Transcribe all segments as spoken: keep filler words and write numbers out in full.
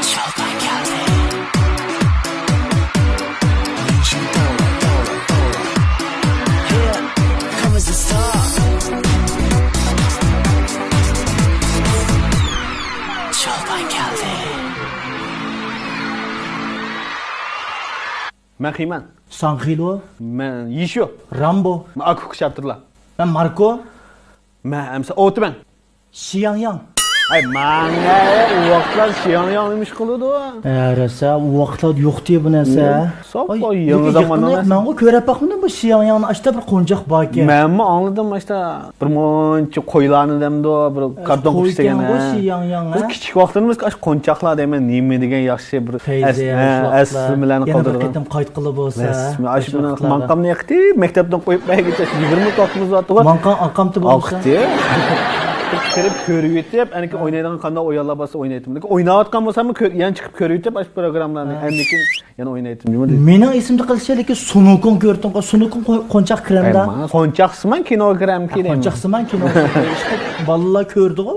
Here comes the sun. Çolpan geldi. مەن خېمەن. ساڭ خېلو. مەن يىشۇ. رامبو. مەن ئاكۇكا شاتۇرلا. مەن ماركو. مەن ئەمسە ئوتىمەن. شياڭياڭ. ئەي، ماڭە، ئۇ ۋاقىتلار شياڭياڭ نېمە ئىش قىلىدۇ؟ ھە، راسا، ئۇ ۋاقىتلار يوقتى بۇ نەرسە. يوق، ساپ ئاي، يېڭى زاماندا. مەنغۇ كۆرۈپ باقمىدىم بۇ شياڭياڭنى، ئاشتا بىر قونچاق باركەن. مەنمۇ ئاڭلىدىم، ئاشتا بىر مۇنچە قويلارنى دەمدۇ، بىر كارتون قوپۇش دېگەن، ھە. شياڭياڭ، بىز كىچىك ۋاقتىمىزدا ئاشۇ قونچاقلار دەيمەن، نېمە دېگەن ياخشى بىر ئەسلىمىلەرنى قالدۇرىدۇ. يەنە بىر قېتىم قايتقىلى بولسا. ئاشۇ مېنىڭ ماڭقامنى يېقىتىپ، مەكتەپتىن قويۇپ مەگىچە يىگىرمە توققۇزىمىز ۋاقتى بار. ماڭقاڭ ئاقامتى بولمىسا. ئاقتى. كىرىپ كۆرۈۋېتىپ، ئەنكى ئوينايدىغان قانداق ئويۇنلار بارسا ئوينايتتىم. لېكىن ئويناۋاتقان بولسام، يەنە چىقىپ كۆرۈۋېتىپ، ئاشۇ پروگراممىلارنى ئاندىن كېيىن يەنە ئوينايتتىم. مېنىڭ ئېسىمدە قېلىشى، لېكىن سۇنۇكۇڭ كۆردۈڭغۇ، سۇنۇكۇڭ قونچاق كىرەمدە. قونچاقسىمان كىنو كىرەمكى. قونچاقسىمان كىنو. بالىلار كۆردىغۇ.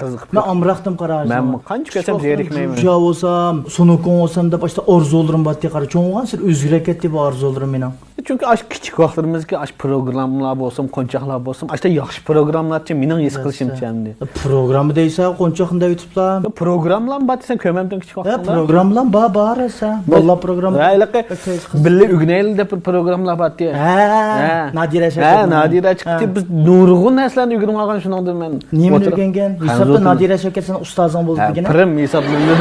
قىزىقىپ. مەن ئامراقتىم قارا. مەن قانچە كۆرسەم زېرىكمەيمەن. جۇجا بولسام، سۇنۇكۇڭ بولسام دەپ ئاشتا ئارزۇلىرىم بارتى قارا. چوڭ بولغانسېرى ئۆزگىرىپ كەتتى بۇ ئارزۇلىرىم مېنىڭ. چۈنكى ئاشۇ كىچىك ۋاقىتلىرىمىزدىكى ئاشۇ پروگراممىلار بولسۇن، قونچاقلار بولسۇن، ئاشۇ ياخشى پروگراممىلارچە مېنىڭ ھېس قىلىشىمچە ئەمدى. پروگرامما دەيسە، قونچاقنى دەۋېتىپلا. پروگراممىلارمۇ بار دېسەم، كۆرمەمتىم كىچىك ۋاقتىمدا. پروگراممىلار بار، بار ئەسە. بالىلار پروگرامما. ھە، ھېلىقى بىللە ئۆگىنەيلى دەپ بىر پروگراممىلار بارتى. ھە، نادىرە شەكىر. ھە، نادىرە چىقتى. بىز نۇرغۇن نەرسىلەرنى ئۆگىنىپ ئالغان شۇنىڭدىن مەن. نېمىنى ئۆگەنگەن؟ ھېسابتا نادىرە شەكەر سېنىڭ ئۇستازىڭ بولدى دېگىنە. پىرىم ھېسابلىنىدۇ.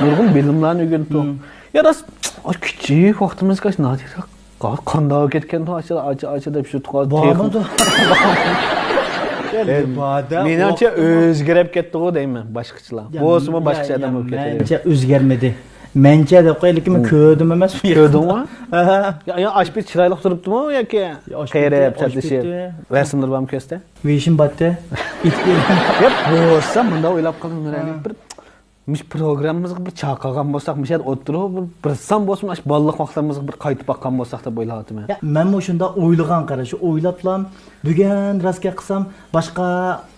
نۇرغۇن بىلىملەرنى ئۆگەندۇق. يا راست، كىچىك ۋاقتىمىزدا نادىرە قانداق كەتكەندۇ، ئاچا، ئاچا، ئاچا دەپ شۇ تۇغا بولمىدۇ. مېنىڭچە ئۆزگىرىپ كەتتىغۇ دەيمەن، باشقىچىلا. بولسىمۇ باشقىچە ئادەم بولۇپ كەتتى. مەنچە ئۆزگەرمىدى. مەنچە دەپ قويايلىكىن، مەن كۆردۈم ئەمەس. كۆردۈڭمۇ؟ يا، يا، ئاشپىز چىرايلىق تۇرۇپتىمۇ ياكى قېرىپ، چاتلىشىپ؟ رەسىملىرى بارمۇ كۆرسىتە؟ ۋېشىم باتتى. ياق، بولسا مۇنداق ئويلاپ قالدىم، نۇرەلى. بىر مۇشۇ پروگراممىمىزغا بىر چاقىرغان بولساق، مۇشۇ يەردە ئولتۇرۇپ، بىر، بىر سان بولسىمۇ، ئاشۇ بالىلىق ۋاقىتلىرىمىزغا بىر قايتىپ باققان بولساق دەپ ئويلاۋاتىمەن. يا، مەنمۇ شۇنداق ئويلىغان قارا، شۇ ئويلاپلا، بۈگۈن راست گەپ قىلسام، باشقا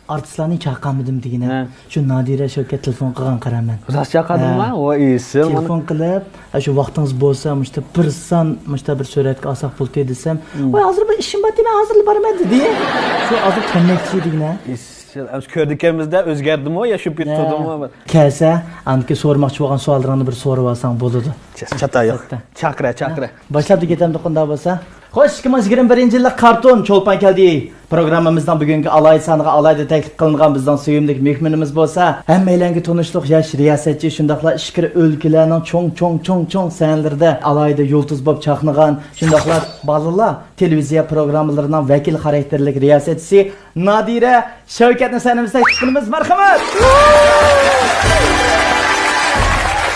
ئارتىسلارنى چاقىرمىدىم دېگىنە. شۇ نادىرە شەۋكەت تېلېفون قىلغان قارا مەن. راست چاقىردىڭما؟ ۋاي، ئېسىل. تېلېفون قىلىپ، شۇ ۋاقتىڭىز بولسا، مۇشتا بىر سان، مۇشتا بىر سۈرەتكە ئالساق بولتى دېسەم، ۋاي، ھازىر بىر ئىشىم بارتى، مەن ھازىرلا بارىمەن دېدى. شۇ ھازىر كەلمەكچى دېگىنە. ئەمسە كۆردىكەنمىزدە ئۆزگەردىمۇ يا شۇ پېتى تۇردىمۇ؟ كەلسە، ئاندىكى سورىماقچى بولغان سوئاللىرىڭنى بىر سورىۋالساڭ بولىدۇ. چاتايوق. چاقىرە، چاقىرە. باشلاپ كېتەمدۇق ئۇنداق بولسا. خوش، ئىككى مىڭ يىگىرمە بىرىنچى يىللىق كارتون چولپان كەلدى. پروگراممىمىزنىڭ بۈگۈنكى ئالاھىدە سانىغا ئالاھىدە تەكلىپ قىلىنغان بىزنىڭ سۆيۈملۈك مېھمىنىمىز بولسا، ھەممەيلەنگە تونۇشلۇق ياش رىياسەتچى، شۇنداقلا ئىچكىرى ئۆلكىلەرنىڭ چوڭ، چوڭ، چوڭ، چوڭ سەھنىلىرىدە ئالاھىدە يۇلتۇز بولۇپ چاقنىغان، شۇنداقلا بالىلار تېلېۋىزىيە پروگراممىلىرىنىڭ ۋەكىل خاراكتېرلىك رىياسەتچىسى نادىرە شەۋكەتنى سەھنىمىزگە تەكلىپ قىلىمىز. مەرھەمەت!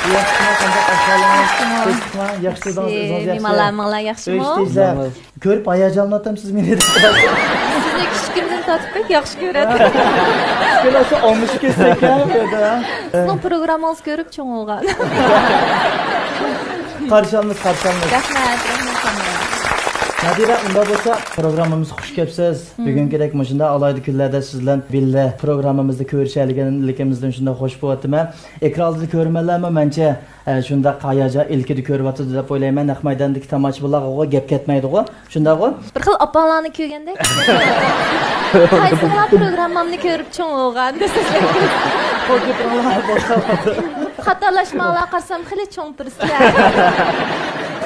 ياخشىمۇ، قانداق ئەھۋالىڭىز؟ ياخشىمۇ. تىنچلىقمۇ؟ ياخشى تۇردىڭىز، ئۆزىڭىز ياخشىمۇ؟ مېھمانلار، مېھمانلار ياخشىمۇ؟ ئۆيدە تىنچلىق. كۆرۈپ ھاياجانلىنىۋاتامسىز مېنى؟ سىزنى كىچىكىمدىن تارتىپ بەك ياخشى كۆرەتتىم. كىچىكىدىن ئالمىشىپ كەتسەك، ھە، بۇ يەردە. سىزنىڭ پروگراممىڭىزنى كۆرۈپ چوڭ بولغان. قارشى ئالىمىز، قارشى ئالىمىز. رەھمەت، رەھمەت، رەھمەت. نادىرە، ئۇنداق بولسا پروگراممىمىزغا خۇش كەپسىز. بۈگۈنكىدەك مۇشۇنداق ئالاھىدە كۈنلەردە سىز بىلەن بىللە پروگراممىمىزدا كۆرۈشەلىگەنلىكىمىزدىن شۇنداق خۇش بولۇۋاتىمەن. ئېكران ئالدىدا كۆرۈرمەنلەرمۇ مەنچە، ئە، شۇنداق ھاياجان ئىلكىدە كۆرۈۋاتىدۇ دەپ ئويلايمەن. نەق مەيداندىكى تاماشىبىنلارغىغۇ گەپ كەتمەيدىغۇ. شۇنداقغۇ؟ بىر خىل ئاپاڭلارنى كۆرگەندەك. قايسىڭلار پروگراممامنى كۆرۈپ چوڭ بولغان دېسە. قول كۆتۈرۈڭلار، بولسا. خاتالاشماڭلار، قارىسام خېلى چوڭ تۇرسىلەر.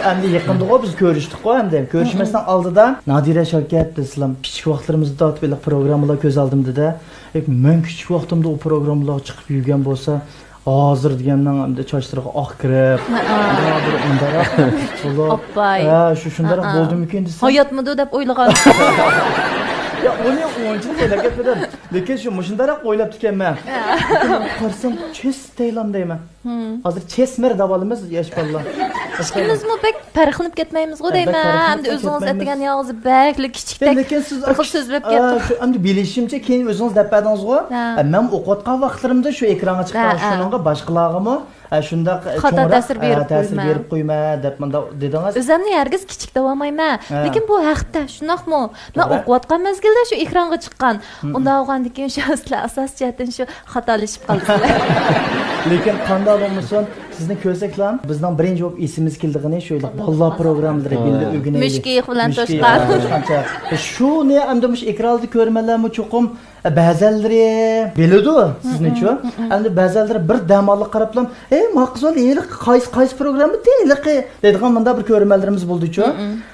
ئەمدى يېقىندىغۇ بىز كۆرۈشتۇققۇ ئەمدى. كۆرۈشمەسنىڭ ئالدىدا نادىرە شەۋكەت دېسىلام. كىچىك ۋاقىتلىرىمىزدا تارتىپ ھېلىقى پروگراممىلار كۆز ئالدىمدا-دە. مەن كىچىك ۋاقتىمدا ئۇ پروگراممىلارغا چىقىپ يۈرگەن بولسا، ھازىر دېگەندىڭ ئەمدى چاچلىرىغا ئاق كىرىپ، ھە، بىر ئۇنداقراق بولۇپ. ئاپاي. ھە، شۇ شۇنداقراق بولدىمىكىن دېسەم. ھاياتمىدۇ دەپ ئويلىغان. يا، ئۇنى ئۇنچىلىك ئويلاپ كەتمىدىم. لېكىن شۇ مۇشۇنداقراق ئويلاپتىكەنمەن. قارىسام، چېس تەيلام دەيمەن. ھازىر چېسمىر دەۋالىمىز ياش بالىلار. ئىككىمىزمۇ بەك پەرقلىنىپ كەتمەيمىزغۇ دەيمەن. ئەمدى ئۆزىڭىز ئېيتقان يالغۇزى بەكلا كىچىكتەك بىر خىل سۆزلەپ كەتتىڭىز. شۇ ئەمدى بىلىشىمچە كېيىن ئۆزىڭىز دەپ بەردىڭىزغۇ. مەن ئوقۇۋاتقان ۋاقىتلىرىمدا شۇ ئېكرانغا چىققان شۇنىڭغا باشقىلارغىمۇ ئە، شۇنداق، ئە، خاتا چوڭراق، تەسىر ئە، بېرىپ تەسىر قويىمەن. بېرىپ قويىمەن دەپ مۇنداق دېدىڭىز. ئۆزۈمنى ھەرگىز كىچىك دەۋالمايمەن. ھە. لېكىن بۇ ھەقتە شۇنداقمۇ؟ مەن توغرا. ئوقۇۋاتقان مەزگىلدە شۇ ئېكرانغا چىققان. مم. ئۇنداق بولغاندىكىن شۇ سىلەر ئاساسىي جەھەتتىن شۇ خاتالىشىپ قالىسىلەر. لېكىن قانداق بولمىسۇن، سىزنى كۆرسەكلا، بىزنىڭ بىرىنچى بولۇپ ئېسىمىزگە كېلىدىغىنى شۇ بالىلار پروگراممىلىرى بىللە ئۆگىنەيلى. مۇشۇق ئېيىق بىلەن مۇشۇق ئېيىق توشقان. بىلەن توشقانچە. شۇنى ئەمدى مۇشۇ ئېكراندا كۆرۈرمەنلەرمۇ چوقۇم، بەزەنلىرى بىلىدۇ سىزنىچۇ. ئەمدى بەزەنلىرى بىر دەم ئالدىغا قاراپلا، «ئەي، ماقۇل، ھېلىقى قايسى، قايسى پروگراممىدى ھېلىقى؟» دەيدىغان مۇنداق بىر كۆرۈرمەنلىرىمىز بولدىچۇ.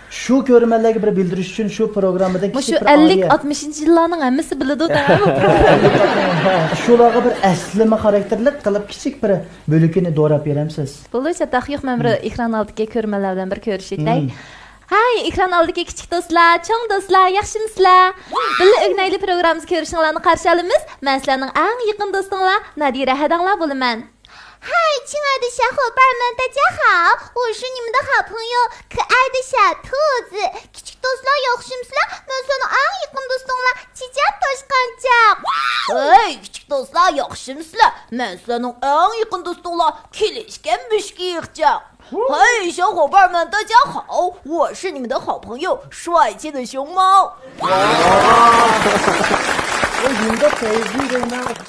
شۇ كۆرۈرمەنلەرگە بىر بىلدۈرۈش ئۈچۈن شۇ پروگراممىدىن مۇشۇ كىچىك بىر ئەللىك، ئارىيە. ئاتمىشىنچى يىللارنىڭ ھەممىسى بىلىدۇ دەڭە. شۇلارغا بىر ئەسلىمە خاراكتېرلىك قىلىپ كىچىك بىر بۆلىكىنى دوراپ بېرەمسىز؟ بولدى، چاتاق يوق، مەن بىر ئېكران ئالدىدىكى كۆرۈرمەنلەر بىلەن بىر كۆرۈشۈۋېتەي. ھەي، ئېكران ئالدىدىكى كىچىك دوستلار، چوڭ دوستلار، ياخشىمۇسىلەر؟ بىللە ئۆگىنەيلى پروگراممىسى كۆرۈشۈڭلارنى قارشى ئالىمىز. مەن سىلەرنىڭ ئەڭ يېقىن دوستۇڭلار، نادىرە ھەدەڭلار بولىمەن. ھەي، چىڭ ئەدىشە، خوبارمەن تاجاخاۋ، ۋوشۇ نېمىدا خاپىڭيو، كى ئەدىشە، تۇزى، كىچىك دوستلار ياخشىمۇسىلەر؟ مەن سىلەرنىڭ ئەڭ يېقىن دوستۇڭلار، چىچەن توشقانچاق. ھەي، كىچىك دوستلار ياخشىمۇسىلەر؟ مەن سىلەرنىڭ ئەڭ يېقىن دوستۇڭلار، كېلىشكەن مۈشۈك ئېيىقچاق. ھەي، شاۋ خوبارمەن تاجاخاۋ، ۋوشۇ نېمىدا خاپىڭيو، شۇۋاي چېنىشۇڭماۋ.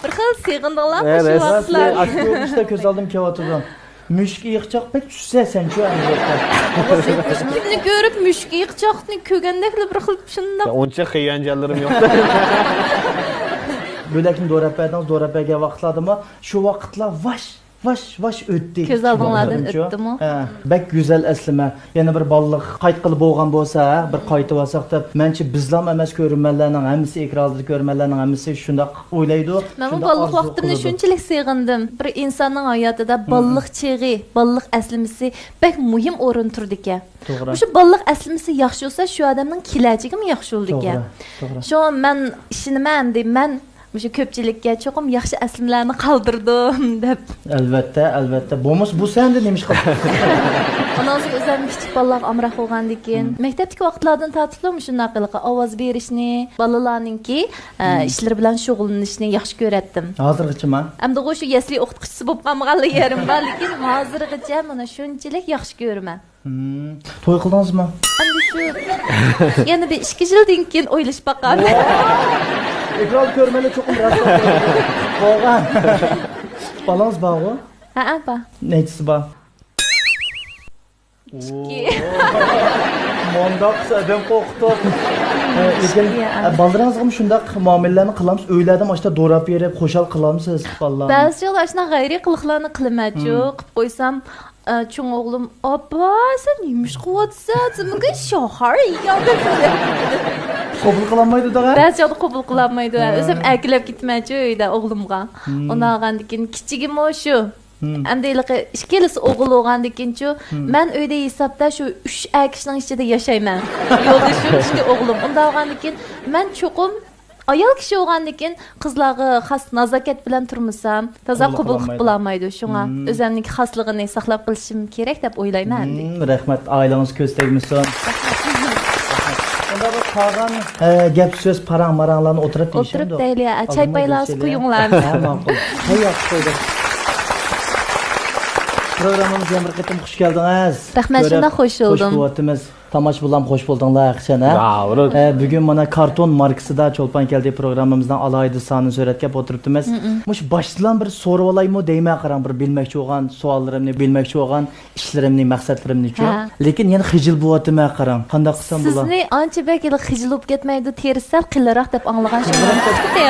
بىر خىل سېغىندىڭلارمۇ شۇ ۋاقىتلار؟ ئاشۇ كۆرۈنۈشتە كۆز ئالدىم كېلىۋاتىدۇ. مۈشۈك ئېيىقچاق بەك چۈشسە سەنچۇ ئەمدى. كىمنى كۆرۈپ مۈشۈك ئېيىقچاقنى كۆرگەندەكلا بىر خىل شۇنداق. ئۇنچە خىيانجانلىرىم يوق. بۆلەكنى دوراپ بەردىڭىز، دوراپ بەرگەن ۋاقىتلاردىمۇ شۇ ۋاقىتلار ۋاش ۋاش ۋاش ئۆتتى. كۆز ئالدىڭلاردىن ئۆتتىمۇ؟ ھە، بەك گۈزەل ئەسلىمە. يەنە بىر بالىلىق قايتقىلى بولغان بولسا، ھە، بىر قايتىۋالساق دەپ. مەنچە بىزلام ئەمەس، كۆرۈرمەنلەرنىڭ ھەممىسى، ئېكران ئالدىدا كۆرۈرمەنلەرنىڭ ھەممىسى شۇنداق ئويلايدۇ. مەنمۇ بالىلىق ۋاقتىمنى شۇنچىلىك سېغىندىم. بىر ئىنساننىڭ ھاياتىدا بالىلىق چېغى، بالىلىق ئەسلىمىسى بەك مۇھىم ئورۇندا تۇرىدىكەن. توغرا. مۇشۇ بالىلىق ئەسلىمىسى ياخشى بولسا، شۇ ئادەمنىڭ كېلەچىكىمۇ ياخشى بولىدىكەن. توغرا، توغرا. شۇڭا مەن ئىشىنىمەن ئەمدى، مەن مۇشۇ كۆپچىلىككە چوقۇم ياخشى ئەسلىمىلەرنى قالدۇردۇم دەپ. ئەلۋەتتە، ئەلۋەتتە. بولمىسا بۇ سەندە نېمە ئىش قىلدى؟ ئۇنىڭ ئۈستىگە ئۆزۈم كىچىك بالىلارغا ئامراق بولغاندىكىن، مەكتەپتىكى ۋاقىتلاردىن تارتىپلا مۇشۇنداق ھېلىقى ئاۋاز بېرىشنى، بالىلارنىڭكى، ئە، ئىشلىرى بىلەن شۇغۇللىنىشنى ياخشى كۆرەتتىم. ھازىرغىچىما؟ ئەمدىغۇ شۇ يەسلى ئوقۇتقۇچىسى بولۇپ قالمىغانلا يېرىم بار، لېكىن ھازىرغىچە مانا شۇنچىلىك ياخشى كۆرىمەن. توي قىلدىڭىزمۇ؟ ئەمدى شۇ يەنە بىر ئىككى يىلدىن كېيىن ئويلىشىپ باقارمەن. ئېكراندا كۆرمەيلا چوقۇم راست گەپ قىلىدۇ. بولغان. بالىڭىز بارغۇ؟ ھەئە، بار. نەچچىسى بار؟ ئىككى. مۇنداق قىلسا ئادەم قورقۇتۇپ. لېكىن، ئە، بالىلىرىڭىزغىمۇ شۇنداق مۇئامىلىلەرنى قىلامسىز؟ ئۆيلەردىمۇ ئاشۇنداق دوراپ بېرىپ خۇشال قىلامسىز بالىلارنى؟ بەزى چاغدا ئاشۇنداق غەيرىي قىلىقلارنى قىلىمەنچۇ، قىلىپ قويسام، ئە، چوڭ ئوغلۇم، «ئاپا، سەن نېمە ئىش قىلىۋاتىسەن؟ سەن بۈگۈن شاخار يېگەن.» قوبۇل قىلالمايدۇ دەڭە؟ بەزى چاغدا قوبۇل قىلالمايدۇ. ئۆزۈم ئەركىلەپ كېتىمەنچۇ ئۆيدە ئوغلۇمغا. ئۇنداق بولغاندىكىن كىچىكىمۇ شۇ. ئەمدى ھېلىقى ئىككىلىسى ئوغۇل بولغاندىكىنچۇ، مەن ئۆيدە ھېسابتا شۇ ئۈچ ئەر كىشىنىڭ ئىچىدە ياشايمەن. يولدىشىم، ئىككى ئوغلۇم. ئۇنداق بولغاندىكىن مەن چوقۇم ئايال كىشى بولغاندىكىن قىزلارغا خاس نازاكەت بىلەن تۇرمىسام، تازا قوبۇل قىلىپ بولالمايدۇ. شۇڭا ئۆزۈمنىڭكى خاسلىقىنى ساقلاپ قېلىشىم كېرەك دەپ ئويلايمەن ئەمدى. رەھمەت، ئائىلىڭىز كۆز تەگمىسۇن. ئۇنداق بىر قالغان، ئە، گەپ سۆز، پاراڭ-ماراڭلارنى ئوتتۇرىغا دېيىشەمدۇ؟ ئوتتۇرۇپ دەيلى، چاي پايلارسى قويۇڭلار. ھە، ماقۇل. ھەي، ياخشى قويدۇم. پروگراممىمىزغا يەنە بىر قېتىم خۇش كەلدىڭىز. رەھمەت، شۇنداق خۇش بولدۇم. كۆرۈپ خۇش بولۇۋاتىمىز. تاماشىبىنلارمۇ خۇش بولدۇڭلار، ھەقىچان، ھە؟ ئە، بۈگۈن مانا كارتون ماركىسىدا چولپان كەلدى پروگراممىمىزنىڭ ئالاھىدە سانىنى سۈرەتكە ئېلىپ ئولتۇرۇپتىمىز. مۇشۇ باشتىنلا بىر سورىۋالايمۇ دەيمەن، قاراڭ، بىر بىلمەكچى بولغان سوئاللىرىمنى، بىلمەكچى بولغان ئىشلىرىمنى، مەقسەتلىرىمنىچۇ. ھە. لېكىن يەنە خىجىل بولۇۋاتىمەن، قاراڭ. قانداق قىلسام بولا؟ سىزنى ئانچە بەك ھېلى خىجىل بولۇپ كەتمەيدۇ، تېرىسى سەل قېلىنراق دەپ ئاڭلىغان شۇڭا.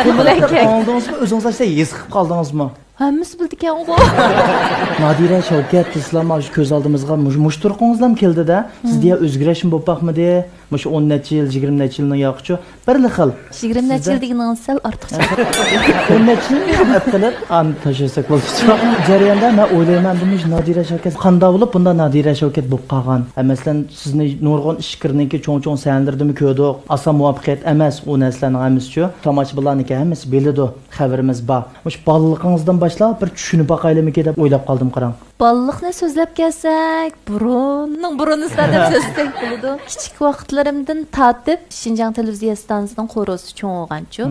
قېلىنراق دەپ ئاڭلىدىڭىزمۇ؟ ئۆزىڭىز ئاشۇنداق ھېس قىلىپ قالدىڭىزمۇ؟ ھەممىسى بىلىدىكەنغۇ. نادىرە شەۋكەت، سىلەرمۇ شۇ كۆز ئالدىمىزغا مۇشۇ، مۇشۇ تۇرقۇڭىزلام كەلدى-دە. سىزدە يا ئۆزگىرىشمۇ بولۇپ باقمىدى؟ مۇشۇ ئون نەچچە يىل، يىگىرمە نەچچە يىلنىڭ ياقىچۇ. بىرلا خىل. يىگىرمە نەچچە يىل دېگىنىڭىز سەل ئارتۇقچە. ئون نەچچە يىلنى ھېساب قىلىپ، ئاندىن تاشلىساق بولىدۇ. جەرياندا مەن ئويلايمەن، مۇشۇ نادىرە شەۋكەت قانداق بولۇپ بۇنداق نادىرە شەۋكەت بولۇپ قالغان؟ ھە، مەسىلەن، سىزنى نۇرغۇن ئىچكىرىنىڭكى چوڭ-چوڭ سەھنىلىرىدىمۇ كۆردۇق. ئاسان مۇۋەپپەقىيەت ئەمەس ئۇ نەرسىلەرنىڭ ھەممىسىچۇ. تاماشىبىنلارنىڭكى ھەممىسى بىلىدۇ. خەۋىرىمىز بار. مۇشۇ بالىلىقىڭىزدىن باشلاپ بىر چۈشىنىپ باقايلىمىكىن دەپ ئويلاپ قالدىم، قاراڭ. بالىلىقنى سۆزلەپ كەلسەك، بۇرۇننىڭ بۇرۇنىسىدا دەپ سۆزلىسەك، بولىدۇ. كىچىك ۋاقىتلىرىمدىن تارتىپ شىنجاڭ تېلېۋىزىيە ئىستانسىسىنىڭ خورۇسىدا چوڭ بولغانچۇ.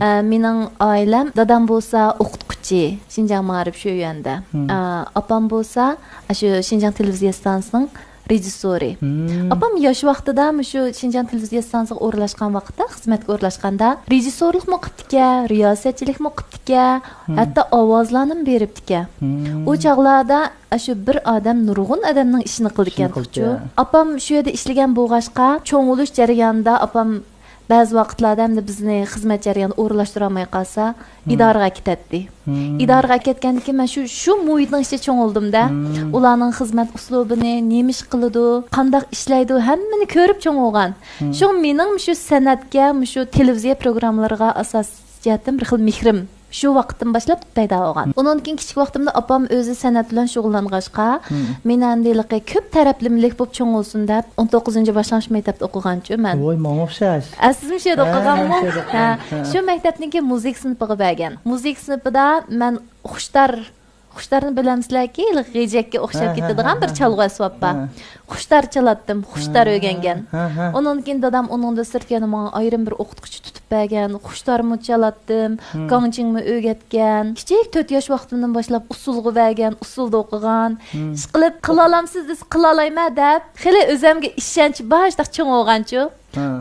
ئە، مېنىڭ ئائىلەم، دادام بولسا ئوقۇتقۇچى، شىنجاڭ مائارىپ شۆيۈەندە. ئە، ئاپام بولسا ئاشۇ شىنجاڭ تېلېۋىزىيە ئىستانسىسىنىڭ رېژىسسورى. ئاپام ياش ۋاقتىدا مۇشۇ شىنجاڭ تېلېۋىزىيە ئىستانسىسىغا ئورۇنلاشقان ۋاقىتتا، خىزمەتكە ئورۇنلاشقاندا، رېژىسسورلۇقمۇ قىپتىكەن، رىياسەتچىلىكمۇ قىپتىكەن، ھەتتا ئاۋازلارنىمۇ بېرىپتىكەن. ئۇ چاغلاردا ئاشۇ بىر ئادەم نۇرغۇن ئادەمنىڭ ئىشىنى قىلىدىكەن. ئىشىنى قىلىدىكەن. ئاپام شۇ يەردە ئىشلىگەن بولغاچقا، چوڭ بولۇش جەريانىدا ئاپام بەزى ۋاقىتلاردا ئەمدى بىزنى خىزمەت جەريانىدا ئورۇنلاشتۇرالماي قالسا، ئىدارىگە ئەكېتەتتى. ئىدارىگە ئەكەتكەندىن كېيىن مەن شۇ، شۇ مۇھىتنىڭ ئىچىدە چوڭ بولدۇمدە. ئۇلارنىڭ خىزمەت ئۇسلۇبىنى، نېمە ئىش قىلىدۇ، قانداق ئىشلەيدۇ، ھەممىنى كۆرۈپ چوڭ بولغان. شۇڭا مېنىڭ مۇشۇ سەنئەتكە، مۇشۇ تېلېۋىزىيە پروگراممىلىرىغا ئاساسىي جەھەتتىن بىر خىل مېھرىم شۇ ۋاقىتتىن باشلاپ پەيدا بولغان. ئۇنىڭدىن كېيىن كىچىك ۋاقتىمدا ئاپام ئۆزى سەنئەت بىلەن شۇغۇللانغاچقا، مېنى ئەمدى ھېلىقى كۆپ تەرەپلىمىلىك بولۇپ چوڭ بولسۇن دەپ، ئون توققۇزىنچى باشلانغۇچ مەكتەپتە ئوقۇغانچۇ مەن. ۋاي، ماڭا ئوخشاش. ئە، سىزمۇ شۇ يەردە ھە، ئوقۇغانمۇ؟ شۇ يەردە ھە، ئوقۇغان. ھە. شۇ مەكتەپنىڭكى مۇزىكا سىنىپىغا بەرگەن. مۇزىكا سىنىپىدا مەن خۇشتار، خۇشتارنى بىلەمسىلەركى؟ ھېلىقى غېجەككە ئوخشاپ ھە، ھە، كېتىدىغان ھە، بىر ھە، چالغۇ ھە. ئەسۋاب بار. ھە. خۇشتار چالاتتىم، خۇشتار ھە، ئۆگەنگەن. ھە، ھە. ئۇنىڭدىن كېيىن دادام ئۇنىڭدىن سىرت يەنە ماڭا ئايرىم بىر ئوقۇتقۇچى تۇتۇپ بەرگەن، خۇشتارمۇ چالاتتىم، گاڭچىڭمۇ ئۆگەتكەن. كىچىك تۆت ياش ۋاقتىمدىن باشلاپ ئۇسسۇلغا بەرگەن، ئۇسسۇلدا ئوقۇغان. ئىشقىلىپ، قىلالامسىز دېسە، قىلالايمەن دەپ، خېلى ئۆزەمگە ئىشەنچ بار، شۇنداق چوڭ بولغانچۇ.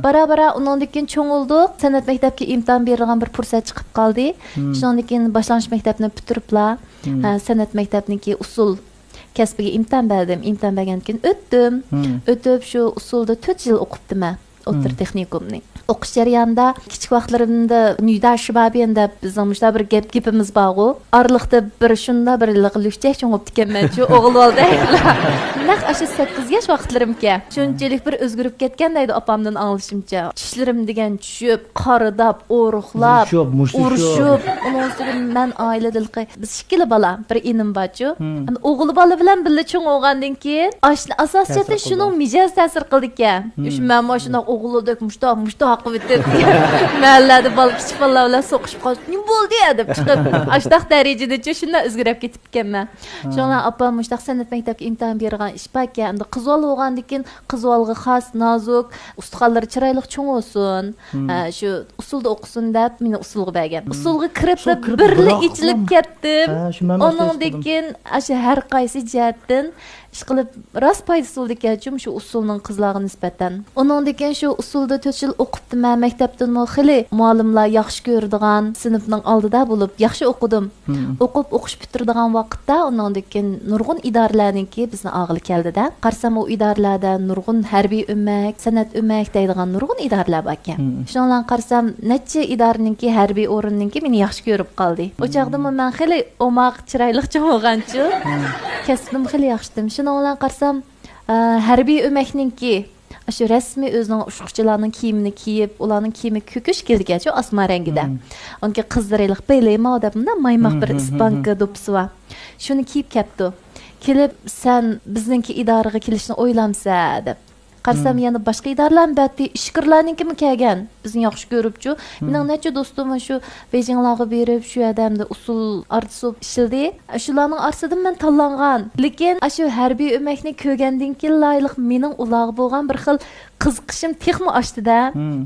بارا-بارا ئۇنىڭدىن كېيىن چوڭ بولدۇق. سەنئەت مەكتەپكە ئىمتىھان بېرىدىغان بىر پۇرسەت چىقىپ قالدى. شۇنىڭدىن كېيىن باشلانغۇچ مەكتەپنى پۈتتۈرۈپلا، ھە، سەنئەت مەكتەپنىڭكى ئۇسسۇل كەسپىگە ئىمتىھان بەردىم. ئىمتىھان بەرگەندىن كېيىن ئۆتتۈم. ئۆتۈپ، شۇ ئۇسسۇلدا تۆت يىل ئوقۇپتىمەن. ئوتتۇرا تېخنىكومنى. ئوقۇش جەريانىدا كىچىك ۋاقىتلىرىمدا نۈيدا شىبابىيەن دەپ بىزنىڭ مۇشۇنداق بىر گەپ-گېپىمىز بارغۇ. ئارىلىقتا بىر شۇنداق بىر لىق-، لۈكچەك چوڭ بوپتىكەنمەنچۇ، ئوغۇل بالىدەكلا. نەق ئاشۇ سەككىز ياش ۋاقىتلىرىمكەن. شۇنچىلىك بىر ئۆزگىرىپ كەتكەن دەيدۇ ئاپامدىن ئاڭلىشىمچە. چىشلىرىم دېگەن چۈشۈپ، قارىداپ، ئورۇقلاپ، ئۇرۇشۇپ، مۇشتلىشىپ. ئۇرۇشۇپ. ئۇنىڭ ئۈستىگە مەن ئائىلىدە ھېلىقى، بىز ئىككىلا بالا، بىر ئىنىم بارچۇ. ئەمدى ئوغۇل بالا بىلەن بىللە چوڭ بولغاندىن كېيىن، ئاشۇ ئاساسىيەتتە تەسىر قىلىدۇ. شۇنىڭ مىجەزى تەسىر قىلىدىكەن. شۇ مەنمۇ ئاشۇنداق ئوغۇلدەك مۇشتاق، مۇشتاق قىلىۋېتىپ، مەھەللىدە بالا، كىچىك بالىلار بىلەن سوقۇشۇپ قالسا، نېمە بولدى يا دەپ چىقىپ، ئاشۇنداق دەرىجىدىچۇ شۇنداق ئۆزگىرىپ كېتىپتىكەنمەن. شۇڭا ئاپام مۇشتاق سەنئەت مەكتەپكە ئىمتىھان بېرىدىغان ئىش باركەن، ئەمدى قىز بالا بولغاندىن كېيىن قىز بالىغا خاس نازۇك، ئۇستىخانلىرى چىرايلىق چوڭ بولسۇن، ئە، شۇ ئۇسسۇلدا ئوقۇسۇن دەپ مېنى ئۇسسۇلغا بەرگەن. ئۇسسۇلغا كىرىپلا بىرلا ئېچىلىپ كەتتىم. ھە، شۇ مەن ئۇنىڭدىن كېيىن ئاشۇ ھەر قايسى جەھەتتىن ئىشقىلىپ راست پايدىسى بولىدىكەنچۇ شۇ ئۇسسۇلنىڭ قىزلارغا نىسبەتەن. ئۇنىڭدىن كېيىن شۇ ئۇسسۇلدا تۆت يىل ئوقۇپتىمەن، مەكتەپتىنمۇ خېلى مۇئەللىملار ياخشى كۆرىدىغان، سىنىپنىڭ ئالدىدا بولۇپ ياخشى ئوقۇدۇم. ئوقۇپ، ئوقۇش پۈتتۈرىدىغان ۋاقىتتا، ئۇنىڭدىن كېيىن نۇرغۇن ئىدارىلەرنىڭكى بىزنى ئالغىلى كەلدى-دە. قارىسام، ئۇ ئىدارىلەردە نۇرغۇن ھەربىي ئۆمەك، سەنئەت ئۆمەك دەيدىغان نۇرغۇن ئىدارىلەر باركەن. شۇنىڭ بىلەن قارىسام، نەچچە ئىدارىنىڭكى ھەربىي ئورۇننىڭكى مېنى ياخشى كۆرۈپ قالدى. ئۇ چاغدىمۇ مەن خېلى ئوماق، چىرايلىق چوڭ بولغانچۇ. كەسپىمۇ خېلى ياخشىتىم. شۇنىڭ بىلەن قارىسام، ئە، ھەربىي ئۆمەكنىڭكى ئاشۇ رەسمىي ئۆزىنىڭ ئۇچقۇچىلارنىڭ كىيىمىنى كىيىپ، ئۇلارنىڭ كىيىمى كۆكۈش كېلىدىكەنچۇ، ئاسما رەڭگىدە. ئۇنىڭكى قىزلىرى ھېلىقى بېلىماۋ دەپ مۇنداق مايماق بىر ئىسپانكا دوپپىسى بار. شۇنى كىيىپ كەپتۇ. كېلىپ، سەن بىزنىڭكى ئىدارىغا كېلىشنى ئويلامسەن دەپ. قارىسام، يەنە باشقا ئىدارىلەرمۇ بەتتى، ئىچكىرىلەرنىڭكىمۇ كەلگەن. بىزنى ياخشى كۆرۈپچۇ. مېنىڭ نەچچە دوستۇم شۇ بېيجىڭلارغا بېرىپ، شۇ يەردە ئەمدى ئۇسسۇل ئارتىس بولۇپ ئىشلىدى. شۇلارنىڭ ئارىسىدىن مەن تاللانغان. لېكىن ئاشۇ ھەربىي ئۆمەكنى كۆرگەندىن كېيىنلا ھېلىقى مېنىڭ ئۇلارغا بولغان بىر خىل قىزىقىشىم تېخىمۇ ئاشتى-دە.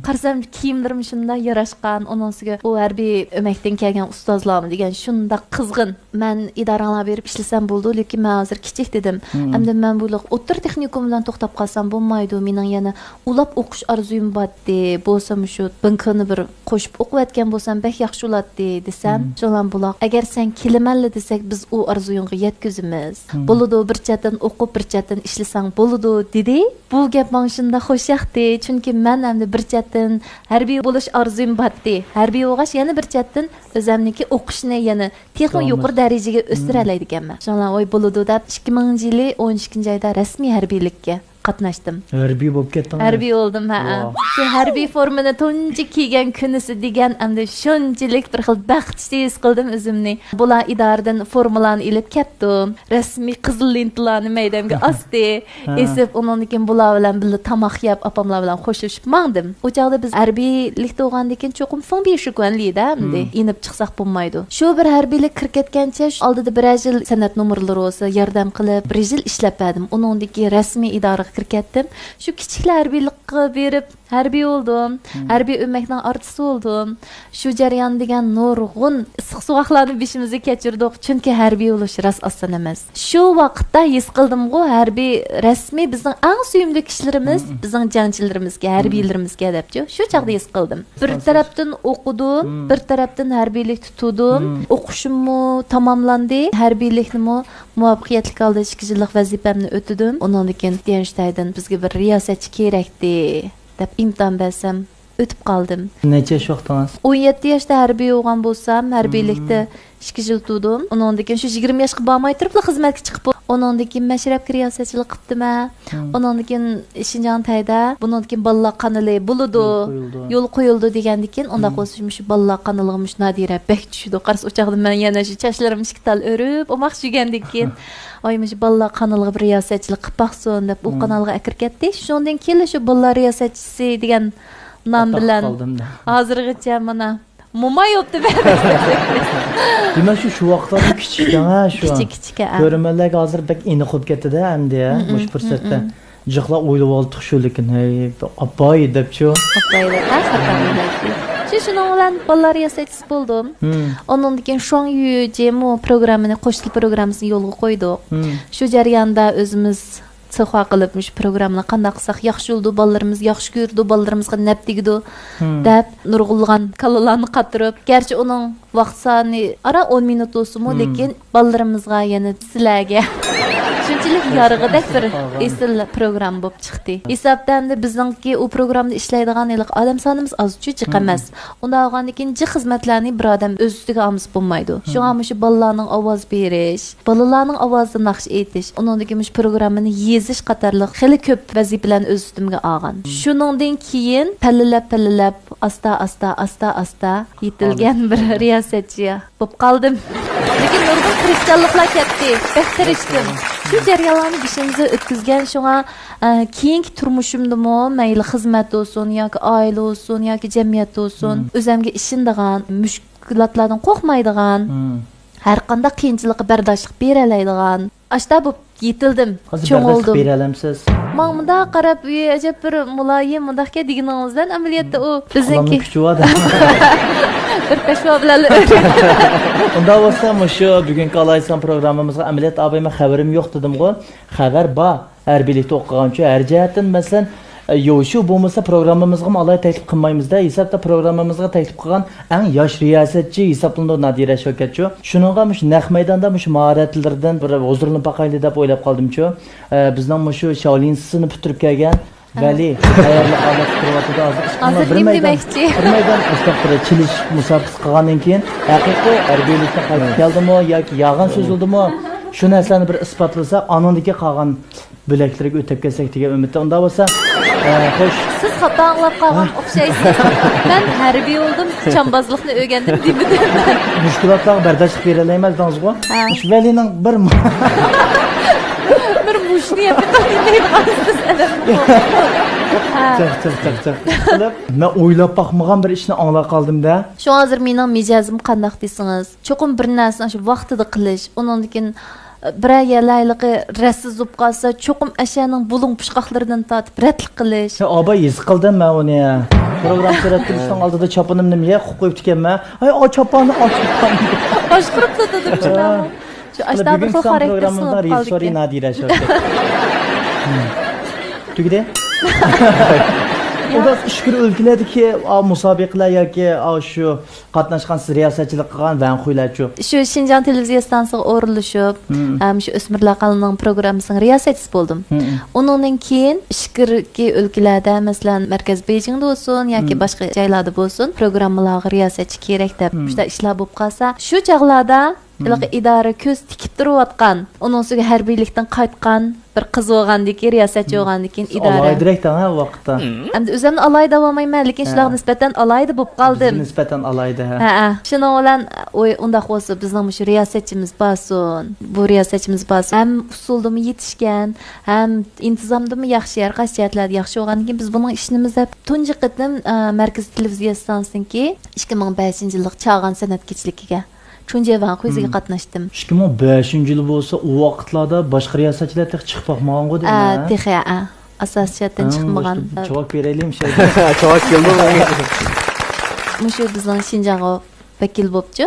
قارىسام، كىيىملىرىم شۇنداق ياراشقان، ئۇنىڭ ئۈستىگە ئۇ ھەربىي ئۆمەكتىن كەلگەن ئۇستازلارمۇ دېگەن شۇنداق قىزغىن. مەن ئىدارەڭلارغا بېرىپ ئىشلىسەم بولىدۇ، لېكىن مەن ھازىر كىچىك دېدىم. ئەمدى مەن بۇ ئوتتۇرا تېخنىكوم بىلەن توختاپ قالسام بولمايدۇ، مېنىڭ يەنە ئۇلاپ ئوقۇش ئارزۇيۇم بارتتى، بولسا مۇشۇ بىڭكېنى بىر قوشۇپ ئوقۇۋەتكەن بولسام بەك ياخشى بولاتتى دېسەم، شۇڭلام بۇلار، ئەگەر سەن كېلىمەنلا دېسەك، بىز ئۇ ئارزۇيۇڭغا يەتكۈزىمىز. بولىدۇ، بىر چەتتىن ئوقۇپ، بىر چەتتىن ئىشلىسەڭ بولىدۇ، دېدى. بۇ گەپ ماڭا شۇنداق خوش ياقتى، چۈنكى مەن ئەمدى بىر چەتتىن ھەربىي بولۇش ئارزۇيۇم بارتتى. ھەربىي بولغاچ، يەنە بىر چەتتىن ئۆزەمنىڭكى ئوقۇشنى يەنە تېخىمۇ يۇقىرى دەرىجىگە ئۆستۈرەلەيدىكەنمەن. شۇڭلار، ۋاي، بولىدۇ دەپ، ئىككى مىڭىنچى يىلى ئون ئىككىنچى ئايدا رەسمىي ھەربىيلىككە قاتناشتىم. ھەربىي بولۇپ كەتتىڭىز؟ ھەربىي بولدۇم، ھە. ۋاھ. شۇ ھەربىي فورمىنى تۇنجى كىيگەن كۈنىسى دېگەن، ئەمدى شۇنچىلىك بىر خىل بەختلىك ھېس قىلدىم ئۆزۈمنى. بۇلار ئىدارىدىن فورمىلارنى ئېلىپ كەپتۇ. رەسمىي قىزىل لېنتىلارنى مەيدەمگە ئاستى. ھە. ئېسىپ، ئۇنىڭدىن كېيىن بۇلار بىلەن بىللە تاماق يەپ، ئاپاملار بىلەن خوشلىشىپ ماڭدىم. ئۇ چاغدا بىز ھەربىيلىكتە بولغاندىن كېيىن چوقۇم فېڭبىشۈگۈەنلىدە ئەمدى يېنىپ چىقساق بولمايدۇ. شۇ بىر ھەربىيلىك كىرىپ كەتكەنچە، شۇ ئالدىدا بىرەر يىل سەنئەت نومۇرلىرى بولسا ياردەم قىلىپ، بىر يىل ئىشلەپ بەردىم. ئۇنىڭدىن كېيىن رەسمىي ئىدارىگە كىرىپ كەتتىم. شۇ كىچىكلا ھەربىيلىققا بېرىپ، ھەربىي بولدۇم. ھەربىي ئۆمەكنىڭ ئارتىسى بولدۇم. شۇ جەريان دېگەن نۇرغۇن ئىسسىق سوغۇقلارنى بېشىمىزدىن كەچۈردۇق. چۈنكى ھەربىي بولۇش راست ئاسان ئەمەس. شۇ ۋاقىتتا ھېس قىلدىمغۇ، ھەربىي رەسمىي بىزنىڭ ئەڭ سۆيۈملۈك كىشىلىرىمىز، بىزنىڭ جەڭچىلىرىمىزكەن، ھەربىيلىرىمىزكەن دەپچۇ. شۇ چاغدا ھېس قىلدىم. بىر تەرەپتىن ئوقۇدۇم، بىر تەرەپتىن ھەربىيلىكتە تۇردۇم. ئوقۇشۇممۇ تاماملاندى، ھەربىيلىكنىمۇ مۇۋەپپەقىيەتلىك ھالدا ئىككى يىللىق ۋەزىپەمنى ئۆتىدىم. ئۇنىڭدىن كېيىن ديەنشتايدىن بىزگە بىر رىياسەتچى كېرەكتى دەپ ئىمتىھان بەرسەم، ئۆتۈپ قالدىم. نەچچە ياش ۋاقتىڭىز؟ ئون يەتتە ياشتا ھەربىي بولغان بولسام، ھەربىيلىكتە ئىككى يىل تۇردۇم. ئۇنىڭدىن كېيىن شۇ يىگىرمە ياشقا بارماي تۇرۇپلا خىزمەتكە چىقىپ، ئۇنىڭدىن كېيىن مەشرەپكە رىياسەتچىلىك قىپتىمەن. ئۇنىڭدىن كېيىن شىنجاڭ تەيدە، بۇنىڭدىن كېيىن بالىلار قانىلى بولىدۇ، يول قويۇلدى. يول قويۇلدى دېگەندىن كېيىن، ئۇنداق بولسا مۇشۇ بالىلار قانىلىغا مۇشۇ نادىرە بەك چۈشىدۇ. قارىسا ئۇ چاغدا مەن يەنە شۇ چاچلىرىمنى ئىككى تال ئۆرۈپ، ئوماق يۈگەندىن كېيىن، ۋاي، مۇشۇ بالىلار قانىلىغا بىر رىياسەتچىلىك قىلىپ باقسۇن دەپ، ئۇ قانالغا ئەكىرىپ كەتتى. شۇنىڭدىن كېيىنلا شۇ بالىلار رىياسەتچىسى دېگەن نام بىلەن ھازىرغىچە مانا موماي بوپتۇ. دېمەك، شۇ، شۇ ۋاقىتلاردا كىچىك ئىكەن، ھە، شۇ. كىچىك، كىچىك ئىكەن، ھە. كۆرۈرمەنلەرگە ھازىر بەك ئېنىق بولۇپ كەتتى-دە، ئەمدى، ھە، مۇشۇ پۇرسەتتە. جىقلا ئويلىۋالدۇق شۇ، لېكىن، ھەي، ئاپاي دەپچۇ. ئاپاي دەپ، ھە، خاتا ئويلايتتى. شۇ، شۇنىڭ بىلەن بالىلار رىياسەتچىسى بولدۇم. ئۇنىڭدىن كېيىن شۇاڭ يۈجيېمۇ پروگراممىنى، قوش تىل پروگراممىسىنى يولغا قويدۇق. شۇ جەرياندا ئۆزىمىز سىخۇا قىلىپ، مۇشۇ پروگراممىنى قانداق قىلساق ياخشى بولىدۇ، بالىلىرىمىز ياخشى كۆرىدۇ، بالىلىرىمىزغا نەپ تېگىدۇ دەپ نۇرغۇنلىغان كاللىلارنى قاتۇرۇپ، گەرچە ئۇنىڭ ۋاقىت سانى ئاران ئون مىنۇت بولسىمۇ، لېكىن بالىلىرىمىزغا، يەنە سىلەرگە شۇنچىلىك يارىغۇدەك بىر ئېسىل پروگرامما بولۇپ چىقتى. ھېسابتا ئەمدى بىزنىڭكى ئۇ پروگراممىدا ئىشلەيدىغان ھېلىقى ئادەم سانىمىز ئازچۇ، جىق ئەمەس. ئۇنداق بولغاندىن كېيىن جىق خىزمەتلەرنى بىر ئادەم ئۆز ئۈستىگە ئالمىسا بولمايدۇ. شۇڭا مۇشۇ بالىلارنىڭ ئاۋاز بېرىش، بالىلارنىڭ ئاۋازىدا ناخشا ئېيتىش، ئۇنىڭدىن كېيىن مۇشۇ پروگراممىنى يېزىش قاتارلىق خېلى كۆپ ۋەزىپىلەرنى ئۆز ئۈستۈمگە ئالغان. شۇنىڭدىن كېيىن پەللىلەپ، پەللىلەپ، ئاستا، ئاستا، ئاستا، ئاستا يېتىلگەن بىر رىياسەتچى بولۇپ قالدىم. لېكىن نۇرغۇن تىرىشچانلىقلار كەتتى. بەك تىرىشتىم. شۇ جەريانلارنى بېشىمىزدىن ئۆتكۈزگەن، شۇڭا، ئە، كېيىنكى تۇرمۇشۇمدىمۇ مەيلى خىزمەت بولسۇن، ياكى ئائىلە بولسۇن، ياكى جەمئىيەت بولسۇن، ئۆزەمگە ئىشىنىدىغان، مۈشكۈلاتلاردىن قورقمايدىغان، ھەر قانداق قىيىنچىلىققا بەرداشلىق بېرەلەيدىغان، ئاشتا بولۇپ يېتىلدىم، ھازىر چوڭ بەرداشلىق بولدۇم. بېرەلەمسىز؟ ماڭا مۇنداق قاراپ، ئى، ئەجەب بىر مۇلايىم، مۇنداقكەن دېگىنىڭىز بىلەن، ئەمەلىيەتتە ئۇ بىزنىڭكى كۈچى بار. بىر پەشۋا بىلەن. ئۇنداق بولسا، مۇشۇ بۈگۈنكى ئالايسان پروگراممىمىزغا ئەمەلىيەتتە ئاپايمەن خەۋىرىم يوق دېدىمغۇ. خەۋەر بار. ھەربىيلىكتە ئوقۇغانچۇ، ھەر جەھەتتىن، مەسىلەن، ئە، يوشۇ بولمىسا پروگراممىمىزغىمۇ ئالاھىدە تەكلىپ قىلمايمىز-دە، ھېسابتا پروگراممىمىزغا تەكلىپ قىلغان ئەڭ ياش رىياسەتچى ھېسابلىنىدۇ نادىرە شەۋكەتچۇ. شۇنىڭغا مۇشۇ نەق مەيداندا مۇشۇ ماھارەتلىرىدىن بىر ھۇزۇرلىنىپ باقايلى دەپ ئويلاپ قالدىمچۇ. ئە، بىزنىڭ مۇشۇ شاۋلىنسىسىنى پۈتتۈرۈپ كەلگەن ۋەلى تەييارلىق ھالەتتە تۇرۇۋاتىدۇ. ھازىر ئىككى ھازىر بىر نېمە مەيدان، دېمەكچى؟ بىر مەيدان ئاشۇنداق بىر چېلىشىش مۇسابىقىسى قىلغاندىن كېيىن، ھەقىقىي ھەربىيلىككە قايتىپ كەلدىمۇ ياكى يالغان سۆزلىدىمۇ، شۇ نەرسىلەرنى بىر ئىسپاتلىسا، ئانىڭدىن كېيىن قالغان بۆلەكلىرىگە ئۆتۈپ كەتسەك دېگەن ئۈمىدتە. ئۇنداق بولسا، ئە، خوش. سىز خاتا ئاڭلاپ قالغان ئوخشايسىز. مەن ھەربىي بولدۇم، چامبازلىقنى ئۆگەندىم دېمىدىم. مۈشكۈلاتلارغا بەرداشلىق بېرەلەيمەن، دېدىڭىزغۇ؟ ھە. مۇشۇ ۋەلىنىڭ بىر مۇ-، بىر مۇشتنى يەپ قالدىڭىز، ئەلەم. ھە. چاق، چاق، چاق، چاق. قىلىپ، مەن ئويلاپ باقمىغان بىر ئىشنى ئاڭلاپ قالدىم-دە. شۇڭا ھازىر مېنىڭ مىجەزىم قانداق دېسىڭىز، چوقۇم بىر نەرسىنى شۇ ۋاقتىدا قىلىش، ئۇنىڭدىن كېيىن بىرەر يەرلەرلىقى رەتسىز بولۇپ قالسا، چوقۇم ئەشەنىڭ بۇلۇڭ پۇچقاقلىرىدىن تارتىپ رەتلىك قىلىش. يا ئاباي، ھېس قىلدىم مەن ئۇنى. پروگرامما سۈرەتكە چۈشتۈڭ ئالدىدا چاپىنىمنى يەرگە قويۇپ كېتىپتىكەنمەن. ھەي، ئا، چاپاننى، ئا، چاپاننى. باشقۇرۇپلا دېدىم شۇنداقمۇ؟ شۇ ئاشتا بىر خىل خاراكتېر سىڭىپ قالدىكەن. بۈگۈنكى رېژىسسورى نادىرە شوكى. تۈگىدى. ئۇدا ئىچكىرى ئۆلكىلەردىكى، ئا، مۇسابىقىلەر ياكى، ئا، شۇ قاتناشقان، سىز رىياسەتچىلىك قىلغان ۋەنخۇيلەرچۇ؟ شۇ شىنجاڭ تېلېۋىزىيە ئىستانسىسىغا ئورۇنلىشىپ، ھەم شۇ ئۆسمۈرلەر قانىلىنىڭ پروگراممىسىنىڭ رىياسەتچىسى بولدۇم. ئۇنىڭدىن كېيىن ئىچكىرىكى ئۆلكىلەردە، مەسىلەن، مەركەز بېيجىڭدا بولسۇن ياكى باشقا جايلاردا بولسۇن، پروگراممىلارغا رىياسەتچى كېرەك دەپ، مۇشۇنداق ئىشلار بولۇپ قالسا، شۇ چاغلاردا ھېلىقى ئىدارە كۆز تىكىپ تۇرۇۋاتقان، ئۇنىڭ ئۈستىگە ھەربىيلىكتىن قايتقان بىر قىز بولغاندىكىن، رىياسەتچى بولغاندىكىن ئىدارە. ئالاھىدىرەك دەڭ ھە، ئۇ ۋاقىتتا. ئەمدى ئۆزۈمنى ئالاھىدە دەۋالمايمەن، لېكىن شۇلارغا نىسبەتەن ئالاھىدە بولۇپ قالدىم. بىزگە نىسبەتەن ئالاھىدە، ھە. ھە، ھە. شۇنىڭ بىلەن، ئۇ، ئۇنداق بولسا، بىزنىڭ مۇشۇ رىياسەتچىمىز بارسۇن، بۇ رىياسەتچىمىز بارسۇن، ھەم ئۇسسۇلدىمۇ يېتىشكەن، ھەم ئىنتىزامدىمۇ ياخشى، ھەر قايسى جەھەتلەردە ياخشى بولغاندىن كېيىن، بىز بۇنىڭغا ئىشىنىمىز دەپ، تۇنجى قېتىم، ئە، مەركىزىي تېلېۋىزىيە ئىستانسىسىنىڭكى ئىككى مىڭ بەشىنچى يىللىق چاغان سەنئەت كېچىلىكىگە، چۇنجيې ۋەنخۇي، ھىم. كاتناشتىم. ئىككى مىڭ بەشىنچى يىل بولسا، ئۇ ۋاقىتلاردا باشقا رىياسەتچىلەر تېخى چىقىپ باقمىغانغۇ دەيمەن، ئە، ھە؟ تېخى، ئە. ئاساسىي شەرتتىن چىقمىغان. چاۋاك بېرەيلى مۇشۇ. چاۋاك كېلىدۇ. مۇشۇ بىزنىڭ شىنجاڭغا ۋەكىل بوپچۇ.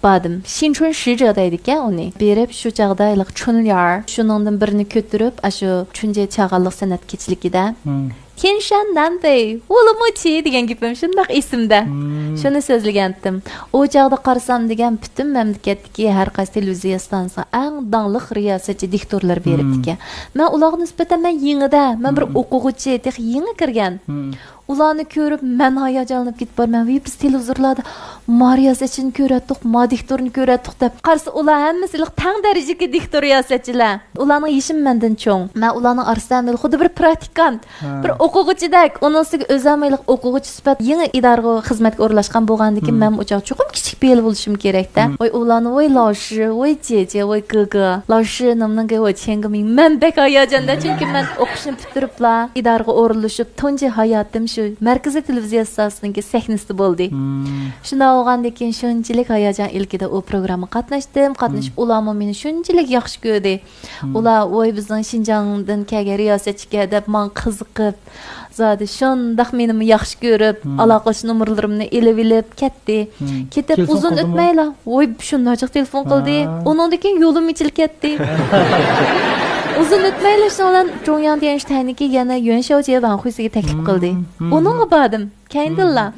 باردىم. شىنچۈەن شىجې دەيدىكەن ئۇنى. بېرىپ شۇ چاغدا ھېلىقى چۈنليار شۇنىڭدىن بىرنى كۆتۈرۈپ، ئاشۇ چۈنجې چاغانلىق سەنئەت كېچىلىكىدە، تيەنشەن نەنبەي، ۋۇلىمۇچى دېگەن گېپىم شۇنداق ئېسىمدە. شۇنى سۆزلىگەنتىم. ئۇ چاغدا قارىسام دېگەن پۈتۈن مەملىكەتتىكى ھەر قايسى تېلېۋىزىيە ئىستانسىسىنىڭ ئەڭ داڭلىق رىياسەتچى دىكتورلىرى بېرىپتىكەن. مەن ئۇلارغا نىسبەتەن مەن يېڭىدە، مەن بىر ئوقۇغۇچى، تېخى يېڭى كىرگەن. ئۇلارنى كۆرۈپ مەن ھاياجانلىنىپ كېتىپ بارىمەن. ۋىي، بىز تېلېۋىزورلاردا ما رىياسەتچىنى كۆرەتتۇق، ما دىكتورنى كۆرەتتۇق دەپ. قارىسا ئۇلار ھەممىسى ھېلىقى تەڭ دەرىجىدىكى دىكتور رىياسەتچىلەر. ئۇلارنىڭ يېشىمۇ مەندىن چوڭ. مەن ئۇلارنىڭ ئارىسىدا ھەم ھېلىقى خۇددى بىر پراكتىكانت، بىر ئوقۇغۇچىدەك. ئۇنىڭ ئۈستىگە ئۆزۈم ھېلىقى ئوقۇغۇچى سۈپەت يېڭى ئىدارىگە خىزمەتكە ئورۇنلاشقان بولغاندىكىن مەنمۇ ئۇ چاغ چوقۇم كىچىك پېئىل بولۇشۇم كېرەكتە. ۋاي ئۇلارنى، ۋاي لاشى، ۋاي جېجې، ۋاي گېگې، لاشى نېمنىڭ گېۋاي چيەنگېمىڭ. مەن بەك ھاياجاندا، چۈنكى مەن ئوقۇشنى پۈتتۈرۈپلا ئىدارىگە ئورۇنلىشىپ، تۇنجى ھاياتىم شۇ مەركىزىي تېلېۋىزىيە ئىستانسىسىنىڭكى سەھنىسىدە بولدى. شۇنداق بولغاندىكىن شۇنچىلىك ھاياجان ئىلكىدە ئۇ پروگراممىغا قاتناشتىم. قاتنىشىپ ئۇلارمۇ مېنى شۇنچىلىك ياخشى كۆردى. ئۇلار ۋاي بىزنىڭ شىنجاڭدىن كەلگەن رىياسەتچىكەن دەپ ماڭا قىزىقىپ، زادى شۇنداق مېنىمۇ ياخشى كۆرۈپ، ئالاقىلىشىش نومۇرلىرىمنى ئېلىۋېلىپ كەتتى. كېتىپ ئۇزۇن ئۆتمەيلا، ۋوي، شۇنداق جىق تېلېفون قىلدى. ئۇنىڭدىن كېيىن يولۇم ئېچىلىپ كەتتى. ئۇزۇن ئۆتمەيلا شۇنىڭ بىلەن جۇڭياڭ تيەنشتەننىڭكى يەنە يۈەنشياۋجيې ۋەنخۇيسىگە تەكلىپ قىلدى. ئۇنىڭغا باردىم. كەينىدىنلا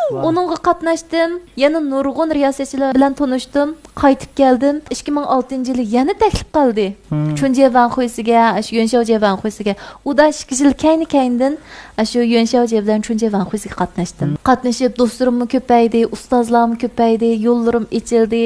ئۇنىڭغا قاتناشتىم. يەنە نۇرغۇن رىياسەتچىلەر بىلەن تونۇشتۇم. قايتىپ كەلدىم. ئىككى مىڭ ئالتىنچى يىلى يەنە تەكلىپ قىلدى. چۈنجيې ۋەنخۇيسىگە، ئاشۇ يۈەنشياۋجيې ۋەنخۇيسىگە. ئۇدا ئىككى يىل كەينى-كەينىدىن ئاشۇ يۈەنشياۋجيې بىلەن چۈنجيې ۋەنخۇيسىگە قاتناشتىم. قاتنىشىپ دوستلىرىممۇ كۆپەيدى، ئۇستازلارمۇ كۆپەيدى، يوللىرىم ئېچىلدى.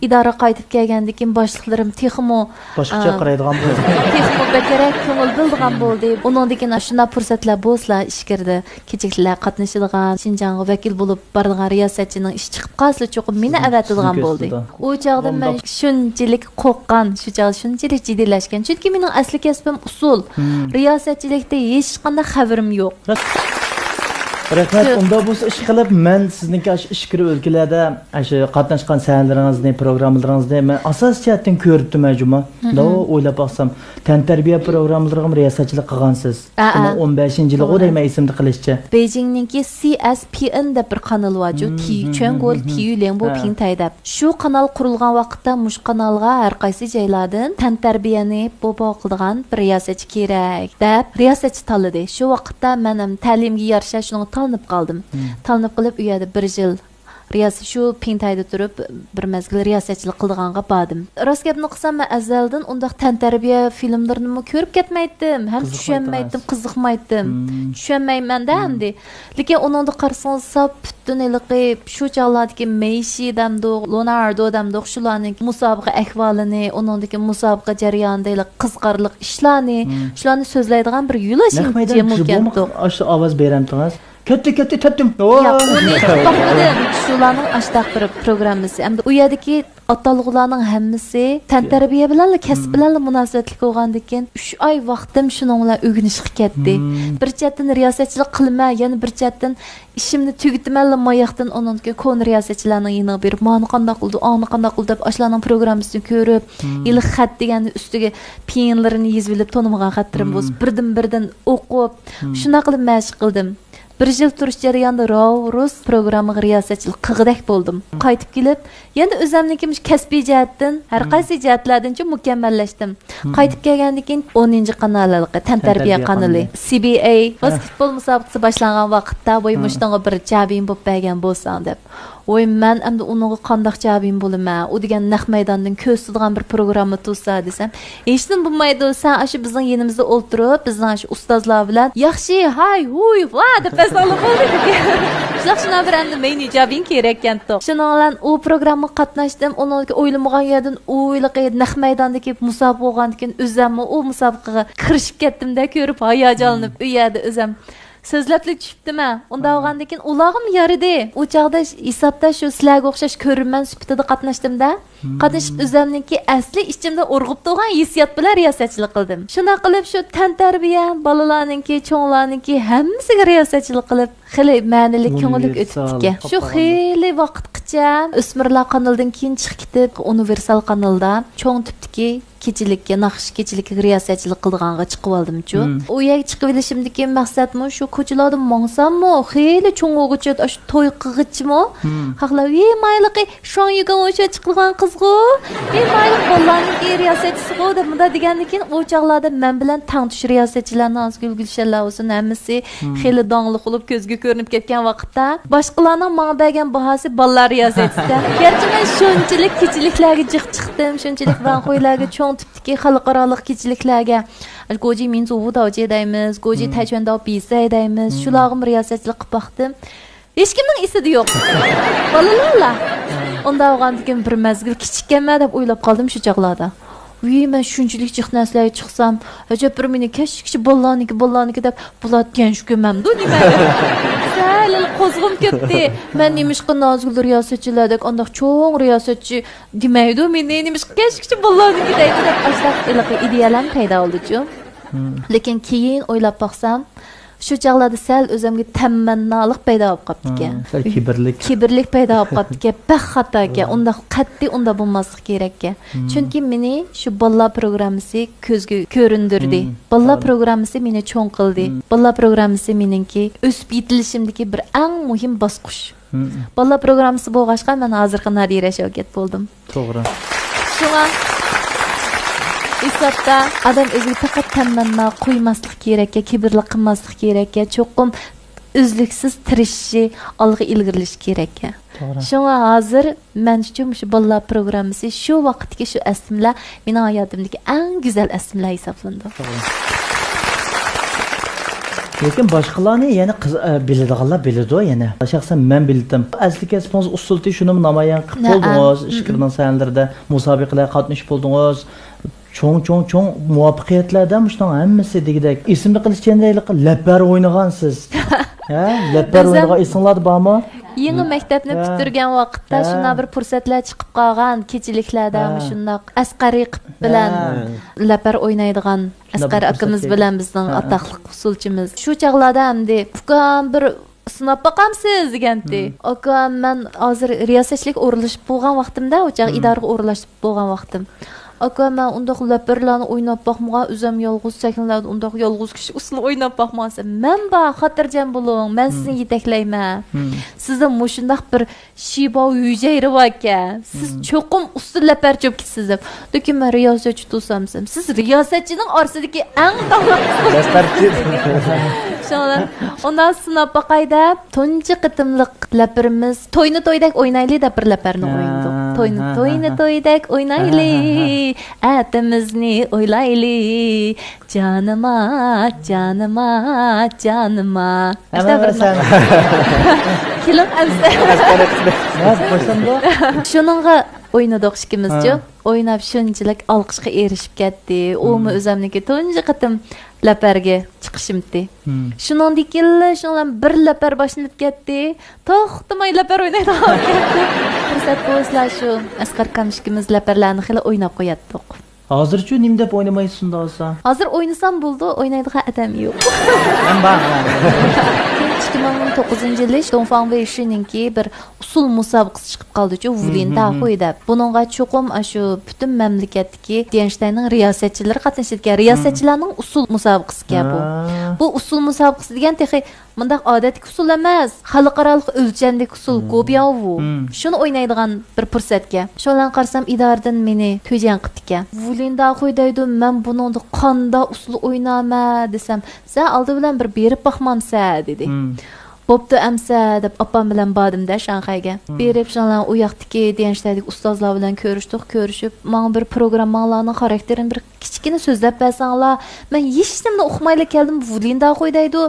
ئىدارىگە قايتىپ كەلگەندىن كېيىن باشلىقلىرىم تېخىمۇ باشقىچە قارايدىغان بولدى. تېخىمۇ بەكرەك كۆڭۈل بۆلىدىغان بولدى. ئۇنىڭدىن كېيىن شۇنداق پۇرسەتلەر بولسىلا ئىچكىرىدە كېچىكلەر قاتنىشىدىغان، شىنجاڭغا ۋەكىل بولۇپ بارىدىغان رىياسەتچىنىڭ ئىشى چىقىپ قالسىلا چوقۇم مېنى ئەۋەتىدىغان بولدى. ئۇ چاغدا مەن شۇنچىلىك قورققان، شۇ چاغدا شۇنچىلىك جىددىيلەشكەن. چۈنكى مېنىڭ ئەسلى كەسپىم ئۇسسۇل. رىياسەتچىلىكتە ھېچقانداق خەۋىرىم يوق. رەھمەت، ئۇنداق بولسا ئىشقىلىپ مەن سىزنىڭكى ئاشۇ ئىچكىرى ئۆلكىلەردە ئاشۇ قاتناشقان سەھنىلىرىڭىزنى، پروگراممىلىرىڭىزنى مەن ئاساسىي جەھەتتىن كۆرۈپتىمەن جۇمۇ. مم. داۋۇ ئويلاپ باقسام، تەنتەربىيە پروگراممىلىرىغىمۇ رىياسەتچىلىك قىلغانسىز. ئەئە. ئۇنىڭ ئون بەشىنچى يىلىغۇ دەيمەن، ئېسىمدە قېلىشىچە. بېيجىڭنىڭكى سى ئەس پى ئېن دەپ بىر قانىلى بارچۇ، مم، تى، مم، چۈەنگول مم، مم. تيۇ ليەنبو پىڭتەي دەپ. شۇ قانال قۇرۇلغان ۋاقىتتا مۇشۇ قانالغا ھەر قايسى جايلاردىن تەنتەربىيەنى بوپا قىلىدىغان بىر رىياسەتچى كېرەك دەپ رىياسەتچى تاللىدى. شۇ ۋاقىتتا مەن ھەم تەلىيىمگە يارىشا شۇنىڭغا تالىنىپ قالدىم. مم. تالىنىپ قېلىپ ئۇ يەردە بىر يىل رىياسەت، شۇ پىڭتەيدە تۇرۇپ بىر مەزگىل رىياسەتچىلىك قىلىدىغانغا باردىم. راست گەپنى قىلسام، مەن ئەزەلدىن ئۇنداق تەنتەربىيە فىلىملىرىنىمۇ كۆرۈپ كەتمەيتتىم، ھەم چۈشەنمەيتتىم، قىزىقمايتتىم. مم. چۈشەنمەيمەن-دە ئەمدى. لېكىن ئۇنىڭدا قارىسىڭىز، ساپ پۈتۈن ھېلىقى شۇ چاغلاردىكى مېيشى دەمدۇق، لېئوناردو دەمدۇق، شۇلارنىڭ مۇسابىقە ئەھۋالىنى، ئۇنىڭدىكى مۇسابىقە جەريانىدا ھېلىقى قىزىقارلىق ئىشلارنى، مم، شۇلارنى سۆزلەيدىغان بىر يۆلەش جىمۇ كەتتۇق. ئاشۇ ئاۋاز بېرەمتىڭىز؟ كەتتى، كەتتى، تەتتىم. ياق، ئۇنى باقمىدىم. شۇلارنىڭ ئاشتاق بىر پروگراممىسى. ئەمدى ئۇ يەردىكى ئاتالغۇلارنىڭ ھەممىسى تەنتەربىيە بىلەنلا، كەسىپ بىلەنلا مۇناسىۋەتلىك بولغاندىكىن، ئۈچ ئاي ۋاقتىم شۇنىڭ بىلەن ئۆگىنىشكە كەتتى. بىر چەتتىن رىياسەتچىلىك قىلىمەن، يەنە بىر چەتتىن ئىشىمنى تۈگىتىمەنلا، ماياقتىن ئۇنىڭدىكى كونا رىياسەتچىلەرنىڭ يېنىغا بېرىپ، مانى قانداق قىلىدۇ، ئانى قانداق قىلىدۇ دەپ، ئاشۇلارنىڭ پروگراممىسىنى كۆرۈپ، ھېلىقى خەت دېگەننى ئۈستىگە پىيىنلىرىنى يېزىۋېلىپ، تونۇمىغان خەتلىرىم بولسا، بىردىن-بىردىن ئوقۇپ، شۇنداق قىلىپ مەشىق قىلدىم. بىر يىل تۇرۇش جەريانىدا راۋرۇس پروگراممىغا رىياسەتچىلىك قىلغۇدەك بولدۇم. قايتىپ كېلىپ، يەنە ئۆزۈمنىڭكى مۇشۇ كەسپىي جەھەتتىن ھەر قايسى جەھەتلەردىنچە مۇكەممەللەشتىم. قايتىپ كەلگەندىن كېيىن ئونىنچى قانال ھېلىقى تەنتەربىيە قانىلى، سى بى ئەي، ۋاسكېتبول مۇسابىقىسى باشلانغان ۋاقىتتا، ۋاي، مۇشۇنىڭغا بىر جابىن بولۇپ بەرگەن بولساڭ دەپ. ۋاي، مەن ئەمدى ئۇنىڭغا قانداق جابىن بولىمەن؟ ئۇ دېگەن نەق مەيداندىن كۆرسىتىدىغان بىر پروگرامما تۇرسا دېسەم، ھېچنېمە بولمايدۇ، سەن ئاشۇ بىزنىڭ يېنىمىزدا ئولتۇرۇپ، بىزنىڭ ئاشۇ ئۇستازلار بىلەن ياخشى، ھاي، ھۇي، ۋا دەپ بەرسەڭلا بولدى دېدى. شۇنداق، شۇنداق بىر ئەمدى مەينى جابىن كېرەككەنتۇق. شۇنىڭ بىلەن ئۇ پروگراممىغا قاتناشتىم، ئۇنىڭدىكى ئويلىمىغان يەردىن ئۇ ھېلىقى نەق مەيداندىكى مۇسابىقە بولغاندىكىن ئۆزەممۇ ئۇ مۇسابىقىگە كىرىشىپ كەتتىم-دە، كۆرۈپ ھاياجانلىنىپ ئۇ يەردە ئۆزەم. سۆزلەپلا چۈشۈپتىمەن. ئۇنداق بولغاندىكىن ئۇلارغىمۇ يارىدى. ئۇ چاغدا ھېسابتا شۇ سىلەرگە ئوخشاش كۆرۈرمەن سۈپىتىدە قاتناشتىم-دە. قاتنىشىپ، ئۆزۈمنىڭكى ئەسلى ئىچىمدە ئۇرغۇپ تۇرغان ھېسسىيات بىلەن رىياسەتچىلىك قىلدىم. شۇنداق قىلىپ، شۇ تەنتەربىيە، بالىلارنىڭكى، چوڭلارنىڭكى ھەممىسىگە رىياسەتچىلىك قىلىپ، خېلى مەنىلىك، كۆڭۈللۈك ئۆتۈپتىكەن. شۇ خېلى ۋاقىتقىچە ئۆسمۈرلەر قانىلىدىن كېيىن چىقىپ كېتىپ، ئۇنىۋېرسال قانىلىدا چوڭ تىپتىكى كېچىلىككە، ناخشا كېچىلىكىگە رىياسەتچىلىك قىلىدىغانغا چىقىۋالدىمچۇ. ئۇ يەرگە چىقىۋېلىشىمدىكى مەقسەتمۇ شۇ، كوچىلاردا ماڭساممۇ، خېلى چوڭ بولغۇچە، ئاشۇ توي قىلغىچىمۇ، خەقلەر، ۋى مايلىقى، شاڭيۈگەن ئوشۇ چىقىدىغان قىزغۇ، ۋى مايلىق بالىلارنىڭكى رىياسەتچىسىغۇ، دەپ مۇنداق دېگەندىن كېيىن، ئۇ چاغلاردا مەن بىلەن تەڭتۇش رىياسەتچىلەرنىڭ، ھازىر گۈلگۈلشەنلەر بولسۇن، ھەممىسى خېلى داڭلىق بولۇپ، كۆزگە كۆرۈنۈپ كەتكەن ۋاقىتتا، باشقىلارنىڭ ماڭا بەرگەن باھاسى بالىلار رىياسەتچىسى. گەرچە مەن شۇنچىلىك كېچىلىكلەرگە جىق چىقتىم، شۇنچىلىك ۋەنخۇيلارغا، چوڭ تىپتىكى خەلقئارالىق كېچىلىكلەرگە، گوجى مىنزۇۋۇ داۋجې دەيمىز، گوجى تەچۈەن داۋ بىسەي دەيمىز، شۇلارغىمۇ رىياسەتچىلىك قىلىپ باقتىم. ھېچكىمنىڭ ئېسىدە يوق. بالىلارلا. ئۇنداق بولغاندىكىن بىر مەزگىل كىچىككەنمەن دەپ ئويلاپ قالدىم شۇ چاغلاردا. ۋىي، مەن شۇنچىلىك جىق نەرسىلەرگە چىقسام، ئەجەب بىر مېنى كەچكىچە بالىلارنىڭكى، بالىلارنىڭكى دەپ بۇلار گەنشە كۆمەمدۇ نېمە؟ سەل قوزغىم كۆپتى. مەن نېمىشقا نازۇگۈل رىياسەتچىلەردەك ئانداق چوڭ رىياسەتچى دېمەيدۇ مېنى، نېمىشقا كەچكىچە بالىلارنىڭكى دەيدۇ دەپ ئاشۇنداق ھېلىقى ئىدىيەلەرمۇ پەيدا بولدىچۇ. لېكىن كېيىن ئويلاپ باقسام، شۇ چاغلاردا سەل ئۆزۈمگە تەمەننالىق پەيدا بولۇپ قاپتىكەن. سەل كىبىرلىك. كىبىرلىك پەيدا بولۇپ قاپتىكەن. بەك خاتا ئىكەن. ئۇنداق، قەتئىي ئۇنداق بولماسلىق كېرەككەن. چۈنكى مېنى شۇ بالىلار پروگراممىسى كۆزگە كۆرۈندۈردى. بالىلار پروگراممىسى مېنى چوڭ قىلدى. بالىلار پروگراممىسى مېنىڭكى ئۆسۈپ يېتىلىشىمدىكى بىر ئەڭ مۇھىم باسقۇچ. بالىلار پروگراممىسى بولغاچقا، مەن ھازىرقى نادىرە شەۋكەت بولدۇم. توغرا. شۇڭا ھېسابتا ئادەم ئۆزىگە پەقەت تەمەننا قويماسلىق كېرەككەن، كىبىرلىك قىلماسلىق كېرەككەن، چوقۇم ئۈزلۈكسىز تىرىشىشى، ئالغا ئىلگىرىلىشى كېرەككەن. توغرا. شۇڭا ھازىر مەن ئۈچۈن مۇشۇ بالىلار پروگراممىسى، شۇ ۋاقىتتىكى شۇ ئەسلىمىلەر مېنىڭ ھاياتىمدىكى ئەڭ گۈزەل ئەسلىمىلەر ھېسابلىنىدۇ. لېكىن باشقىلارنى يەنە قىز-، ئە، بىلىدىغانلار بىلىدۇ يەنە. شەخسەن مەن بىلدىم. ئەسلىكى كەسپىڭىز ئۇسسۇلتى، شۇنىمۇ نامايان قىلىپ بولدىڭىز. ئىچكىرىنىڭ سەھنىلىرىدە مۇسابىقىلەرگە قاتنىشىپ بولدىڭىز. چوڭ، چوڭ، چوڭ مۇۋەپپەقىيەتلەردە مۇشۇنىڭ ھەممىسى دېگۈدەك. ئېسىمدە قېلىشىچە ھېلىقى لەپەر ئوينىغانسىز. ھە؟ لەپەر ئۆزۈم ئوينىغان ئېسىڭلاردا بارمۇ؟ يېڭى مەكتەپنى پۈتتۈرگەن ۋاقىتتا شۇنداق بىر پۇرسەتلەر چىقىپ قالغان، كېچىلىكلەردە مۇشۇنداق ئەسقەر رەقىب بىلەن لەپەر ئوينايدىغان، ئەسقەر ئاكىمىز بىلەن بىزنىڭ ئاتاقلىق ئۇسسۇلچىمىز. شۇ چاغلاردا ئەمدى، ئۇكام، بىر سىناپ باقامسىز؟ دېگەنتى. ئاكام، مەن ھازىر رىياسەتچىلىككە ئورۇنلىشىپ بولغان ۋاقتىمدا، ئۇ چاغ ئىدارىگە ئورۇنلاشتۇرۇپ بولغان ۋاقتىم. ئاكا، مەن ئۇنداق لەپەرلەرنى ئويناپ باقمىغان، ئۆزۈم يالغۇز سەھنىلەردە ئۇنداق يالغۇز كىشى ئۇسسۇل ئويناپ باقمىغان. مەن بار، خاتىرجەم بولۇڭ، مەن سىزنى يېتەكلەيمەن. سىزدە مۇشۇنداق بىر شىباۋ ھۈجەيرە باركەن، سىز چوقۇم ئۇسسۇل لەپەرچى بولۇپ كېتىسىز دەپ. لېكىن مەن رىياسەتچى تۇرسام دېسەم، سىز رىياسەتچىنىڭ ئارىسىدىكى ئەڭ داڭلىق ئۇسسۇلچى. شۇڭا ئۇنداق سىناپ باقاي دەپ، تۇنجى قېتىملىق لەپىرىمىز توينى تويدەك ئوينايلى دەپ بىر لەپەرنى ئوينىدۇق. توينى، توينى تويدەك ئوينايلى، ئەتىمىزنى ئويلايلى، جانىما، جانىما، جانىما. ئەمما بىر سەن. كېلىڭ ئەمسە. باشلامدۇ؟ شۇنىڭغا ئوينىدۇق ئىككىمىزچۇ. ئويناپ شۇنچىلىك ئالقىشقا ئېرىشىپ كەتتى. ئۇمۇ ئۆزەمنىڭكى تۇنجى قېتىم لەپەرگە چىقىشىمتى. شۇنىڭدىن كېيىنلا شۇنىڭ بىلەن بىر لەپەر باشلىنىپ كەتتى. توختىماي لەپەر ئوينايدىغان بولۇپ كەتتى. پۇرسەت بولسىلا شۇ ئەسقەر ئاكام ئىككىمىز لەپەرلەرنى خېلى ئويناپ قوياتتۇق. ھازىرچۇ نېمە دەپ ئوينىمايسىز شۇنداق بولسا؟ ھازىر ئوينىسام بولىدۇ، ئوينايدىغان ئادەم يوق. مەن بار. كېيىن ئىككى مىڭ توققۇزىنچى يىلى دونفاڭ ۋېيشىنىڭكى بىر ئۇسسۇل مۇسابىقىسى چىقىپ قالدىچۇ، ۋۇلىن داخۇي دەپ. بۇنىڭغا چوقۇم ئاشۇ پۈتۈن مەملىكەتتىكى ديەنشتەينىڭ رىياسەتچىلىرى قاتنىشىدىكەن. رىياسەتچىلەرنىڭ ئۇسسۇل مۇسابىقىسىكەن بۇ. بۇ ئۇسسۇل مۇسابىقىسى دېگەن تېخى مۇنداق ئادەتتىكى ئۇسسۇل ئەمەس، خەلقئارالىق ئۆلچەمدىكى ئۇسسۇل، گوبياۋۋۇ. شۇنى ئوينايدىغان بىر پۇرسەتكەن. شۇ بىلەن قارىسام، ئىدارىدىن مېنى تۈجەن قىپتىكەن. ۋۇلىن داخۇي دەيدۇ، مەن بۇنىڭدا قانداق ئۇسسۇل ئوينايمەن دېسەم، سەن ئالدى بىلەن بىر بېرىپ باقمامسەن دېدى. بوپتۇ ئەمسە دەپ ئاپام بىلەن باردىم-دە شاڭخەيگە. بېرىپ شۇنىڭ بىلەن ئۇ ياقتىكى ديەنشتەيدىكى ئۇستازلار بىلەن كۆرۈشتۇق، كۆرۈشۈپ ماڭا بىر پروگرامماڭلارنىڭ خاراكتېرىنى بىر كىچىككىنە سۆزلەپ بەرسەڭلار، مەن ھېچنېمىنى ئۇقمايلا كەلدىم، ۋۇلىن داخۇي دەيدۇ،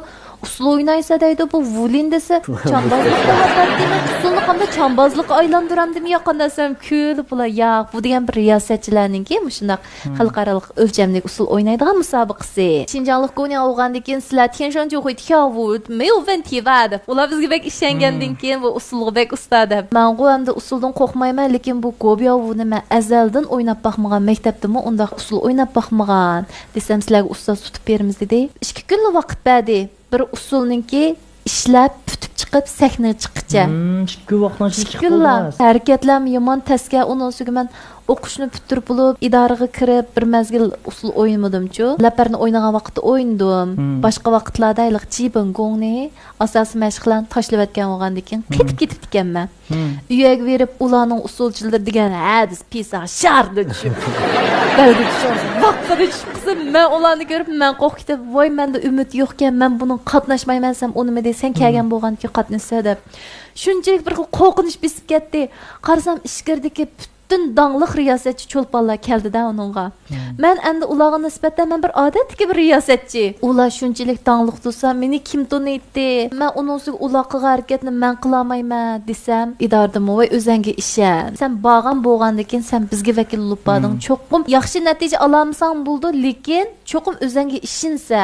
ئۇسسۇل ئوينايسەن دەيدۇ، بۇ ۋۇلىن دېسە چامبازلىق قىلىۋاتاتتى، مەن ئۇسسۇلنى ھەمدە چامبازلىققا ئايلاندۇرامدىمۇ يا قانداق دېسەم، كۈلۈپ ئۇلار ياق، بۇ دېگەن بىر رىياسەتچىلەرنىڭكى مۇشۇنداق خەلقئارالىق ئۆلچەمدىكى ئۇسسۇل ئوينايدىغان مۇسابىقىسى. شىنجاڭلىق گۇنياڭ ئوغاندىكىن سىلەر تيەنشان جوخۇي تياۋۇ مېيۋ ۋېن تى ۋا دەپ، ئۇلار بىزگە بەك ئىشەنگەندىن كېيىن بۇ ئۇسسۇلغا بەك ئۇستا دەپ. مەنغۇ ئەمدى ئۇسسۇلدىن قورقمايمەن، لېكىن بۇ گوبياۋۇنى مەن ئەزەلدىن ئويناپ باقمىغان، مەكتەپتىمۇ ئۇنداق ئۇسسۇل ئويناپ باقمىغان دېسەم، سىلەرگە ئۇستاز تۇتۇپ بېرىمىز دېدى. ئىككى كۈنلا ۋاقىت بەردى. بىر ئۇسسۇلنىڭكى ئىشلەپ پۈتۈپ چىقىپ سەھنىگە چىققىچە. ھىم، ئىككى كۈن ۋاقىتنىڭ ئىچىدە ئىككى چىقىپ كۈنلا بولماس. ھەرىكەتلەرمۇ يامان تەسكە، ئۇنىڭ ئۈستىگە مەن ئوقۇشنى پۈتتۈرۈپ بولۇپ، ئىدارىگە كىرىپ، بىر مەزگىل ئۇسسۇل ئوينىمىدىمچۇ. لەپەرنى ئوينىغان ۋاقىتتا ئوينىدىم. ھىم. باشقا ۋاقىتلاردا ھېلىقى جى بېنگوڭنى، ئاساسىي مەشىقلەرنى تاشلىۋەتكەن بولغاندىن كېيىن قېتىپ كېتىپتىكەنمەن. ھىم. ئۆيگە بېرىپ، ئۇلارنىڭ ئۇسسۇلچىلىرى دېگەن ھە دېسە، پىسا شاردا چۈشۈپ، بەلگە چۈشۈپ، ۋاققىدا چۈشۈپ قىلسا، مەن ئۇلارنى كۆرۈپ، مەن قورقۇپ كېتىپ، ۋاي، مەندە ئۈمىد يوقكەن، مەن بۇنىڭغا قاتناشمايمەن دېسەم، ئۇنىمىدى، سەن كەلگەن بولغاندىكىن قاتنىشىسەن دەپ. شۇنچىلىك بىر خىل قورقۇنچ بېسىپ كەتتى. قارىسام، ئىچكىرىدىكى پۈتۈن داڭلىق رىياسەتچى چولپانلار كەلدىدە ئۇنىڭغا. مەن ئەمدى ئۇلارغا نىسبەتەن مەن بىر ئادەتتىكى بىر رىياسەتچى. ئۇلار شۇنچىلىك داڭلىق تۇرسا، مېنى كىم تونۇيتتى؟ مەن ئۇنىڭ ئۈستىگە ئۇلار قىلغان ھەرىكەتنى مەن قىلالمايمەن دېسەم، ئىدارىدىمۇ، ۋاي، ئۆزەڭگە ئىشەن. سەن بارغان بولغاندىن كېيىن سەن بىزگە ۋەكىل بولۇپ باردىڭ. چوقۇم ياخشى نەتىجە ئالالمىساڭ بولىدۇ، لېكىن چوقۇم ئۆزەڭگە ئىشىنسە.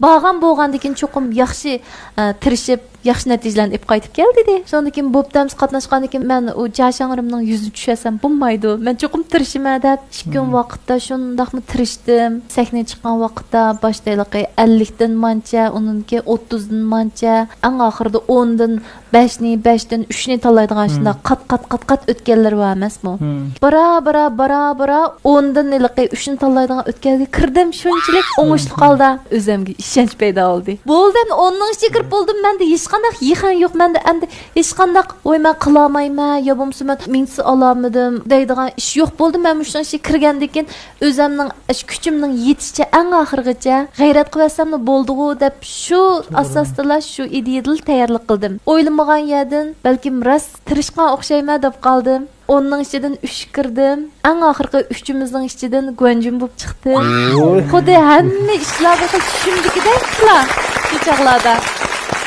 بارغان بولغاندىن كېيىن چوقۇم ياخشى، ئە، تىرىشىپ، ياخشى نەتىجىلەرنى ئېلىپ قايتىپ كەل، دېدى. شۇندىن كېيىن بوپتۇ، ئەمىسە قاتناشقاندىن كېيىن مەن ئۇ جيا شاڭرىمنىڭ يۈزىنى چۈشۈرسەم بولمايدۇ. مەن چوقۇم تىرىشىمەن دەپ، ئىككى كۈن ۋاقىتتا شۇنداقمۇ تىرىشتىم. سەھنىگە چىققان ۋاقىتتا باشتا ھېلىقى ئەللىكتىن مانچە، ئۇنىڭدىن كېيىن ئوتتۇزدىن مانچە، ئەڭ ئاخىرىدا ئوندىن بەشنى، بەشتىن ئۈچنى تاللايدىغان شۇنداق قات، قات، قات، قات ئۆتكەنلىرى بار ئەمەسمۇ؟ بارا، بارا، بارا، بارا، ئوندىن ھېلىقى ئۈچنى تاللايدىغان ئۆتكەلگە كىردىم. شۇنچىلىك ئوڭۇشلۇق ھالدا ئۆزۈمگە ئىشەنچ پەيدا بولدى. بولدى، ئەمدى ئوننىڭ ئىچىگە كىرىپ بولدۇم. مەندە ھېچقانداق يىغىن يوق. مەندە ئەمدى ھېچقانداق، ۋاي، مەن قىلالمايمەن يا بولمىسا مەن مىنۇسى ئالالمىدىم دەيدىغان ئىش يوق بولدى. مەن مۇشۇنىڭ ئىچىگە كىرگەندىن كېيىن ئۆزۈمنىڭ ئاشۇ كۈچۈمنىڭ يېتىشىچە ئەڭ ئاخىرغىچە غەيرەت قىلىۋەتسەملا بولدىغۇ دەپ، شۇ ئاساستىلا، شۇ ئىدىيەدىلا تەييارلىق قىلدىم. ئويلىمىغان يەردىن بەلكىم راست تىرىشقان ئوخشايمەن دەپ قالدىم. ئوننىڭ ئىچىدىن ئۈچكە كىردىم. ئەڭ ئاخىرقى ئۈچىمىزنىڭ ئىچىدىن گۇەنجۈن بولۇپ چىقتىم. خۇددى ھەممە ئىشلار بىر خىل چۈشۈمدىكىدەكلا شۇ چاغلاردا.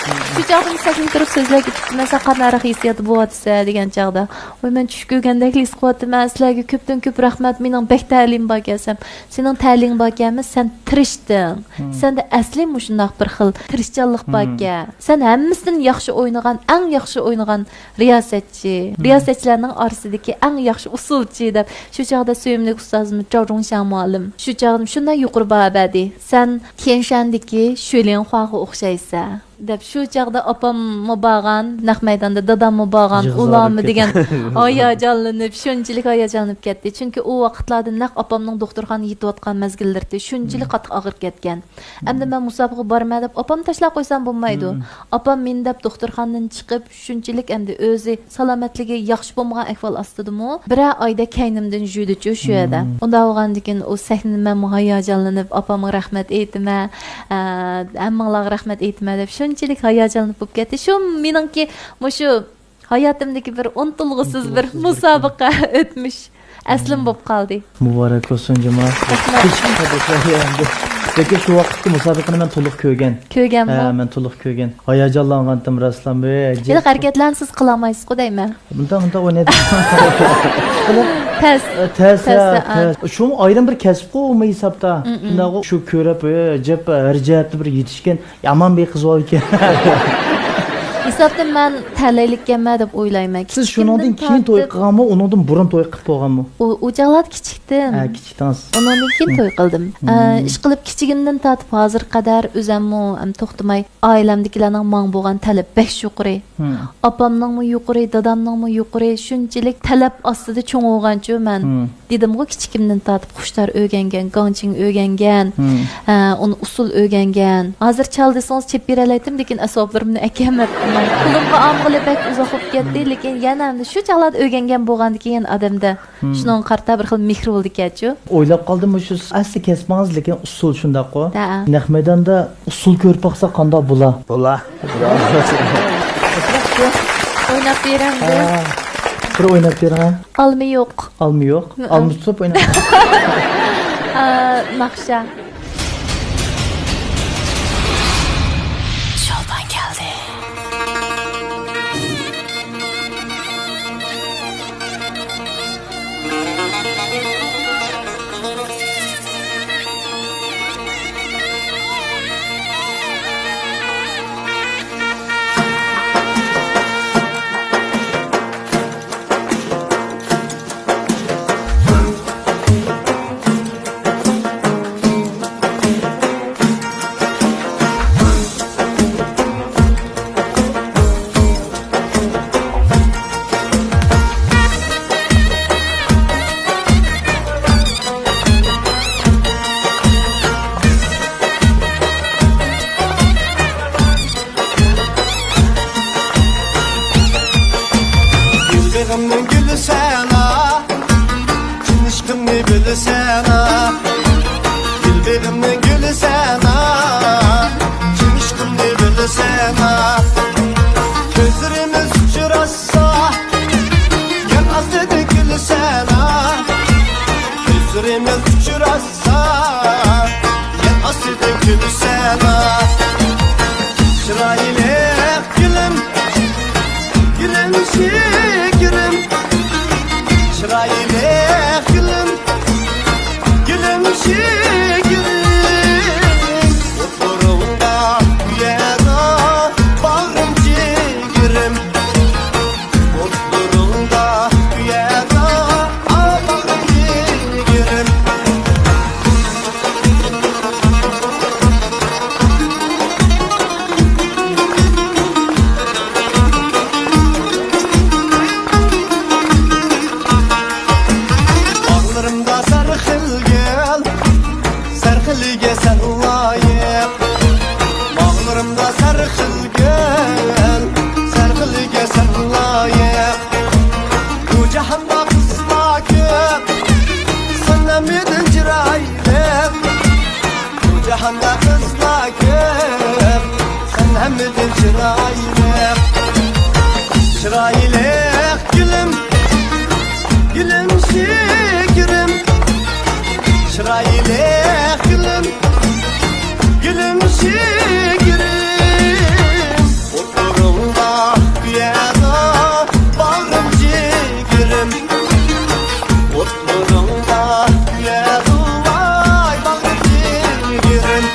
شۇ چاغدىمۇ سەھنىگە تۇرۇپ سۆزلەرگە تۈپتىمەن، سەن قانداق ھېسسىياتتا بولۇۋاتىسەن دېگەن چاغدا، ۋاي، مەن چۈش كۆرگەندەكلا ھېس قىلىۋاتىمەن، سىلەرگە كۆپتىن كۆپ رەھمەت، مېنىڭ بەك تەلىيىم باركەن دېسەم، سېنىڭ تەلىيىڭ باركەن ئەمەس، سەن تىرىشتىڭ. سەندە ئەسلى مۇشۇنداق بىر خىل تىرىشچانلىق باركەن. سەن ھەممىسىدىن ياخشى ئوينىغان، ئەڭ ياخشى ئوينىغان رىياسەتچى، رىياسەتچىلەرنىڭ ئارىسىدىكى ئەڭ ياخشى ئۇسسۇلچى دەپ، شۇ چاغدا سۆيۈملۈك ئۇستازىمىز جاۋ جۇڭشياڭ مۇئەللىم شۇ چاغدا شۇنداق يۇقىرى باھا بەردى، سەن تيەنشاندىكى شۈليەنخۇاغا ئوخشايسەن دەپ. شۇ چاغدا ئاپاممۇ بارغان، نەق مەيداندا داداممۇ بارغان، ئۇلارمۇ دېگەن ھاياجانلىنىپ، شۇنچىلىك ھاياجانلىنىپ كەتتى. چۈنكى ئۇ ۋاقىتلاردا نەق ئاپامنىڭ دوختۇرخانىدا يېتىۋاتقان مەزگىللىرىدى، شۇنچىلىك قاتتىق ئاغرىپ كەتكەن. ئەمدى مەن مۇسابىقىگە بارىمەن دەپ ئاپامنى تاشلاپ قويسام بولمايدۇ. ئاپام مېنى دەپ دوختۇرخانىدىن چىقىپ، شۇنچىلىك ئەمدى ئۆزى سالامەتلىكى ياخشى بولمىغان ئەھۋال ئاستىدىمۇ، بىرەر ئايدا كەينىمدىن يۈردىچۇ شۇ يەردە. ئۇنداق بولغاندىكىن ئۇ سەھنىدە مەنمۇ ھاياجانلىنىپ، ئاپامغا رەھمەت ئېيتىمەن، ئە، ھەممىڭلارغا رەھمەت ئېيتىمەن دەپ شۇنچىلىك ھاياجانلىنىپ بولۇپ كەتتى. شۇ مېنىڭكى مۇشۇ ھاياتىمدىكى بىر ئۇنتۇلغۇسىز بىر مۇسابىقە ئۆتمۈش ئەسلىم بولۇپ قالدى. مۇبارەك بولسۇن، جۇما. رەھمەت. لېكىن شۇ ۋاقىتتا مۇسابىقىنى مەن تولۇق كۆرگەن. كۆرگەنمۇ؟ ھە، مەن تولۇق كۆرگەن. ھاياجانلانغانتىم، راستلا. ھېلىقى ھەرىكەتلەرنى سىز قىلالمايسىزغۇ دەيمەن. مۇنداق، مۇنداق ئوينايدۇ. تەس. تەس، تەس، تەس. شۇمۇ ئايرىم بىر كەسىپقۇ، ئۇمۇ ھېسابتا. شۇنداققۇ، شۇ كۆرۈپ، ئەجەب، ھەر جەھەتتە بىر يېتىشكەن. يامان بىر قىز بار ئىكەن. ھېسابتا مەن تەلەيلىككەنمەن دەپ ئويلايمەن. سىز شۇنىڭدىن كېيىن توي قىلغانمۇ، ئۇنىڭدىن بۇرۇن توي قىلىپ بولغانمۇ؟ ئۇ، ئۇ چاغلاردا كىچىكتىم. ھە، كىچىكتىڭىز. ئۇنىڭدىن كېيىن توي قىلدىم. ئە، ئىشقىلىپ كىچىكىمدىن تارتىپ ھازىرغا قەدەر ئۆزەممۇ، ئەم، توختىماي ئائىلەمدىكىلەرنىڭ ماڭا بولغان تەلىپى بەك يۇقىرى. ئاپامنىڭمۇ يۇقىرى، دادامنىڭمۇ يۇقىرى، شۇنچىلىك تەلەپ ئاستىدا چوڭ بولغانچۇ مەن. دېدىمغۇ، كىچىكىمدىن تارتىپ خۇشتار ئۆگەنگەن، گاڭچىڭ ئۆگەنگەن، ھە، ئۇنى ئۇسسۇل ئۆگەنگەن. ھازىر چال دېسىڭىز چېلىپ بېرەلەيتتىم، لېكىن ئەسۋابلىرىمنى ئەكەلمەپتىمەن. قولۇمغا ئالمىغىلى بەك ئۇزاق بولۇپ كەتتى، لېكىن يەنە ئەمدى شۇ چاغلاردا ئۆگەنگەن بولغاندىكىن يەنە ئادەمدە شۇنىڭغا قارىتا بىر خىل مېھرى بولىدىكەنچۇ. ئويلاپ قالدىم، مۇشۇ ئەسلى كەسپىڭىز، لېكىن ئۇسسۇل شۇنداققۇ. ھە. نەق مەيداندا ئۇسسۇل كۆرۈپ باقسا قانداق بولا؟ بولا. ئويناپ بېرەمدۇ؟ ھە. بىر ئويناپ بېرىڭە. ئالما يوق. ئالما يوق؟ ئالما تۇتۇپ ئويناپ. ئا، ناخشا. شولپان كەلدى. شېكىرىم، ئوتلىرىڭدا كۆيەدۇ باغرىم، جىگىرىم. ئوتلىرىڭدا كۆيەدۇ باغرىم، جىگىرىم. باغلىرىمدا سەرخىل گۈل، سەرخىلگە سەن لايىق. باغلىرىمدا سەرخىل گۈل، سەرخىلگە سەن لايىق. بۇ جاھاندا قىزلار كۆپ، سەن ھەممىدىن چىرايلىق. بۇ جاھاندا قىزلار كۆپ، سەن ھەممىدىن چىرايلىق. چىرايلىق گۈلۈم، گۈلۈم شېكىرىم. چىرايلىق گۈلۈم، گۈلۈم شېكىرىم. ئوتلىرىڭدا كۆيەدۇ باغرىم، جىگىرىم. ئوتلىرىڭدا كۆيەدۇ ۋاي باغرىم، جىگىرىم.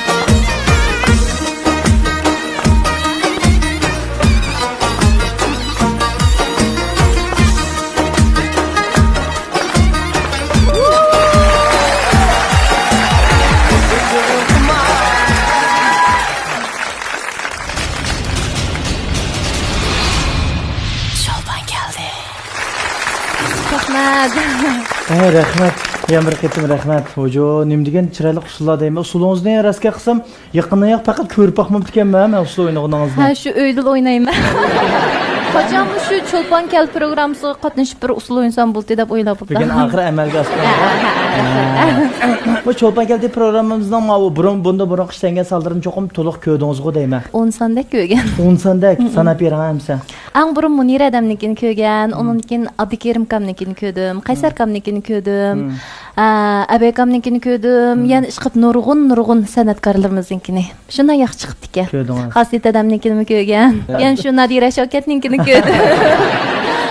شولپان كەلدى. رەھمەت. ئەي، رەھمەت. يەنە بىر قېتىم رەھمەت. ھوجو، نېمە دېگەن چىرايلىق ئۇسسۇللار دەيمەن. ئۇسسۇلىڭىزنى راستكەن قىلسام، يېقىندىن ياق پەقەت كۆرۈپ باقماپتىكەنمەن، مەن ئۇسسۇل ئوينىغىنىڭىزنى. ھە، شۇ ئۆيدىلا ئوينايمەن. قاچانمۇ شۇ چولپان كەل پروگراممىسىغا قاتنىشىپ بىر ئۇسسۇل ئوينىسام بولدى دەپ ئويلاپ بولدۇم. بۈگۈن ئاخىرى ئەمەلگە ئاشتى. ھە، ھە، ھە، ھە. بۇ چولپان كەلدى پروگراممىمىزنىڭ ماۋۇ بۇرۇن، بۇندىن بۇرۇنقى ئىشلەنگەن سانلىرىنى چوقۇم تولۇق كۆردىڭىزغۇ دەيمەن. ئون ساندەك كۆرگەن. ئون ساندەك؟ مم. ساناپ بېرىڭ ئەمسە. ئەڭ بۇرۇن مۇنىرە ھەدەمنىڭكىنى كۆرگەن، مم. ئۇنىڭدىن كېيىن ئابدۇكېرىم ئاكامنىڭكىنى كۆردۈم، قەيسەر مم. ئاكامنىڭكىنى كۆردۈم، مم. ئە، ئەبەي ئاكامنىڭكىنى كۆردۈم، مم. يەنە ئىشقىلىپ نۇرغۇن، نۇرغۇن سەنئەتكارلىرىمىزنىڭكىنى. شۇنداق ياخشى چىقىپتىكەن. كۆردىڭىز. خاسىيەت ھەدەمنىڭكىنىمۇ كۆرگەن. ھە. يەنە شۇ نادىرە شەۋكەتنىڭكىنى كۆردۈم.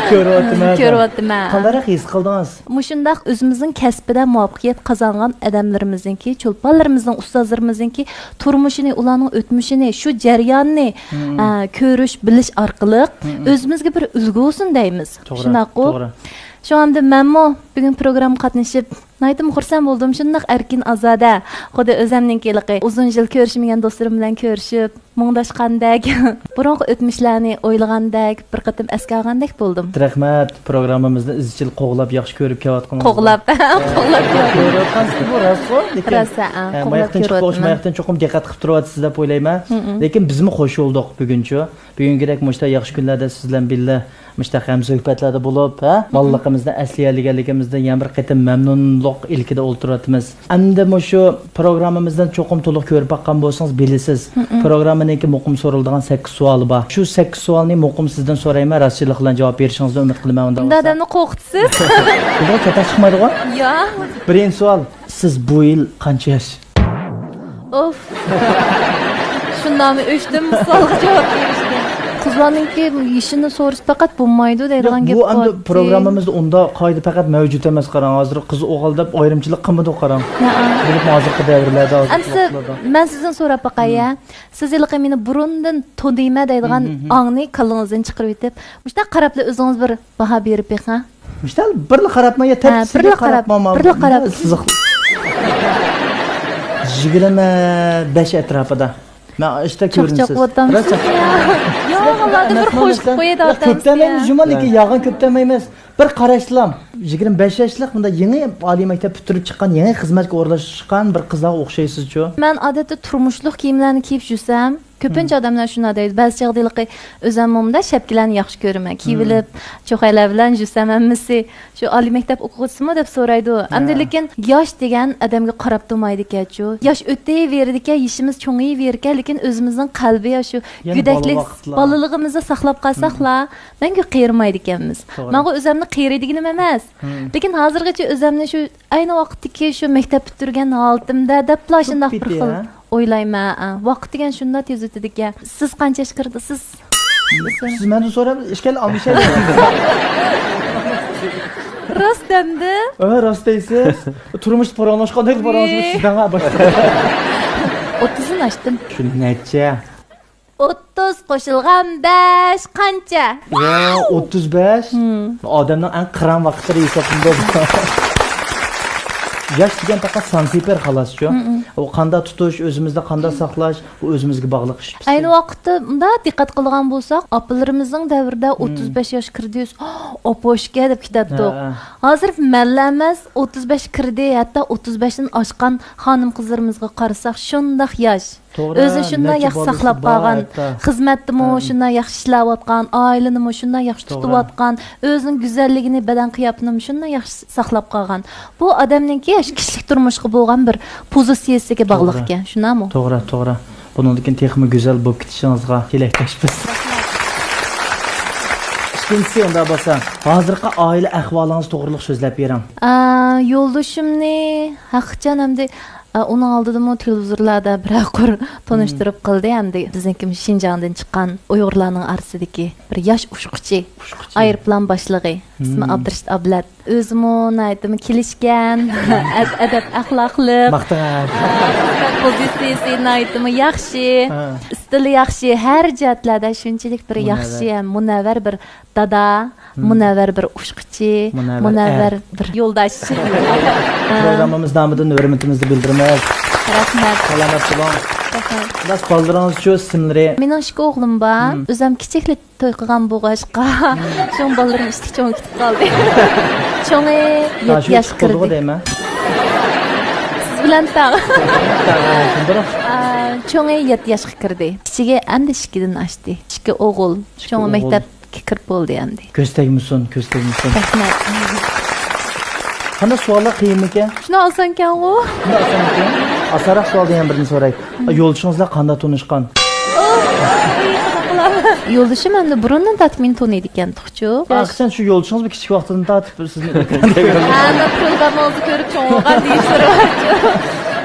كۆرۈۋاتىمەن. كۆرۈۋاتىمەن. قانداقراق ھېس قىلدىڭىز؟ مۇشۇنداق ئۆزىمىزنىڭ كەسپىدە مۇۋەپپەقىيەت قازانغان ئادەملىرىمىزنىڭكى، چولپانلىرىمىزنىڭ، ئۇستازلىرىمىزنىڭكى تۇرمۇشىنى، ئۇلارنىڭ ئۆتمۈشىنى، شۇ جەرياننى، مم. ئە، كۆرۈش، بىلىش ئارقىلىق مم. ئۆزىمىزگە بىر ئۈلگە بولسۇن دەيمىز. توغرا، شۇنداققۇ؟ توغرا. شۇڭا ئەمدى مەنمۇ بۈگۈن پروگراممىغا قاتنىشىپ، ناھايىتىمۇ خۇرسەن بولدۇم. شۇنداق ئەركىن، ئازادە. خۇددى ئۆزەمنىڭكى ھېلىقى ئۇزۇن يىل كۆرۈشمىگەن دوستلىرىم بىلەن كۆرۈشۈپ، مۇڭداشقاندەك، بۇرۇنقى ئۆتمۈشلەرنى ئويلىغاندەك، بىر قېتىم ئەسكە ئالغاندەك بولدۇم. رەھمەت، پروگراممىمىزنى ئىزچىل قوغلاپ، ياخشى كۆرۈپ كېلىۋاتقىنىڭىزغا. قوغلاپ، قوغلاپ كېلىۋاتىمەن. كۆرۈۋاتقانسىز، بۇ راستقۇ، لېكىن، راست، ھە، ھە، قوغلاپ ماياقتىن چىقىپ كېلىۋاتىمەن. ماياقتىن چوقۇم دىققەت قىلىپ تۇرۇۋاتىسىز دەپ ئويلايمەن. مم. لېكىن بىزمۇ خوش بولدۇق بۈگۈنچۇ. بۈگۈنكىدەك مۇشۇنداق ياخشى كۈنلەردە سىز بىلەن بىللە مۇشۇنداق ھەمسۆھبەتلەردە بولۇپ، ھە، مم. بالىلىقىمىزنى ئەسلىيەلىگەنلىكىمىزدىن يەنە بىر قېتىم مەمنۇنلۇق ئىلكىدە ئولتۇرۇۋاتىمىز. ئەمدى مۇشۇ پروگراممىمىزدىن چوقۇم تولۇق كۆرۈپ باققان بولسىڭىز بىلىسىز. مم. پروگراممىنىڭكى مۇقىم سورىلىدىغان سەككىز سوئالى بار. شۇ سەككىز سوئالنى مۇقىم سىزدىن سورايمەن، راستچىللىق بىلەن جاۋاب بېرىشىڭىزنى ئۈمىد قىلىمەن. ئۇنداق بولسا ئادەمنى قورقۇتىسىز. بۇنىڭغا چاتاق چىقمايدىغۇ؟ ياق. بىرىنچى سوئال. سىز بۇ يىل قانچە ياش؟ ئوف. شۇنداقمۇ ئۆچتۈم سوئالغا جاۋاب بېرىشكە. قىزلارنىڭكى يېشىنى سورىسا پەقەت بولمايدۇ دەيدىغان گەپ بار. ياق، بۇ ئەمدى پروگراممىمىزدا ئۇنداق قائىدە پەقەت مەۋجۇت ئەمەس، قاراڭ. ھازىر قىز ئوغۇل دەپ ئايرىمچىلىق قىلمىدۇق، قاراڭ. ھەئە. بولۇپمۇ ھازىرقى دەۋرلەردە، ھازىرقى ئەمسە ۋاقىتلاردا. مەن سىزدىن سوراپ باقاي، ھە؟ سىز ھېلىقى مېنى بۇرۇندىن تونۇيمەن دەيدىغان ئاڭنى كاللىڭىزدىن چىقىرىۋېتىپ، مۇشۇنداق قاراپلا ئۆزىڭىز بىر باھا بېرىپ بېقىڭ. مۇشتەل بىرلا قاراپمۇ يا ھە، تەپسىلىي بىرلا قاراپ، قاراپمۇ، بىرلا قاراپ. سىزىق. يىگىرمە بەش ئەتراپىدا. مەن ئىشتا چاقچاق كۆرۈنسىز. بولۇۋاتامسىز؟ راست چاقچاق. يا، يا، ئاللادىن بىر خوش قىلىپ قوياي دەۋاتامسىز؟ كۆپ دەمەيمىز جۇمۇ، لېكىن ياغان كۆپ دەمەيمىز. بىر قاراشلام، يىگىرمە بەش ياشلىق، مۇنداق يېڭى ئالىي مەكتەپ پۈتتۈرۈپ چىققان، يېڭى خىزمەتكە ئورۇنلاشقان بىر قىزلارغا ئوخشايسىزچۇ؟ مەن ئادەتتە تۇرمۇشلۇق كىيىملەرنى كىيىپ يۈرسەم، كۆپىنچە ئادەملەر شۇنداق دەيدۇ. بەزى چاغدا ھېلىقى ئۆزەممۇ مۇنداق شەپكىلەرنى ياخشى كۆرىمەن. كىيىۋېلىپ، چوقايلار بىلەن يۈرسەم ھەممىسى، «شۇ ئالىي مەكتەپ ئوقۇغۇچىسىمۇ؟» دەپ سورايدۇ. ئەمدى لېكىن ياش دېگەن ئادەمگە قاراپ تۇرمايدىكەنچۇ. ياش ئۆتۈۋېرىدىكەن، يېشىمىز چوڭىيىۋېرىكەن، لېكىن ئۆزىمىزنىڭ قەلبى يا شۇ گۆدەكلىك بالىلىقىمىزدا ساقلاپ قالساقلا، مەڭگۈ قېرىمايدىكەنمىز. ماڭا ئۆزەمنى قېرىيدىغىنىم ئەمەس. لېكىن ھازىرغىچە ئۆزەمنى شۇ ئەينى ۋاقىتتىكى شۇ مەكتەپ پۈتتۈرگەن ھالىتىمدە دەپلا شۇنداق بىر خىل ئويلايمەن. ھە، ۋاقىت دېگەن شۇنداق تېز ئۆتىدىكەن. سىز قانچە ياشقا كىردىڭىز؟ سىز مەندىن سوراپ، ئىشكەل ئالمىشايلى. راست ئەمدى. ئە، راست دەيسىز. تۇرمۇشتا پاراڭلاشقاندەكلا پاراڭلىشىمىز سىزدەڭ باشتا. ئوتتۇزدىن ئاشتىم. شۇ نەچچە؟ ئوتتۇز قوشۇلغان بەش قانچە؟ يا، ئوتتۇز بەش. ئادەمنىڭ ئەڭ قىران ۋاقىتلىرى ھېسابلىنىدۇ. ياش دېگەن پەقەت سانسىپىر خالاسچۇ. ئۇ قاندا تۇتۇش، ئۆزىمىزنى قاندا ساقلاش، بۇ ئۆزىمىزگە باغلىق ئىش. ئەينى ۋاقىتتا مۇنداق دىققەت قىلىدىغان بولساق، ئاپىلىرىمىزنىڭ دەۋرىدە ئوتتۇز بەش ياش كىردى دېسە، ئاپا ئىكەن دەپ كېتەتتۇق. ھازىر مەنلا ئەمەس، ئوتتۇز بەش كىردى، ھەتتا ئوتتۇز بەشتىن ئاشقان خانىم-قىزلىرىمىزغا قارىساق، شۇنداق ياش. ئۆزىنى شۇنداق ياخشى ساقلاپ قالغان، خىزمەتتىمۇ شۇنداق ياخشى ئىشلەۋاتقان، ئائىلىنىمۇ شۇنداق ياخشى تۇتۇۋاتقان، ئۆزىنىڭ گۈزەللىكىنى، بەدەن قىياپىتىنىمۇ شۇنداق ياخشى ساقلاپ قالغان. بۇ ئادەمنىڭكى شۇ كىشىلىك تۇرمۇشقا بولغان بىر پوزىتسىيىسىگە باغلىق ئىكەن، شۇنداقمۇ؟ توغرا، توغرا. بۇنىڭدىن كېيىن تېخىمۇ گۈزەل بولۇپ كېتىشىڭىزغا تىلەكداشپىز. ئىككىنچىسى، ئۇنداق بولسا، ھازىرقى ئائىلە ئەھۋالىڭىز توغرىلىق سۆزلەپ بېرىڭ. ئا، يولدىشىمنى ھەقىچان ئەمدى، ئا، ئۇنىڭ ئالدىدىمۇ تېلېۋىزورلاردا بىرەر قۇر تونۇشتۇرۇپ قىلدى ئەمدى. بىزنىڭكى شىنجاڭدىن چىققان ئۇيغۇرلارنىڭ ئارىسىدىكى بىر ياش ئۇچقۇچى، ئايروپىلان باشلىقى، ئىسمى ئابدۇرېشىت ئابلەت. ئۆزىمۇ ناھايىتىمۇ كېلىشكەن، ئەد-، ئەدەپ ئەخلاقلىق. ماختىڭ. پوزىتسىيىسى ناھايىتىمۇ ياخشى. ئىستىلى ياخشى، ھەر جەھەتلەردە شۇنچىلىك بىر ياخشى، مۇنەۋۋەر بىر دادا، مۇنەۋۋەر بىر ئۇچقۇچى، مۇنەۋۋەر بىر يولداش. پروگراممىمىز نامىدىن ھۆرمىتىمىزنى بىلدۈرىمىز. رەھمەت. سالامەت بولۇڭ. رەھمەت. خالاس، بالىلىرىڭىزچۇ، ئىسىملىرى؟ مېنىڭ ئىككى ئوغلۇم بار. ئۆزۈم كىچىكلا توي قىلغان بولغاچقا، شۇڭا بالىلىرىم ئىشتىك چوڭىيىپ كېتىپ قالدى. چوڭى يەتتە ياشقا كىردى. دەيمەن. سىز بىلەن تەڭ. ئا، چوڭى يەتتە ياشقا كىردى. كىچىكى ئەمدى ئىككىدىن ئاشتى. ئىككى ئوغۇل. چوڭى مەكتەپكە كىرىپ بولدى ئەمدى. كۆز تەگمىسۇن، كۆز تەگمىسۇن. رەھمەت. قانداق سوئاللار قىيىنمىكەن؟ شۇنداق ئاسانكەنغۇ. شۇنداق ئاسانكەن. ئاسانراق سوئال دېگەن بىرنى سوراي. يولدىشىڭىز بىلەن قانداق تونۇشقان؟ يولدىشىم ئەمدى بۇرۇندىن تارتىپ مېنى تونۇيدىكەن تۇخچۇ. ئاخشام شۇ يولدىشىڭىز بىر كىچىك ۋاقتىدىن تارتىپ سىزنى ھەممە پروگراممىڭىزنى كۆرۈپ چوڭ بولغان دېيىشلىرى بارچۇ.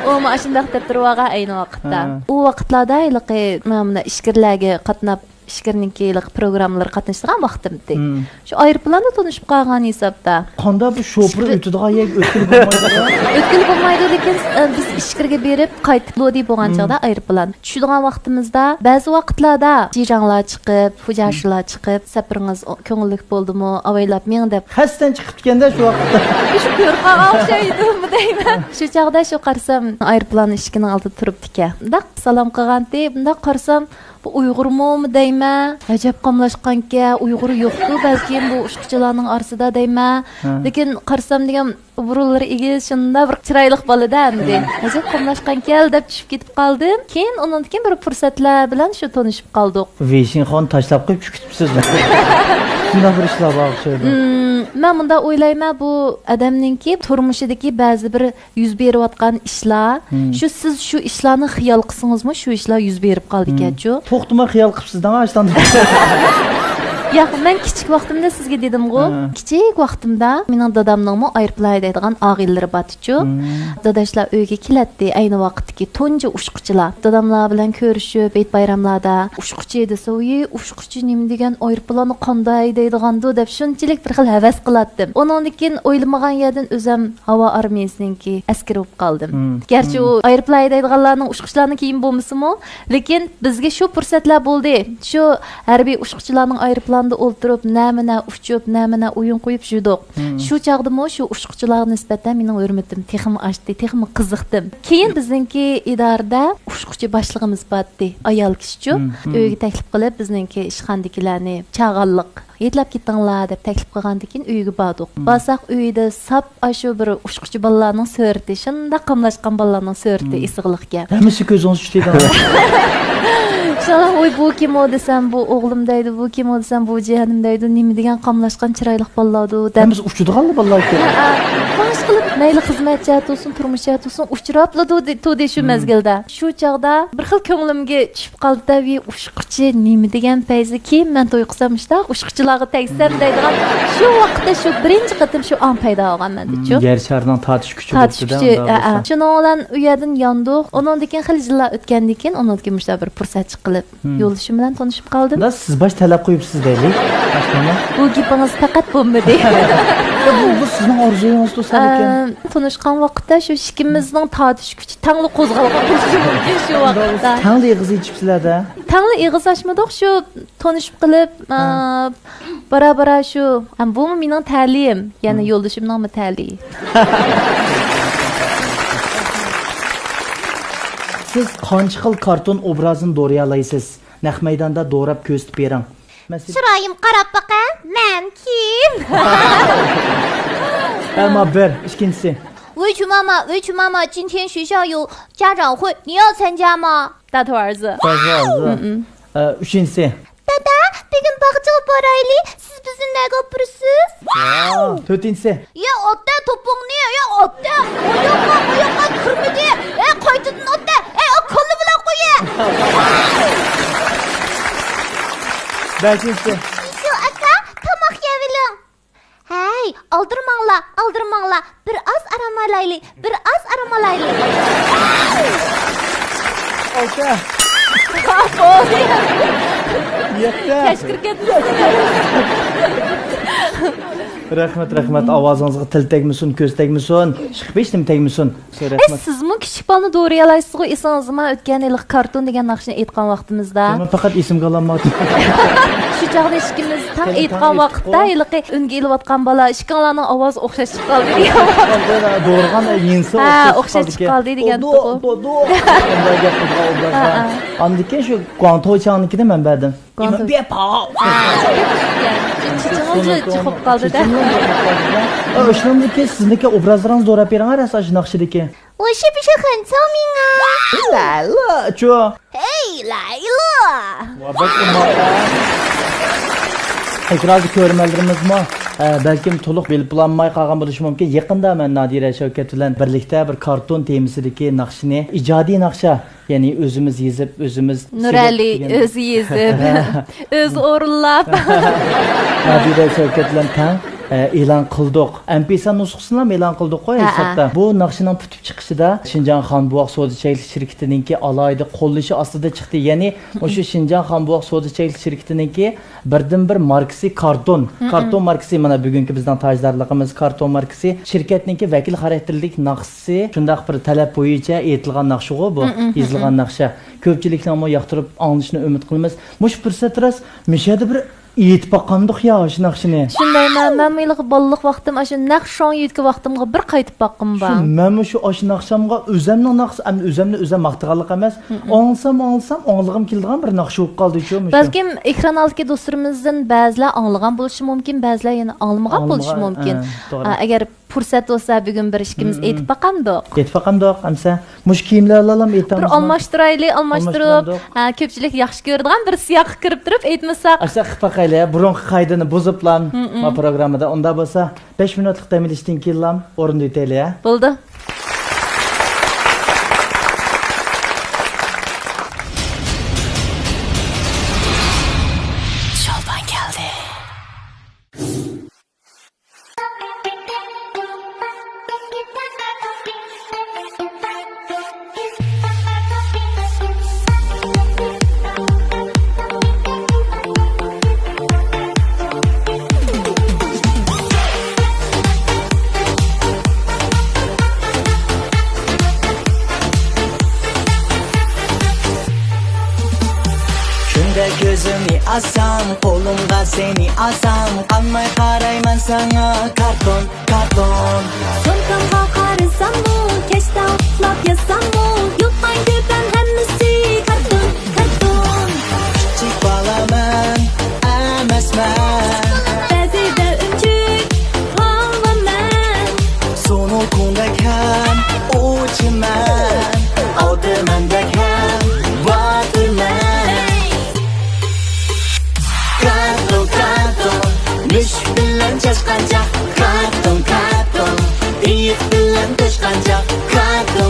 ئۇمۇ ئاشۇنداق دەپ تۇرۇۋالغان ئەينى ۋاقىتتا. ئۇ ۋاقىتلاردا ھېلىقى مانا ئىچكىرىلەرگە قاتناپ ئىچكىرىنىڭكى ھېلىقى پروگراممىلىرىغا قاتنىشىدىغان ۋاقتىمتى. شۇ ئايروپىلاندا تونۇشۇپ قالغان ھېسابتا. قانداق بۇ شوپۇر ئۆتىدىغان يەرگە ئۆتكىلى بولمايدۇ؟ ئۆتكىلى بولمايدۇ، لېكىن، ئە، بىز ئىچكىرىگە بېرىپ قايتىپ لودى بولغان چاغدا ئايروپىلان. چۈشىدىغان ۋاقتىمىزدا بەزى ۋاقىتلاردا جىجاڭلار چىقىپ، فۇجياشىلار چىقىپ، سەپىرىڭىز ئو-، كۆڭۈللۈك بولدىمۇ، ئاۋايلاپ مېڭىڭ دەپ. قەستەن چىقىپتىكەن-دە شۇ ۋاقىتتا. شۇ كۆرۈپ قالغان ئوخشايدۇمۇ دەيمەن. شۇ چاغدا شۇ قارىسام، ئايروپىلان ئىشىكىنىڭ ئالدىدا تۇرۇپتىكەن. مۇنداق سالام قىلغانتى، مۇنداق قارىسام، بۇ ئۇيغۇرمۇ دەيمەن، ئەجەب قاملاشقانكەن، ئۇيغۇر يوقتۇ بەلكىم بۇ ئۇچقۇچىلارنىڭ ئارىسىدا دەيمەن. لېكىن قارىسام دېگەن بۇرۇنلىرى ئېگىز، شۇنداق بىر چىرايلىق بالىدا ئەمدى. ئەجەب قاملاشقانكەن دەپ چۈشۈپ كېتىپ قالدىم. كېيىن ئۇنىڭدىن كېيىن بىر پۇرسەتلەر بىلەن شۇ تونۇشۇپ قالدۇق. ۋېيشىنخوانى تاشلاپ قويۇپ چۈشۈپ كېتىپسىز. شۇنداق بىر ئىشلار بار ئوخشايدۇ. مم، مەن مۇنداق ئويلايمەن، بۇ ئادەمنىڭكى تۇرمۇشىدىكى بەزى بىر يۈز بېرىۋاتقان ئىشلار، شۇ، سىز شۇ ئىشلارنى خىيال قىلسىڭىزمۇ، شۇ ئىشلار يۈز بېرىپ قالىدىكەنچۇ. توختىماي خىيال قىپسىز دەڭ ئاشتان. ياق، مەن كىچىك ۋاقتىمدا سىزگە دېدىمغۇ. كىچىك ۋاقتىمدا مېنىڭ دادامنىڭمۇ ئايروپىلان ھەيدەيدىغان ئاغىنىلىرى بارتىچۇ. داداشلار ئۆيگە كېلەتتى، ئەينى ۋاقىتتىكى تۇنجى ئۇچقۇچىلار. داداملار بىلەن كۆرۈشۈپ، ھېيت بايراملاردا ئۇچقۇچى دېسە، ۋىي، ئۇچقۇچى نېمە دېگەن، ئايروپىلاننى قانداق ھەيدەيدىغاندۇ دەپ شۇنچىلىك بىر خىل ھەۋەس قىلاتتىم. ئۇنىڭدىن كېيىن ئويلىمىغان يەردىن ئۆزۈم ھاۋا ئارمىيىسىنىڭكى ئەسكىرى بولۇپ قالدىم. گەرچە ئۇ ئايروپىلان ھەيدەيدىغانلارنىڭ، ئۇچقۇچىلارنىڭ كىيىمى بولمىسىمۇ، لېكىن بىزگە شۇ پۇرسەتلەر بولدى. شۇ ھەربىي ئۇچقۇچىلارنىڭ ئايروپىلانىدا ئولتۇرۇپ، نەمە-نە ئۇچۇپ، نەمە-نە ئويۇن قويۇپ يۈردۇق. شۇ چاغدىمۇ شۇ ئۇچقۇچىلارغا نىسبەتەن مېنىڭ ھۆرمىتىم تېخىمۇ ئاشتى، تېخىمۇ قىزىقتىم. كېيىن بىزنىڭكى ئىدارىدە ئۇچقۇچى باشلىقىمىز بارتتى، ئايال كىشىچۇ. ئۆيگە تەكلىپ قىلىپ، بىزنىڭكى ئىشخانىدىكىلەرنى چاغانلىق يېتىلاپ كېتىڭلار دەپ تەكلىپ قىلغاندىن كېيىن ئۆيگە باردۇق. بارساق ئۆيدە ساپ ئاشۇ بىر ئۇچقۇچى بالىلارنىڭ سۈرىتى، شۇنداق قاملاشقان بالىلارنىڭ سۈرىتى ئېسىغلىقكەن. ھەممىسى كۆزىڭىز چۈشتى. شۇڭا، ۋوي، بۇ كىمۇ دېسەم، بۇ ئوغلۇم دەيدۇ، بۇ كىمۇ دېسەم، بۇ جىيەنىم دەيدۇ، نېمە دېگەن قاملاشقان چىرايلىق بالىلاردۇ دەپ. ھەممىسى ئۇچىدىغانلا بالىلار ئىكەن. ھەئە. ماڭىش قىلىپ، مەيلى خىزمەت جەھەت بولسۇن، تۇرمۇش جەھەت بولسۇن، ئۇچراپلا تۇردى، تۇردى شۇ مەزگىلدە. شۇ چاغدا بىر خىل كۆڭلۈمگە چۈشۈپ قالدى-دە، ۋىي، ئۇچقۇچى نېمە دېگەن پەيزى، كېيىن مەن توي قىلسام مۇشۇنداق ئۇچقۇچىلارغا تەگسەم دەيدىغان شۇ ۋاقىتتا شۇ بىرىنچى قېتىم شۇ ئاڭ پەيدا بولغان مەندىچۇ. يەر شارىنىڭ تارتىش كۈچى تارتىش بوپتۇ-دە، كۈچى، ئۇنداق ئەئە. بولسا. شۇنىڭ بىلەن ئۇ يەردىن ياندۇق. ئۇنىڭدىن كېيىن خېلى يىللار ئۆتكەندىن كېيىن ئۇنىڭدىن كېيىن مۇشۇنداق بىر پۇرسەت چىققىلى قىلىپ، يولدىشىم بىلەن تونۇشۇپ قالدىم. مۇنداق سىز باش تەلەپ قويۇپسىز دەيلى. باشلىما. بۇ گېپىڭىز پەقەت بولمىدى. بۇ، بۇ سىزنىڭ ئارزۇيىڭىزدۇ سەلكىن. ئە، تونۇشقان ۋاقىتتا شۇ ئىككىمىزنىڭ تارتىش كۈچى تەڭلا قوزغالغان بولۇشى مۇمكىن شۇ ۋاقىتتا. تەڭلا ئېغىز ئېچىپسىلەر-دە. تەڭلا ئېغىز ئاچمىدۇق، شۇ تونۇشۇپ قېلىپ، ئە، بارا-بارا شۇ، ھەم بۇمۇ مېنىڭ تەلىيىم، يەنى يولدىشىمنىڭمۇ تەلىيى. سىز قانچە خىل كارتون ئوبرازىنى دورايالايسىز؟ نەق مەيداندا دوراپ كۆرسىتىپ بېرىڭ. مەسىلەن، چىرايىم قاراپ باقە، مەن كىم؟ ئەمما بىر، ئىككىنچىسى. 喂，猪妈妈，喂，猪妈妈，今天学校有家长会，你要参加吗？大头儿子。大头儿子。嗯嗯。ئە، ئۈچىنچىسى. دادا، بۈگۈن باغچىغا بارايلى، سىز بىزنى نەگە ئاپىرىسىز؟ تۆتىنچىسى. يا ئاتتە توپۇڭنى، يا ئاتتە، ئۇياققا، ئۇياققا كىرمىدى. ئەي، قايتىدىن ئاتتە، ئەي، ئۇ كاللا بىلەن قويە. بەشىنچىسى. يۈسۈپ ئاكا، تاماق يەۋېلىڭ. ھەي، ئالدىرىماڭلار، ئالدىرىماڭلار، بىر ئاز ئارام ئالايلى، بىر ئاز ئارام ئالايلى. ئالتە. بولدى. يەتتە. كەچ كىرىپ كەتتىڭىز. رەھمەت، رەھمەت. ئاۋازىڭىزغا تىل تەگمىسۇن، كۆز تەگمىسۇن، ئىشقىپ ھېچنېمە تەگمىسۇن. ئەي، رەھمەت. سىزمۇ كىچىك بالىنى دورىيالايسىزغۇ، ئېسىڭىزدىمۇ ئۆتكەن ھېلىقى كارتون دېگەن ناخشىنى ئېيتقان ۋاقتىمىزدا. مەن پەقەت ئېسىمگە ئالالمايتتىم. شۇ چاغدا ئىككىمىز تەڭ تەڭ ئېيتقان ئېيتتۇق-قۇ. ۋاقىتتا ھېلىقى ئۈنگە ئېلىۋاتقان بالا ئىككىڭلارنىڭ ئاۋازى ئوخشاش چىقىپ قالدى دېگەن. دورىغان يىنسا ھە، ئوخشاش ئوخشاش چىقىپ قالدى دېگەن. دودو، دودو. شۇنداي گەپ قىلغان ئوبرازلار. ھە، ھە. ئاندىن كېيىن شۇ گۇاڭتاۋ چياڭنىڭكىنى مەن بەردىم. گۇاڭتاۋ. ئىمىن بىيە پاۋ. ھە، چېچىڭىز جىق قوپۇپ قالدى-دە. چېچىڭىز جىق قوپۇپ قالدى-دە. ئە، شۇنىڭدىكى سىزنىڭكى ئوبرازلىرىڭىزنى دوراپ بېرىڭ، ھە، راست ئاشۇ ناخشىدىكى. 我是不是很聪明啊？ لالا، چۇ. ھەي، لالا. ۋا، بەك ئوماق. ئېكراندا كۆرۈرمەنلىرىمىزمۇ، ئە، بەلكىم تولۇق بىلىپ بولالماي قالغان بولۇشى مۇمكىن. يېقىندا مەن نادىرە شەۋكەت بىلەن بىرلىكتە بىر كارتون تېمىسىدىكى ناخشىنى، ئىجادىي ناخشا، يەنى ئۆزىمىز يېزىپ، ئۆزىمىز نۇرئەلى سۈرەت دېگەن. ئۆزى يېزىپ، ئۆزى ئورۇنلاپ. نادىرە شەۋكەت بىلەن تەڭ، ئە، ئېلان قىلدۇق. ئەم پى سەن نۇسخىسىنى ھەم ئېلان قىلدۇققۇ ھە، ھېسابتا. ھە. بۇ ناخشىنىڭ پۈتۈپ چىقىشىدا شىنجاڭ خان بۇۋاق سودا چەكلىك شىركىتىنىڭكى ئالاھىدە قوللىشى ئاستىدا چىقتى. يەنى مۇشۇ شىنجاڭ خان بۇۋاق سودا چەكلىك شىركىتىنىڭكى بىردىنبىر ماركىسى كارتون. مم. كارتون ماركىسى مانا بۈگۈنكى بىزنىڭ تاجدارلىقىمىز كارتون ماركىسى. شىركەتنىڭكى ۋەكىل خاراكتېرلىك ناخشىسى، شۇنداق بىر تەلەپ بويىچە ئېيتىلغان ناخشىغۇ بۇ، مم، مم، يېزىلغان مم. ناخشا. كۆپچىلىكنىڭمۇ ياقتۇرۇپ ئاڭلىشىنى ئۈمىد قىلىمىز. مۇشۇ پۇرسەت راست مۇشۇ يەردە بىر ئېيتىپ باققانىدۇق يا شۇ ناخشىنى. شۇندايمەن، مەنمۇ ھېلىقى بالىلىق ۋاقتىم، ئاشۇ نەق شوڭيۈدىكى ۋاقتىمغا بىر قايتىپ باققۇم بار. شۇ، مەنمۇ شۇ ئاشۇ ناخشامغا ئۆزەمنىڭ ناخشىسى، ئەمدى ئۆزەمنى ئۆزەم ماختىغانلىق ئەمەس. مم. ئاڭلىسام، ئاڭلىسام، ئاڭلىغۇم كېلىدىغان بىر ناخشا بولۇپ قالدى شۇ، مۇشۇ. بەلكىم ئېكران ئالدىدىكى دوستلىرىمىزدىن بەزىلەر ئاڭلىغان بولۇشى مۇمكىن، بەزىلەر يەنە ئاڭلىمىغان بولۇشى ئاڭلىمىغان، مۇمكىن. ئە، توغرا. ئە، ئەگەر پۇرسەت بولسا، بۈگۈن بىر ئىككىمىز مم. ئېيتىپ باقامدۇق؟ ئېيتىپ باقامدۇق، ئەمسە. مۇشۇ كىيىملەرلەرلا ئېيتامىزمۇ؟ بىر ئالماشتۇرايلى، ئالماشتۇرۇپ، ئالماشتۇرايلى. ھە، كۆپچىلىك ياخشى كۆرىدىغان بىر سىياققا كىرىپ تۇرۇپ ئېيتمىساق. ئاشۇنداق قىلىپ باقايلى، بۇرۇنقى قائىدىنى بۇزۇپلا، مم. ما پروگراممىدا. ئۇنداق بولسا، بەش مىنۇتلۇق دەم ئېلىشتىن كېيىنلا ئورۇندا ئۆتەيلى، ھە؟ بولدى. شولپان كەلدى. كۈندە كۆزۈمنى ئاچسام، قولۇمغا سېنى ئالسام، قانماي قارايمەن ساڭا، كارتون، كارتون. سومكامغا قارىساممۇ، كەچتە ئۇخلاپ ياتساممۇ، يوقايدۇ پەم ھەممىسى، كارتون، كارتون. كىچىك بالامەن، ئەمەسمەن. بەزىدە ئۈنچۈك قالىمەن. سۇنۇكۇڭدەك ھەم ئوۋچىمەن، ئالتىمەندەك ھەم باتۇرمەن. كارتون، كارتون، مۈشۈك بىلەن چاشقانچاق. كارتون، كارتون، ئېيىق بىلەن توشقانچاق. كارتون.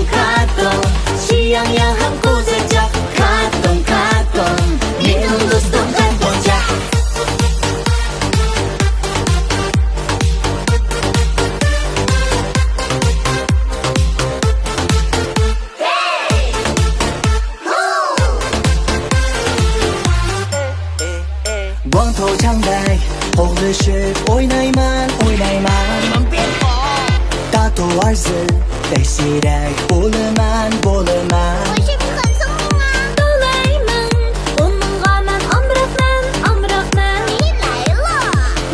گۈزەل، بەكسىرەك بولىمەن، بولىمەن. تولايمەن، ئۇنىڭغا مەن ئامراقمەن، ئامراقمەن.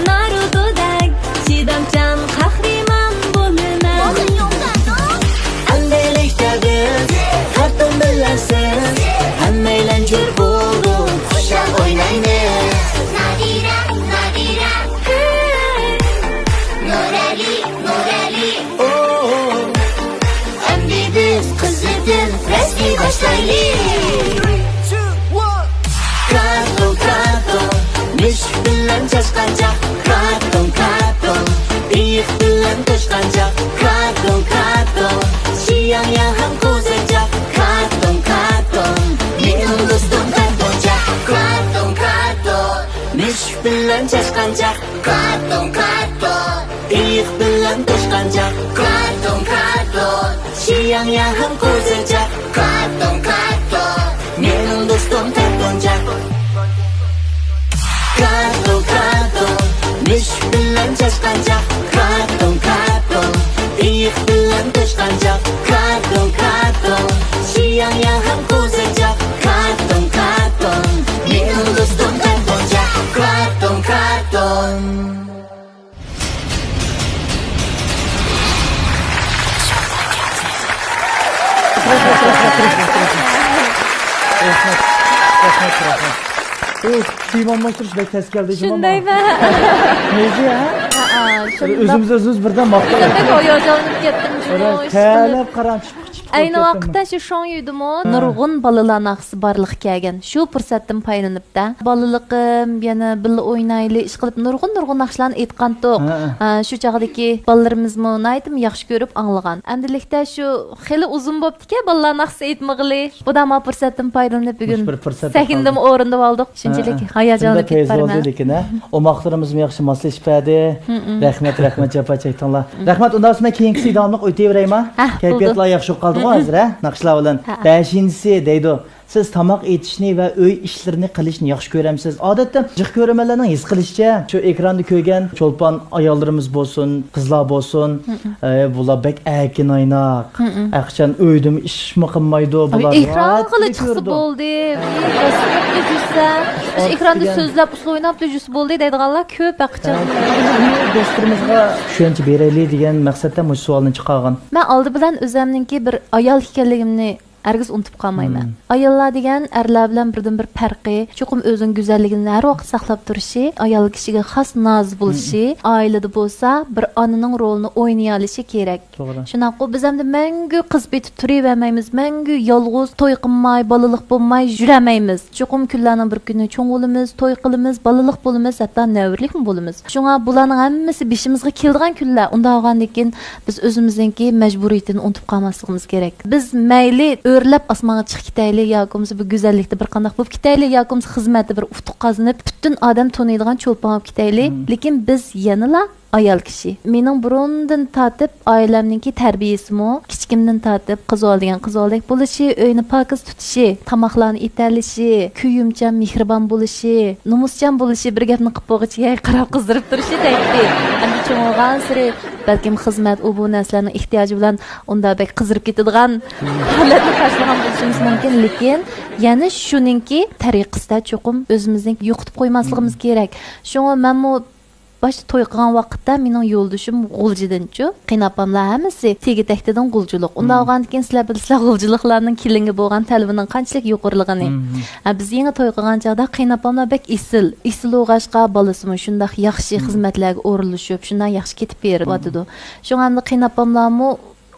نارۇتودەك چىدامچان قەھرىمان بولىمەن. ئەمدىلىكتە بىز كارتون بىلەن سىز، ھەممەيلەن جور بولۇپ خۇشال ئوينايمىز. نادىرە، نادىرە. نۇرەلى، نۇرەلى. ئەمدى بىز قىزىتىپ رەسمىي باشلايلى. كارتون، كارتون، مۈشۈك بىلەن چاشقانچاق. كارتون، كارتون، ئېيىق بىلەن توشقانچاق. كارتون، كارتون، شياڭياڭ ھەم قوزىچاق. كارتون، كارتون، مېنىڭ دوستۇم كارتونچاق. كارتون، كارتون، مۈشۈك بىلەن چاشقانچاق. كارتون، كارتون، ئېيىق بىلەن توشقانچاق. كارتون، كارتون، شياڭياڭ ھەم قوزىچاق. كارتون، كارتون، مېنىڭ دوستۇم كارتونچاق. كارتون، كارتون، مۈشۈك بىلەن چاشقانچاق. كارتون، كارتون، ئېيىق بىلەن توشقانچاق. كارتون، كارتون، شياڭياڭ ھەم قوزىچاق. كارتون، كارتون، مېنىڭ دوستۇم كارتونچاق. كارتون، كارتون. رەھمەت، رەھمەت، رەھمەت. ئۇ كىيىم ئالماشتۇرۇش بەك تەس كەلدى، جۇمۇ. شۇندايمۇ؟ نېزى، ھە؟ ھەئە، شۇنداق. ئۆزىمىز ئۆزىمىز بىردەم ماختاپ. بەك ھاياجانلىنىپ كەتتىم، جۇمۇ. ئەينى ۋاقىتتا شۇ شاڭيۈدىمۇ نۇرغۇن بالىلار ناخشىسى بارلىققا كەلگەن. شۇ پۇرسەتتىن پايدىلىنىپ، بالىلىقىم، يەنە بىللە ئوينايلى، ئىشقىلىپ نۇرغۇن، نۇرغۇن ناخشىلارنى ئېيتقانتۇق. ھە، ھە. ھە، شۇ چاغدىكى بالىلىرىمىزمۇ ناھايىتىمۇ ياخشى كۆرۈپ ئاڭلىغان. ئەمدىلىكتە شۇ خېلى ئۇزۇن بوپتىكەن بالىلار ناخشىسى ئېيتمىغىلى. بۇدام پۇرسەتتىن پايدىلىنىپ بۈگۈن مۇشۇ بىر پۇرسەتتە سەھنىدىمۇ ئورۇندىۋالدۇق. شۇنچىلىك ھە، ھە. ھاياجانلىنىپ كېتىپ بارىمەن. لېكىن، ھە. ئوماقلىرىمىزمۇ ياخشى ماسلىشىپ بەردى. ھە، ھە. رەھمەت، رەھمەت، جاپا چەكتىڭلار. رەھمەت، ئۇنداق بولسا مەن كېيىنكىسىگە داۋاملىق ئۆتۈۋېرەيما؟ ھە، بولدى. كەيپىياتلار ياخشى بولۇپ قالدىغۇ ھە، ھە. ھازىر، ھە؟ ناخشىلار بىلەن. ھە، ھە. بەشىنچىسى دەيدۇ. سىز تاماق ئېتىشنى ۋە ئۆي ئىشلىرىنى قىلىشنى ياخشى كۆرەمسىز؟ ئادەتتە جىق كۆرۈرمەنلەرنىڭ ھېس قىلىشىچە، شۇ ئېكراندا كۆرگەن چولپان ئاياللىرىمىز بولسۇن، قىزلار بولسۇن، ئە، بۇلار بەك ئەركىن ئايناق. ھەرقاچان ئۆيدىمۇ ئىشمۇ قىلمايدۇ، بۇلار ئېكرانغىلا چىقسا بولدى. ئېكراندا سۆزلەپ، ئۇسسۇل ئويناپ يۈرسە بولدى دەيدىغانلار كۆپ ھەرقاچان. دوستلىرىمىزغا چۈشەنچە بېرەيلى دېگەن مەقسەتتە مۇشۇ سوئالنى چىقارغان. مەن ئالدى بىلەن ئۆزۈمنىڭكى بىر ئايال ئىكەنلىكىمنى ھەرگىز ئۇنتۇپ قالمايمەن. ئاياللار دېگەن ئەرلەر بىلەن بىردىنبىر پەرقى، چوقۇم ئۆزىنىڭ گۈزەللىكىنى ھەر ۋاقىت ساقلاپ تۇرۇشى، ئايال كىشىگە خاس ناز بولۇشى، ئائىلىدە بولسا بىر ئانىنىڭ رولىنى ئوينىيالىشى كېرەك. توغرا. شۇنداققۇ، بىز ئەمدى مەڭگۈ قىز پېتى تۇرۇۋەرمەيمىز، مەڭگۈ يالغۇز توي قىلماي، بالىلىق بولماي يۈرەلمەيمىز. چوقۇم كۈنلەرنىڭ بىر كۈنى چوڭ بولىمىز، توي قىلىمىز، بالىلىق بولىمىز، ھەتتا نەۋرىلىكمۇ بولىمىز. شۇڭا بۇلارنىڭ ھەممىسى بېشىمىزغا كېلىدىغان كۈنلەر. ئۇنداق بولغاندىن كېيىن بىز ئۆزىمىزنىڭكى مەجبۇرىيىتىنى ئۇنتۇپ قالماسلىقىمىز كېرەك. بىز مەيلى ئۆرلەپ ئاسمانغا چىقىپ كېتەيلى ياكى بولمىسا بىر گۈزەللىكتە بىر قانداق بولۇپ كېتەيلى ياكى بولمىسا خىزمەتتە بىر ئۇتۇق قازىنىپ، پۈتۈن ئادەم تونۇيدىغان چولپان بولۇپ كېتەيلى. لېكىن بىز يەنىلا ئايال كىشى. مېنىڭ بۇرۇندىن تارتىپ ئائىلەمنىڭكى تەربىيىسىمۇ، كىچىكىمدىن تارتىپ قىز بالا دېگەن قىز بالىدەك بولۇشى، ئۆينى پاكىز تۇتۇشى، تاماقلارنى ئېتەلىشى، كۆيۈمچان، مېھرىبان بولۇشى، نومۇسچان بولۇشى، بىر گەپنى قىلىپ بولغۇچە يەرگە قاراپ قىزىرىپ تۇرۇشى دەيتتى. ئەمدى چوڭ بولغانسېرى بەلكىم خىزمەت، ئۇ بۇ نەرسىلەرنىڭ ئېھتىياجى بىلەن ئۇنداق بەك قىزىرىپ كېتىدىغان ھالەتنى تاشلىغان بولۇشىمىز مۇمكىن، لېكىن يەنە شۇنىڭكى تەرىقىسىدە چوقۇم ئۆزىمىزنى يوقىتىپ قويماسلىقىمىز كېرەك. شۇڭا مەنمۇ باشتا توي قىلغان ۋاقىتتا مېنىڭ يولدىشىم غۇلجىدىنچۇ، قېيىنئاپاملار ھەممىسى تېگى تەكتىدىن غۇلجىلىق. ئۇنداق بولغاندىن كېيىن سىلەر بىلىسىلەر غۇلجىلىقلارنىڭ كېلىنگە بولغان تەلىپىنىڭ قانچىلىك يۇقىرىلىقىنى. ھە، بىز يېڭى توي قىلغان چاغدا قېيىنئاپاملار بەك ئېسىل، ئېسىل بولغاچقا بالىسىمۇ شۇنداق ياخشى خىزمەتلەرگە ئورۇنلىشىپ، شۇنداق ياخشى كېتىپ بېرىۋاتىدۇ. شۇڭا ئەمدى قېيىنئاپاملارمۇ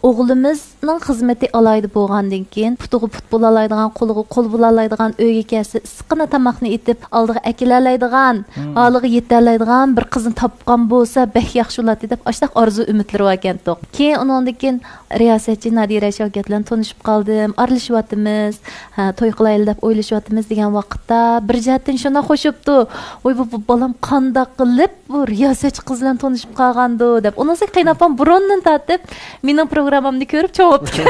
ئوغلىمىزنىڭ خىزمىتى ئالاھىدە بولغاندىن كېيىن، پۇتىغا پۇت بولالايدىغان، قولىغا قول بولالايدىغان، ئۆيگە كەلسە ئىسسىققىنا تاماقنى ئېتىپ، ئالدىغا ئەكېلەلەيدىغان، ھالىغا يېتەلەيدىغان بىر قىزنى تاپقان بولسا بەك ياخشى بولاتتى دەپ، ئاشۇنداق ئارزۇ ئۈمىدلىرى باركەنتۇق. كېيىن ئۇنىڭدىن كېيىن رىياسەتچى نادىرە شەۋكەت بىلەن تونۇشۇپ قالدىم، ئارىلىشىۋاتىمىز، ھە، توي قىلايلى دەپ ئويلىشىۋاتىمىز دېگەن ۋاقىتتا، بىر جەھەتتىن شۇنداق خوش بوپتۇ. ۋوي، بۇ، بۇ بالام قانداق قىلىپ بۇ رىياسەتچى قىز بىلەن تونۇشۇپ قالغاندۇ دەپ. ئۇنىڭ ئۈستىگە قېيىنئاپام بۇرۇندىن تارتىپ مېنىڭ پروگراممامنى كۆرۈپ چوڭ بوپتىكەن.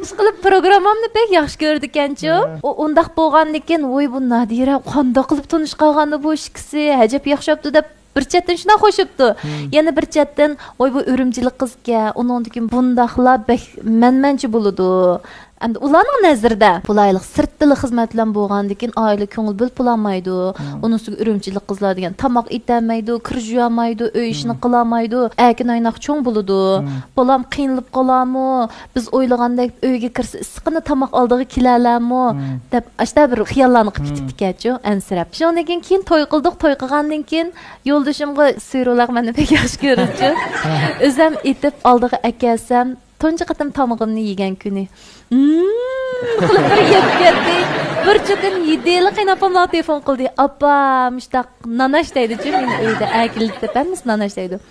ئىشقىلىپ پروگراممامنى بەك ياخشى كۆرىدىكەنچۇ. ھە. ئۇ ئۇنداق بولغاندىكىن، ۋوي، بۇ نادىرە قانداق قىلىپ تونۇشۇپ قالغاندۇ بۇ ئىككىسى، ئەجەب ياخشى بوپتۇ دەپ بىر چەتتىن شۇنداق خوش بوپتۇ. مم. يەنە بىر چەتتىن، ۋاي، بۇ ئۈرۈمچىلىك قىزكەن، ئۇنىڭدىن كېيىن بۇنداقلا بەك مەنمەنچە بولىدۇ. ئەمدى ئۇلارنىڭ نەزىرىدە بۇلايلىق سىرتتىلا خىزمەت بىلەن بولغاندىكىن ئائىلە كۆڭۈل بۆلۈپ بولالمايدۇ. مم. ئۇنىڭ ئۈستىگە ئۈرۈمچىلىك قىزلار دېگەن تاماق ئېتەلمەيدۇ، كىر جۇيالمايدۇ، ئۆي ئىشىنى مم. قىلالمايدۇ، ئەركىن ئايناق چوڭ بولىدۇ. مم. بالام قىينىلىپ قالارمۇ؟ بىز ئويلىغاندەك ئۆيگە كىرسە ئىسسىققىنا تاماق ئالدىغا كېلەلەرمۇ؟ مم. دەپ ئاشتا بىر خىياللارنى قىلىپ مم. كېتىپتىكەنچۇ، ئەنسىرەپ. شۇنىڭدىن كېيىن، كېيىن توي قىلدۇق، توي قىلغاندىن كېيىن يولدىشىمغا سۈيرە لەغمەننى بەك ياخشى كۆرىدىچۇ. ئۆزەم ئېتىپ ئالدىغا ئەكەلسەم، تۇنجى قېتىم تامىقىمنى يېگەن كۈنى، ھىم، قىلىپ بىر يەپ كەتتى. بىر چوقۇم يېدىلا قېيىنئاپام ماڭا تېلېفون قىلدى. «ئاپا، مۇشتاق ناناش» دەيدىچۇ، مېنى ئۆيدە ئەكېلىپ دەپ ھەممىسى ناناش دەيدۇ.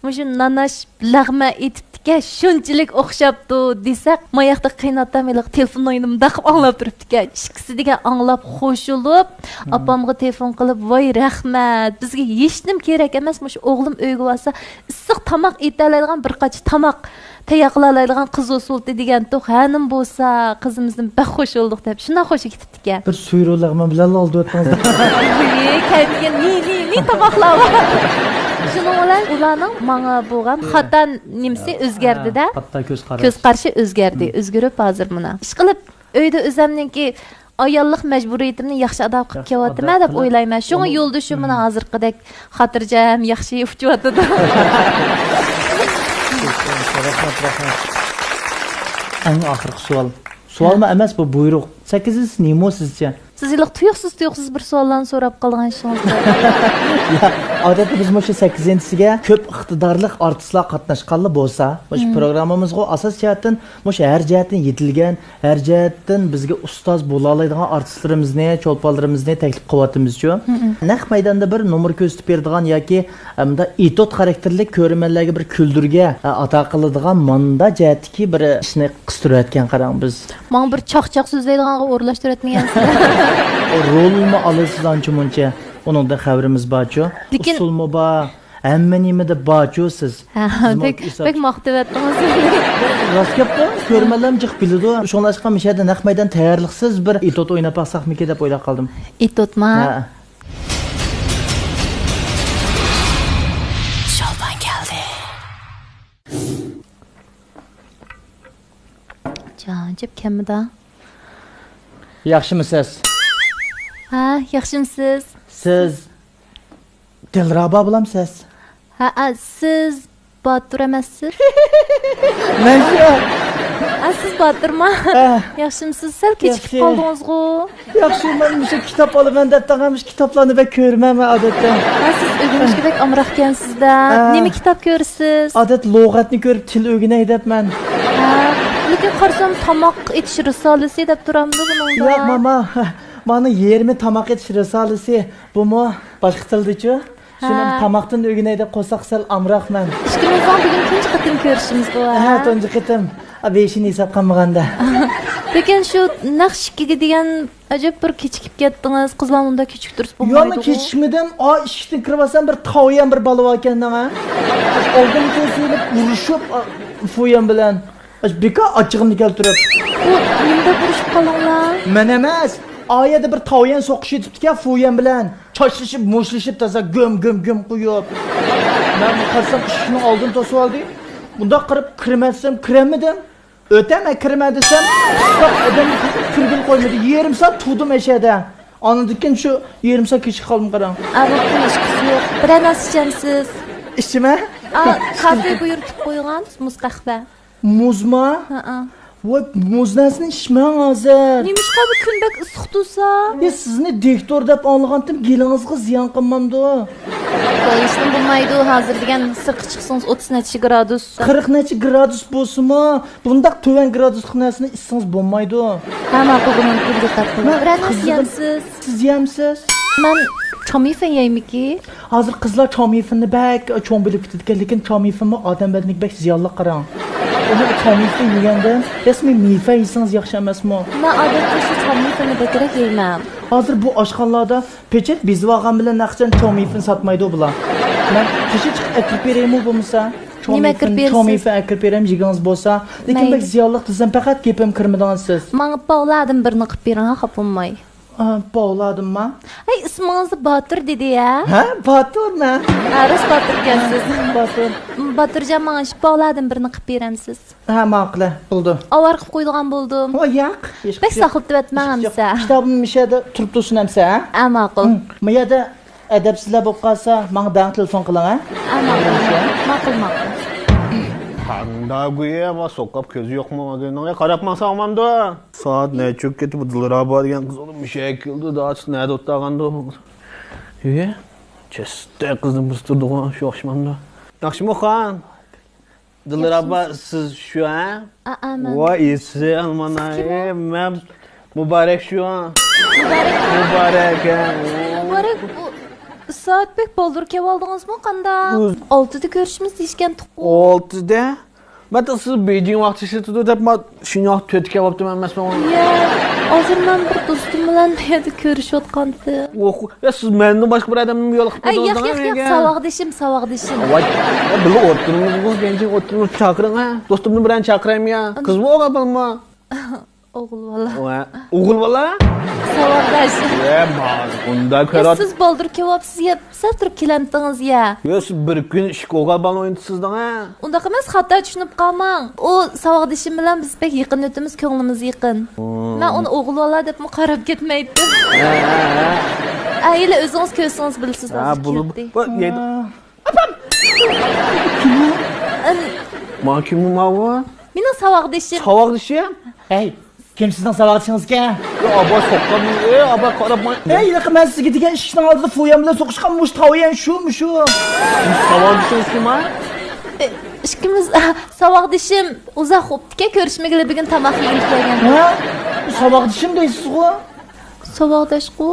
مۇشۇ ناناش لەغمەن ئېتىپتىكەن، شۇنچىلىك ئوخشاپتۇ دېسەك، ماياقتا قېيىنئاتام ھېلىقى تېلېفوننىڭ يېنىدا مۇنداق قىلىپ ئاڭلاپ تۇرۇپتىكەن. ئىككىسى دېگەن ئاڭلاپ خوش بولۇپ، ئاپامغا تېلېفون قىلىپ، «ۋاي، رەھمەت، بىزگە ھېچنېمە كېرەك ئەمەس، مۇشۇ ئوغلۇم ئۆيگە بارسا، ئىسسىق تاماق ئېتەلەيدىغان بىر قاچا تاماق تەييار قىلالايدىغان قىز ئۇسسۇلتى» دېگەنتۇق. «ھەنىم بولسا، قىزىمىزدىن بەك خوش بولدۇق» دەپ، شۇنداق خوش كېتىپتىكەن. بىر سۈيرە لەغمەن بىلەنلا ئالدىۋەتتىڭىز. ئى، كەلمىگەن نى، نى، نى تاماقلار بار. شۇنىڭ بىلەن ئۇلارنىڭ ماڭا بولغان خاتا نېمىسى ئۆزگەردى-دە. ھە، خاتا كۆز قاراش. كۆز قارىشى ئۆزگەردى، مم. ئۆزگىرىپ ھازىر مانا. ئىشقىلىپ، ئۆيدە ئۆزەمنىڭكى ئاياللىق مەجبۇرىيىتىمنى ياخشى ئادا قىلىپ ياخشى كېلىۋاتىمەن ئادا دەپ قىلىپ، ئويلايمەن. شۇڭا ئۇنىڭ يولدىشىم مانا مم. ھازىرقىدەك خاتىرجەم، ياخشى ئۇچۇۋاتىدۇ. رەھمەت، رەھمەت. ئەڭ ئاخىرقى سوئال. سوئالمۇ ھە. ئەمەس، بۇ بۇيرۇق. سەككىزىنچىسى نېمە سىزچە؟ سىز ھېلىقى تۇيۇقسىز، تۇيۇقسىز بىر سوئاللارنى سوراپ قالغان ئىشىڭىز بار. ياق، ئادەتتە بىز مۇشۇ سەككىزىنچىسىگە كۆپ ئىقتىدارلىق ئارتىسلار قاتناشقانلا بولسا، مۇشۇ مم. پروگراممىمىزغۇ ئاساسىي جەھەتتىن مۇشۇ ھەر جەھەتتىن يېتىلگەن، ھەر جەھەتتىن بىزگە ئۇستاز بولالايدىغان ئارتىسلىرىمىزنى، چولپانلىرىمىزنى تەكلىپ قىلىۋاتىمىزچۇ. مم. نەق مەيداندا بىر نومۇر كۆرسىتىپ بېرىدىغان ياكى، ئە، مۇنداق ئېتوت خاراكتېرلىك كۆرۈرمەنلەرگە بىر كۈلدۈرگە، ئە، ئاتا قىلىدىغان ماندا جەھەتتىكى بىر ئىشنى قىستۇرۇۋەتكەن قاراڭ بىز. ماڭا بىر چاقچاق سۆزلەيدىغانغا ئورۇنلاشتۇرۇۋەتمىگەنسىز. رولمۇ ئالىسىز ئانچە مۇنچە. ئۇنىڭدا خەۋىرىمىز بارچۇ. لېكىن ئۇسسۇلمۇ بار. ھەممە نېمىدە بارچۇ سىز. ھە، سىزمۇ بەك، ھېساب بەك ماختىۋەتتىڭىز. راست گەپقۇ، كۆرۈرمەنلەرمۇ جىق بىلىدۇ. شۇڭلاشقا مۇشۇ يەردە نەق مەيدان تەييارلىقسىز بىر ئېتوت ئويناپ باقساقمىكىن دەپ ئويلاپ قالدىم. ئېتوتما؟ ھە. شولپان كەلدى. جان جىپ كەممىدا؟ ياخشىمۇسىز؟ ھە، ياخشىمۇسىز؟ سىز دىلرابا بولامسىز؟ ھەئە، سىز باتۇر ئەمەسسىز؟ مەن شۇ. ھە، سىز باتۇرما؟ ھە. ياخشىمۇسىز؟ سەل كېچىكىپ ياخشى. قالدىڭىزغۇ؟ ياخشى، مەن مۇشۇ كىتاب ئالىمەن دەپ تاغام مۇشۇ كىتابلارنى بەك كۆرىمەن مەن ئادەتتە. ھە، سىز ئۆگىنىشكە بەك ئامراقكەنسىز-دە. ھە. نېمە كىتاب كۆرىسىز؟ ئادەتتە لۇغەتنى كۆرۈپ تىل ئۆگىنەي دەپ مەن. ھە، لېكىن قارىسام تاماق ئېتىش رىسالىسى دەپ تۇرامدۇ بۇنىڭدا. ياق، ماما، مانا يېرىمى تاماق ئېتىش رىسالىسى. بۇمۇ باشقا تىلدىچۇ؟ شۇنىڭ ھە. تاماقتىن ئۆگىنەي دەپ قويساق سەل ئامراق مەن. ئىككىمىزنىڭ بۈگۈن تۇنجى قېتىم كۆرۈشىمىز بۇ، ھە، ھە؟ تۇنجى قېتىم. ئا، بېشىنى ھېساب قىلمىغاندا. لېكىن شۇ نەق ئىككىگە دېگەن ئەجەب بىر كېچىكىپ كەتتىڭىز. قىزلار مۇنداق كېچىكتۈرسە يا، مەن بولمايدىغۇ. كېچىكمىدىم. ئا، ئىشىكتىن كىرىۋالسام بىر تاۋيەن بىر بالا بار ئىكەن، ھە؟ ئالدىمغا سېلىپ ئۇرۇشۇپ، ئا، فۇيەن بىلەن. بىكار ئاچچىقىمنى كەلتۈرۈپ. ئۇ نېمە دەپ ئۇرۇشۇپ قالدىڭلار؟ مەن ئەمەس. ئا يەردە بىر تاۋيەن سوقۇشۇۋېتىپتىكەن فۇيەن بىلەن. چاچلىشىپ، مۇشتلىشىپ، تازا گۆم، گۆم، گۆم قويۇپ. مەن قارىسام، ئىشىكنىڭ ئالدىنى توسۇۋالدى. مۇنداق قىلىپ كىرىمەن دېسەم، كىرەلمىدىم. ئۆتەمەن، كىرىمەن دېسەم، ئادەم كىرگىلى قويمىدى. يېرىم سائەت تۇردۇم ئەشەدە. ئاندىن كېيىن شۇ يېرىم سائەت كېچىكىپ قالدىم، قاراڭ. ئا، بوپتۇ، ھېچقىسى يوق. بىرەر نەرسە ئىچەمسىز؟ ئىچىمەن. ئا، كافې بۇيرۇتۇپ قويغان، مۇز قەھۋە. مۇزما؟ ھەئە. ۋاي، مۇز نەرسىنى ئىچمەڭ ھازىر. نېمىشقا، بۇ كۈن بەك ئىسسىق تۇرسا؟ يا، سىزنى دىكتور دەپ ئاڭلىغانتىم، گېلىڭىزغا زىيان قىلمامدۇ؟ ۋاي، ھېچنېمە بولمايدۇ، ھازىر دېگەن سىرتقا چىقسىڭىز ئوتتۇز نەچچە گرادۇس. قىرىق نەچچە گرادۇس بولسىمۇ، بۇنداق تۆۋەن گرادۇسلۇق نەرسىنى ئىچسىڭىز بولمايدۇ. ھە، ماقۇل، بۇنىڭدىن كېيىن دىققەت قىلىڭ. مەن بىرەر نەرسە قىزىقىم-، يەمسىز؟ سىز يەمسىز؟ مەن چامىفېن يەيمىكى؟ ھازىر قىزلار چامىفېننى بەك چوڭ بىلىپ كېتىدىكەن، لېكىن چامىفېنمۇ ئادەم بەدىنىگە بەك زىيانلىق، قاراڭ. ئۇنى چامىفېن يېگەندىن رەسمىي مېۋە يېسىڭىز ياخشى ئەمەسمۇ؟ مەن ئادەتتە شۇ چامىفېننى بەكرەك يەيمەن. ھازىر بۇ ئاشخانىلاردا پېچەت بېزىۋالغان بىلەن نەقچەن چامىفېن ساتمايدۇ بۇلار. مەن تېشى چىقىپ ئەكىرىپ بېرەيمۇ بولمىسا؟ نېمە ئەكىرىپ بېرىسىز؟ چامىفېن ئەكىرىپ بېرەم، يېگىڭىز بولسا. لېكىن مەيلى. بەك زىيانلىق دېسەم، پەقەت گېپىم كىرمىدىڭىز سىز. ماڭا باغلاردىن بىرنى قىلىپ بېرىڭ، خاپا بولماي. ئا، باۋلاردىنما؟ ھەي، ئىسمىڭىزنى باتۇر دېدى ھە؟ ھە، باتۇر مەن. ھە، راست باتۇركەنسىز. باتۇر. باتۇرجان، ماڭا شۇ باۋلاردىن بىرنى قىلىپ بېرەمسىز؟ ھە، ماقۇل، بولدى. ئاۋارە قىلىپ قويىدىغان بولدۇم. ھو، ياق. بەك ساقلىتىۋەتمەڭ ئەمسە. كىتابىم مۇشۇ يەردە تۇرۇپ تۇرسۇن ئەمسە، ھە؟ ھە، ماقۇل. ھە، بۇ يەردە ئەدەپسىزلەر بولۇپ قالسا، ماڭا دەڭ تېلېفون قىلىڭ، ھە؟ ھە، ماقۇل. ماقۇل، ماقۇل. قانداق گۇيا، ما سوقاپ كۆزى يوقمۇ؟ ماگىنىڭغا قاراپ ماڭسا ئاڭلامدۇ؟ سائەت نەچچە بولۇپ كېتىپ، بۇ دىلرابا دېگەن قىز ئۇنى مۇشەگە كېلىدۇ، داچىسى نەدە ئولتۇرغاندۇ؟ ئى، چەستە قىزنى بۇزۇپ تۇردىغۇ، شۇ ئوخشىمامدۇ؟ ياخشىمۇ خان؟ دىلرابا، سىز شۇ ھە؟ ئا، ئا، مەن. ۋاي ئېسىل، مانا، سىز كىم ئۇ؟ مەن مۇبارەك شۇ. مۇبارەك. مۇبارەك، ھە. مۇبارەك، بۇ سائەت بەك بالدۇر كېلىۋالدىڭىزمۇ، قانداق؟ ئۇز- ئالتىدە كۆرۈشىمىز دېيىشكەنتۇققۇ. ئالتىدە؟ مەن سىز بېيجىڭ ۋاقتى ئىشلىتىدۇ دەپ، ما شىنجاڭغا تۆتكە كېلىۋاپتىمەن ئەمەسمۇ؟ يە، ھازىر مەن بىر دوستۇم بىلەن بۇ يەردە كۆرۈشۈۋاتقانتىم. ئوخ، يا سىز مەندىن باشقا بىر ئادەمنى يولۇقۇپ ئەي، ياق، ياق، ياق، ساۋاقدىشىم، ساۋاقدىشىم. ۋاي، يا بىللە ئولتۇرىمىزغۇ، بېيجىڭ ئولتۇرىمىز، چاقىرىڭ ھە. دوستۇمنى بىرەر چاقىرايمۇ يا؟ قىزمۇ ئوغۇل بالىمۇ؟ ئوغۇل بالا. ۋە ئوغۇل بالا؟ ساۋاقداش. يە، ما، ئۇنداق يا، كۆرۈۋات- سىز بالدۇر كېلىۋاپسىز يا، سەل تۇرۇپ كېلەمتىڭىز يا. يا، سىز بىر كۈن ئىككى ئوغۇل بالىنى ئوينىتىسىز دەڭ ھە. ئۇنداق ئەمەس، خاتا چۈشىنىپ قالماڭ. ئۇ ساۋاقدىشىم بىلەن بىز بەك يېقىن ئۆتىمىز، كۆڭلىمىز يېقىن. مم. مەن ئۇنى ئوغۇل بالا دەپمۇ قاراپ كەتمەيتتىم. ھە، ھە، ھە. ھە، ھېلى ئۆزىڭىز كۆرسىڭىز بىلىسىز، ھە، ھازىر بولۇپ، كېلدى. بۇ، يەيدۇ. ئاپام! ئەن- ما كىم ماۋۇ؟ مېنىڭ ساۋاقدىشىم. ساۋاقدىشىم؟ ھەي، كىم سىزنىڭ ساۋاقدىشىڭىزكەن؟ يا، ئابا سوققان، ئى، ئابا قاراپ ما- ھەي، ھېلىقى مەن سىزگە دېگەن ئىشىكنىڭ ئالدىدا فۇيەن بىلەن سوقۇشقان مۇشۇ تاۋيەن شۇمۇ شۇ؟ ساۋاقدىشىڭىز كىم ھە؟ ئىككىمىز، ساۋاقدىشىم ئۇزاق بوپتىكەن، كۆرۈشمىگىلى بۈگۈن تاماق يېگىلى كەلگەن. ھە؟ ساۋاقدىشىم دەيسىزغۇ؟ ساۋاقداشقۇ.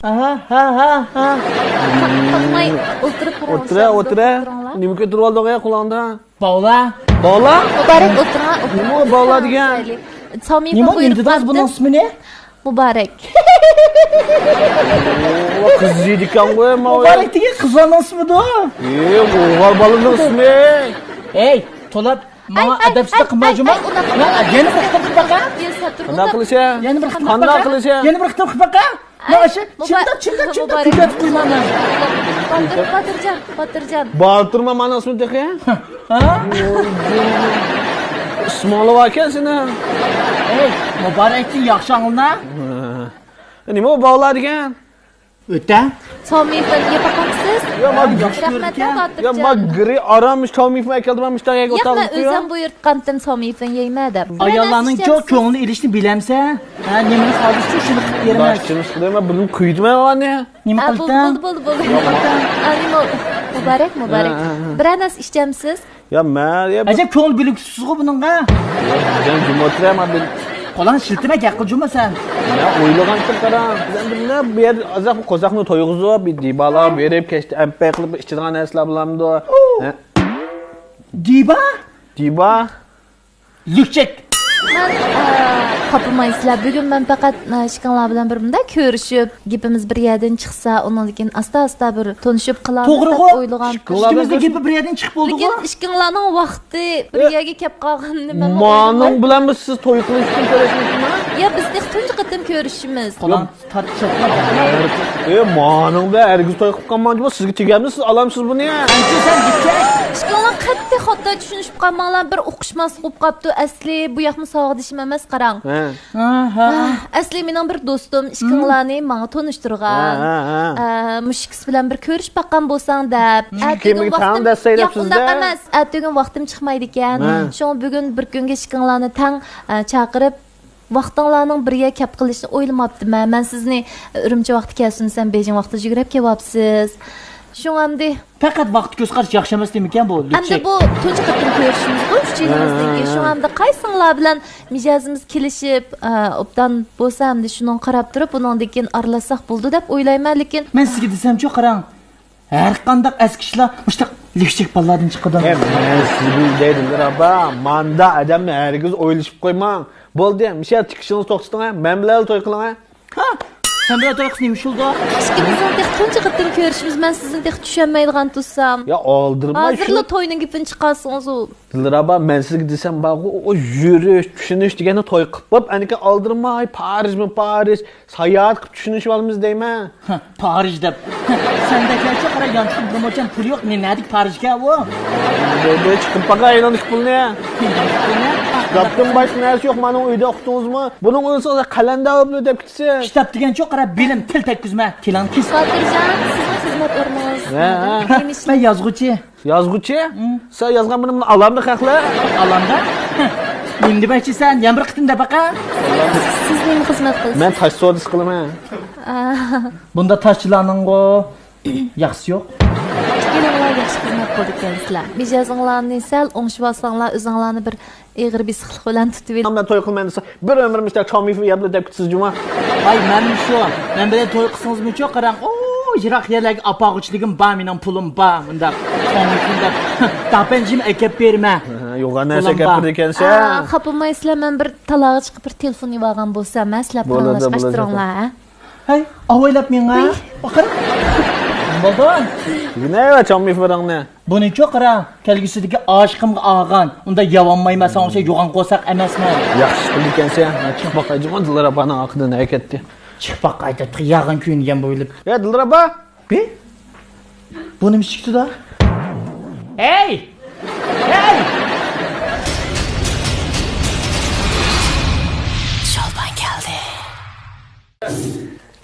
ئاھا، ھا، ھا، ھا. قاقماي ئولتۇرۇپ تۇرۇڭ. ئولتۇرە، ئولتۇرە. نېمە كۆتۈرۈۋالدىڭ يا قۇلاقنى؟ باۋلا. باۋلا؟ مۇبارەك، ئولتۇرۇڭ، ئولتۇرۇڭ. نېمە باۋلا دېگەن؟ سامىپا نېمە، بۇيرۇق نېمە دېدىڭىز بۇنىڭ ئىسمىنى؟ مۇبارەك. ئۇ قىز يېدىكەنغۇ، ماۋۇ. مۇبارەك دېگەن قىزلارنىڭ ئىسمىدۇ. ئى، ئوغۇل بالىنىڭ ئىسمى. ئەي، تولا. ماڭا ئەدەپسىزلىك قىلما جۇما. يەنە بىر قېتىم قىلىپ باقا. قانداق قىلىشى؟ يەنە بىر قېتىم قىلىپ باقا. قانداق قىلىشى؟ يەنە بىر قېتىم قىلىپ باقا. مانا شۇ چىمداپ چىمداپ چىمداپ كۆكەرتىپ قويمايمەن. باتۇر، باتۇرجان، باتۇرجان. باتۇرما مانا ئىسمى تېخى. ھا؟ ئىسمىڭلار باركەن سېنىڭ. ئەي، مۇبارەكتىن ياخشى ئاڭلىنا. نېمە ئۇ باۋلا دېگەن؟ ئۆتە. سامىفىن يەپ باقامسىز؟ يا، ما رەھمەت، يا، ما باتۇرجان. گىرى ئارام سامىفىن ئەكەلدى، مەن مۇشتاق يەرگە ياق، ئولتۇرغان مەن ئۆزۈم بۇيرۇتقانتىم سامىفىن يەيمەن دەپ. ئاياللارنىڭچۇ كۆڭلىنى ئېلىشنى بىلەمسەن؟ ھە، نېمىنى خالىسىچۇ شۇنى قىلىپ بېرىمەن. باشقىنى قىلىمەن، بۇنى كۆيدۈرمەڭ ئانى. نېمە قىلدىڭ؟ بولدى، بولدى، بولدى. ئانى، مۇبارەك، مۇبارەك. ھە، ھە، ھە. بىرەر نەرسە ئىچەمسىز؟ يا، مەن، يا، ئەجەب كۆڭۈل بۆلگۈسىسىزغۇ بۇنىڭغا. يا، جان جۇمۇ ئولتۇرە، مەن بىل- قولۇڭنى شىلتىمە، گەپ قىل جۇمۇ سەن. مەن ئويلىغانتىم قاراڭ، بىز ئەمدى مۇنداق بۇ يەردە ئازراق قورساقنى تويغۇزۇپ، بىر دىبالار بېرىپ، كەچتە ئەمپەي قىلىپ ئىچىدىغان نەرسىلەر بولامدۇ؟ ھە؟ دىبا؟ دىبا؟ لۈكچەك. مەن، ئە، قاپىمايسىلەر. بۈگۈن مەن پەقەت، ئە، ئىككىڭلار بىلەن بىر مۇنداق كۆرۈشۈپ، گېپىمىز بىر يەردىن چىقسا، ئۇنىڭدىن كېيىن ئاستا-ئاستا بىر تونۇشۇپ قالارمىز دەپ ئويلىغان. توغرىغۇ. ئىككىڭلارنىڭ گېپى بىر يەردىن چىقىپ بولدىغۇ. لېكىن ئىككىڭلارنىڭ ۋاقتى بىر يەرگە كەپ قالغىنىنى مەنمۇ ئويلىمايمەن. مانىڭ بىلەنمۇ سىز توي قىلىشتىن كۆرۈشمىكىنى؟ يا، بىز تېخى تۇنجى قېتىم كۆرۈشۈشىمىز. قولۇڭ تارتىشىپ. ئى، مانىڭ بىلەن ھەرگىز توي قىلىپ قالماڭ جۇمۇ، سىزگە تېگەمدۇ، سىز ئالامسىز بۇنى؟ ئىككىڭلار قەتئىي خاتا چۈشىنىشىپ قالماڭلار، بىر ئۇقۇشماسلىق بولۇپ قاپتۇ. ئەسلى بۇ ياقمۇ ساۋاقدىشىم ئەمەس، قاراڭ. ھە. ئەسلى مېنىڭ بىر دوستۇم ئىككىڭلارنى ماڭا تونۇشتۇرغان. ھە، ھە، ھە. ئە، مۇشۇ ئىككىسى بىلەن بىر كۆرۈشۈپ باققان بولساڭ دەپ. ئەتىگۈن ۋاقتىم، ياق، ئۇنداق ئەمەس. ئەتىگۈن ۋاقتىم چىقمايدىكەن. ھە. شۇڭا بۈگۈن بىر كۈنگە ئىككىڭلارنى تەڭ، ئە، چاقىرىپ، ۋاقتىڭلارنىڭ بىر يەر كەپ قېلىشىنى ئويلىماپتىمەن. مەن سىزنى ئۈرۈمچى ۋاقتى كەلسۇن دېسەم، بېيجىڭ ۋاقتىدا يۈگۈرۈپ كېلىۋاپسىز. شۇڭا ئەمدى پەقەت ۋاقىت كۆز قارىشى ياخشى ئەمەس دېمىكەن بۇ، لۈكچەك. ئەمدى بۇ تۇنجى قېتىم كۆرۈشۈمىزغۇ ئۈچىيلىمىزنىڭكى. ھە. شۇڭا ئەمدى قايسىڭلار بىلەن مىجەزىمىز كېلىشىپ، ئە، ئوبدان بولسا، ئەمدى شۇنىڭغا قاراپ تۇرۇپ، ئۇنىڭدىن كېيىن ئارىلاشساق بولىدۇ دەپ ئويلايمەن، لېكىن مەن سىزگە دېسەمچۇ، قاراڭ، ھەر قانداق ئەسكى ئىشلار مۇشۇنداق لۈكچەك بالىلاردىن چىقىدۇ. ئە، مەن سىزگە دەيدىم، دىلرابا، ماندا ئادەمنى ھەرگىز ئويلىشىپ قويماڭ. بولدى، مۇشۇ يەردە تىكىشىڭىزنى توختىتىڭ، ھە؟ مەن بىلەن توي قىلىڭ، ھە؟ ھا! سەن بىلەن توي قىلسا نېمە ئىش بولىدۇ؟ ئىككىمىزنىڭ تېخى تۇنجى قېتىم كۆرۈشىمىز، مەن سىزنى تېخى چۈشەنمەيدىغان تۇرسام. يا، ئالدىرىما، ھازىرلا شۇ توينىڭ گېپىنى چىقارسىڭىزۇ. دىلرەبا، مەن سىزگە دېسەم بارغۇ، ئۇ يۈرۈش، چۈشىنىش دېگەننى توي قىلىپ بوپ، ئەنىكى ئالدىرىماي، پارىژمۇ پارىژ، ساياھەت قىلىپ چۈشىنىشىۋالىمىز دەيمەن. ھە، پارىژ دەپ. سەندەكلەرچۇ قارا، يانچۇقىدا بىر موچەن پۇل يوق، نە-، نەدىكى پارىژكەن ئۇ؟ بولدى، چىقىرىپ باقاي ئايلاندىكى پۇلنى. گاپتىن باشقا نەرسە يوق، مانا ئۆيدە ئۇقتىڭىزمۇ؟ بۇنىڭ ئۆزى قەلەندەر بولۇپ دەپ كېتىسىز. كىتاب دېگەنچۇ قارا، بىلىم، تىل تەگكۈزمە. تىلىڭنى كېسىپ. خاتىرجان، سىزنىڭ خىزمەت ئورنىڭىز. ھە، ھە. مەن يازغۇچى. يازغۇچى؟ مم. سەن يازغان بىلەن بۇنى ئالامدۇ خەقلەر؟ ئالامدا؟ نېمە دېمەكچىسەن؟ يەنە بىر قېتىم دەپ باقە. سىز نېمە خىزمەت قىلىسىز؟ مەن تاش سودىسى قىلىمەن. ئا. بۇندا تاشچىلارنىڭغۇ ياخشىسى يوق. ئىككىلىڭلار ياخشى خىزمەت قىلىدىكەنسىلەر. مىجەزىڭلارنى سەل ئوڭشىۋالساڭلار، ئۆزۈڭلارنى بىر ئېغىر بېسىقلىق بىلەن تۇتۇۋېلىڭ. مەن توي قىلىمەن دېسە، بىر ئۆمرۈم ئىچىدە چامىفى يەپلا دەپ كېتىسىز جۇما. ۋاي، مەنمۇ شۇ. مەن بىلەن توي قىلسىڭىزمۇچۇ قاراڭ، ئو، يىراق يەرلەرگە ئاپارغۇچىلىكىم بار، مېنىڭ پۇلۇم بار، مۇنداق چامىفى دەپ داپەنجىم ئەكەپ بېرىمەن. ھە، يوغان نەرسە پۇلۇم بار. گەپلىرى ئىكەنسە. ئا، خاپىمايسىلەر، مەن بىر تالاغا چىقىپ بىر تېلېفون ئېلىۋالغان بولسام، ھە، سىلەر بولىدۇ، پاراڭلاشقا بولىدۇ. ئاچتۇرۇڭلار، ھە. ھەي، ئاۋايلاپ مېڭە. ئۇي. قاقىر. نېمە بولدى؟ دېگىنە چامىفىرىڭنى. بۇنىچۇ قارا، كەلگۈسىدىكى ئاشىقىمغا ئالغان. ئۇندا ياۋانمايمەن، ساڭا ئوخشاش يوغان قورساق ئەمەسمەن. ياخشى قىلدىكەنسەن. چىقىپ باقايچۇ، دىلرەبانىڭ ئارقىدىن ھەرىكەتتى. چىقىپ باقاي دەپ، ياغان كۆيۈنگەن بولۇپ. يا دىلرەبا! بى؟ بۇ نېمە ئىشىكتىدا؟ ھەي! ھەي! شولپان كەلدى.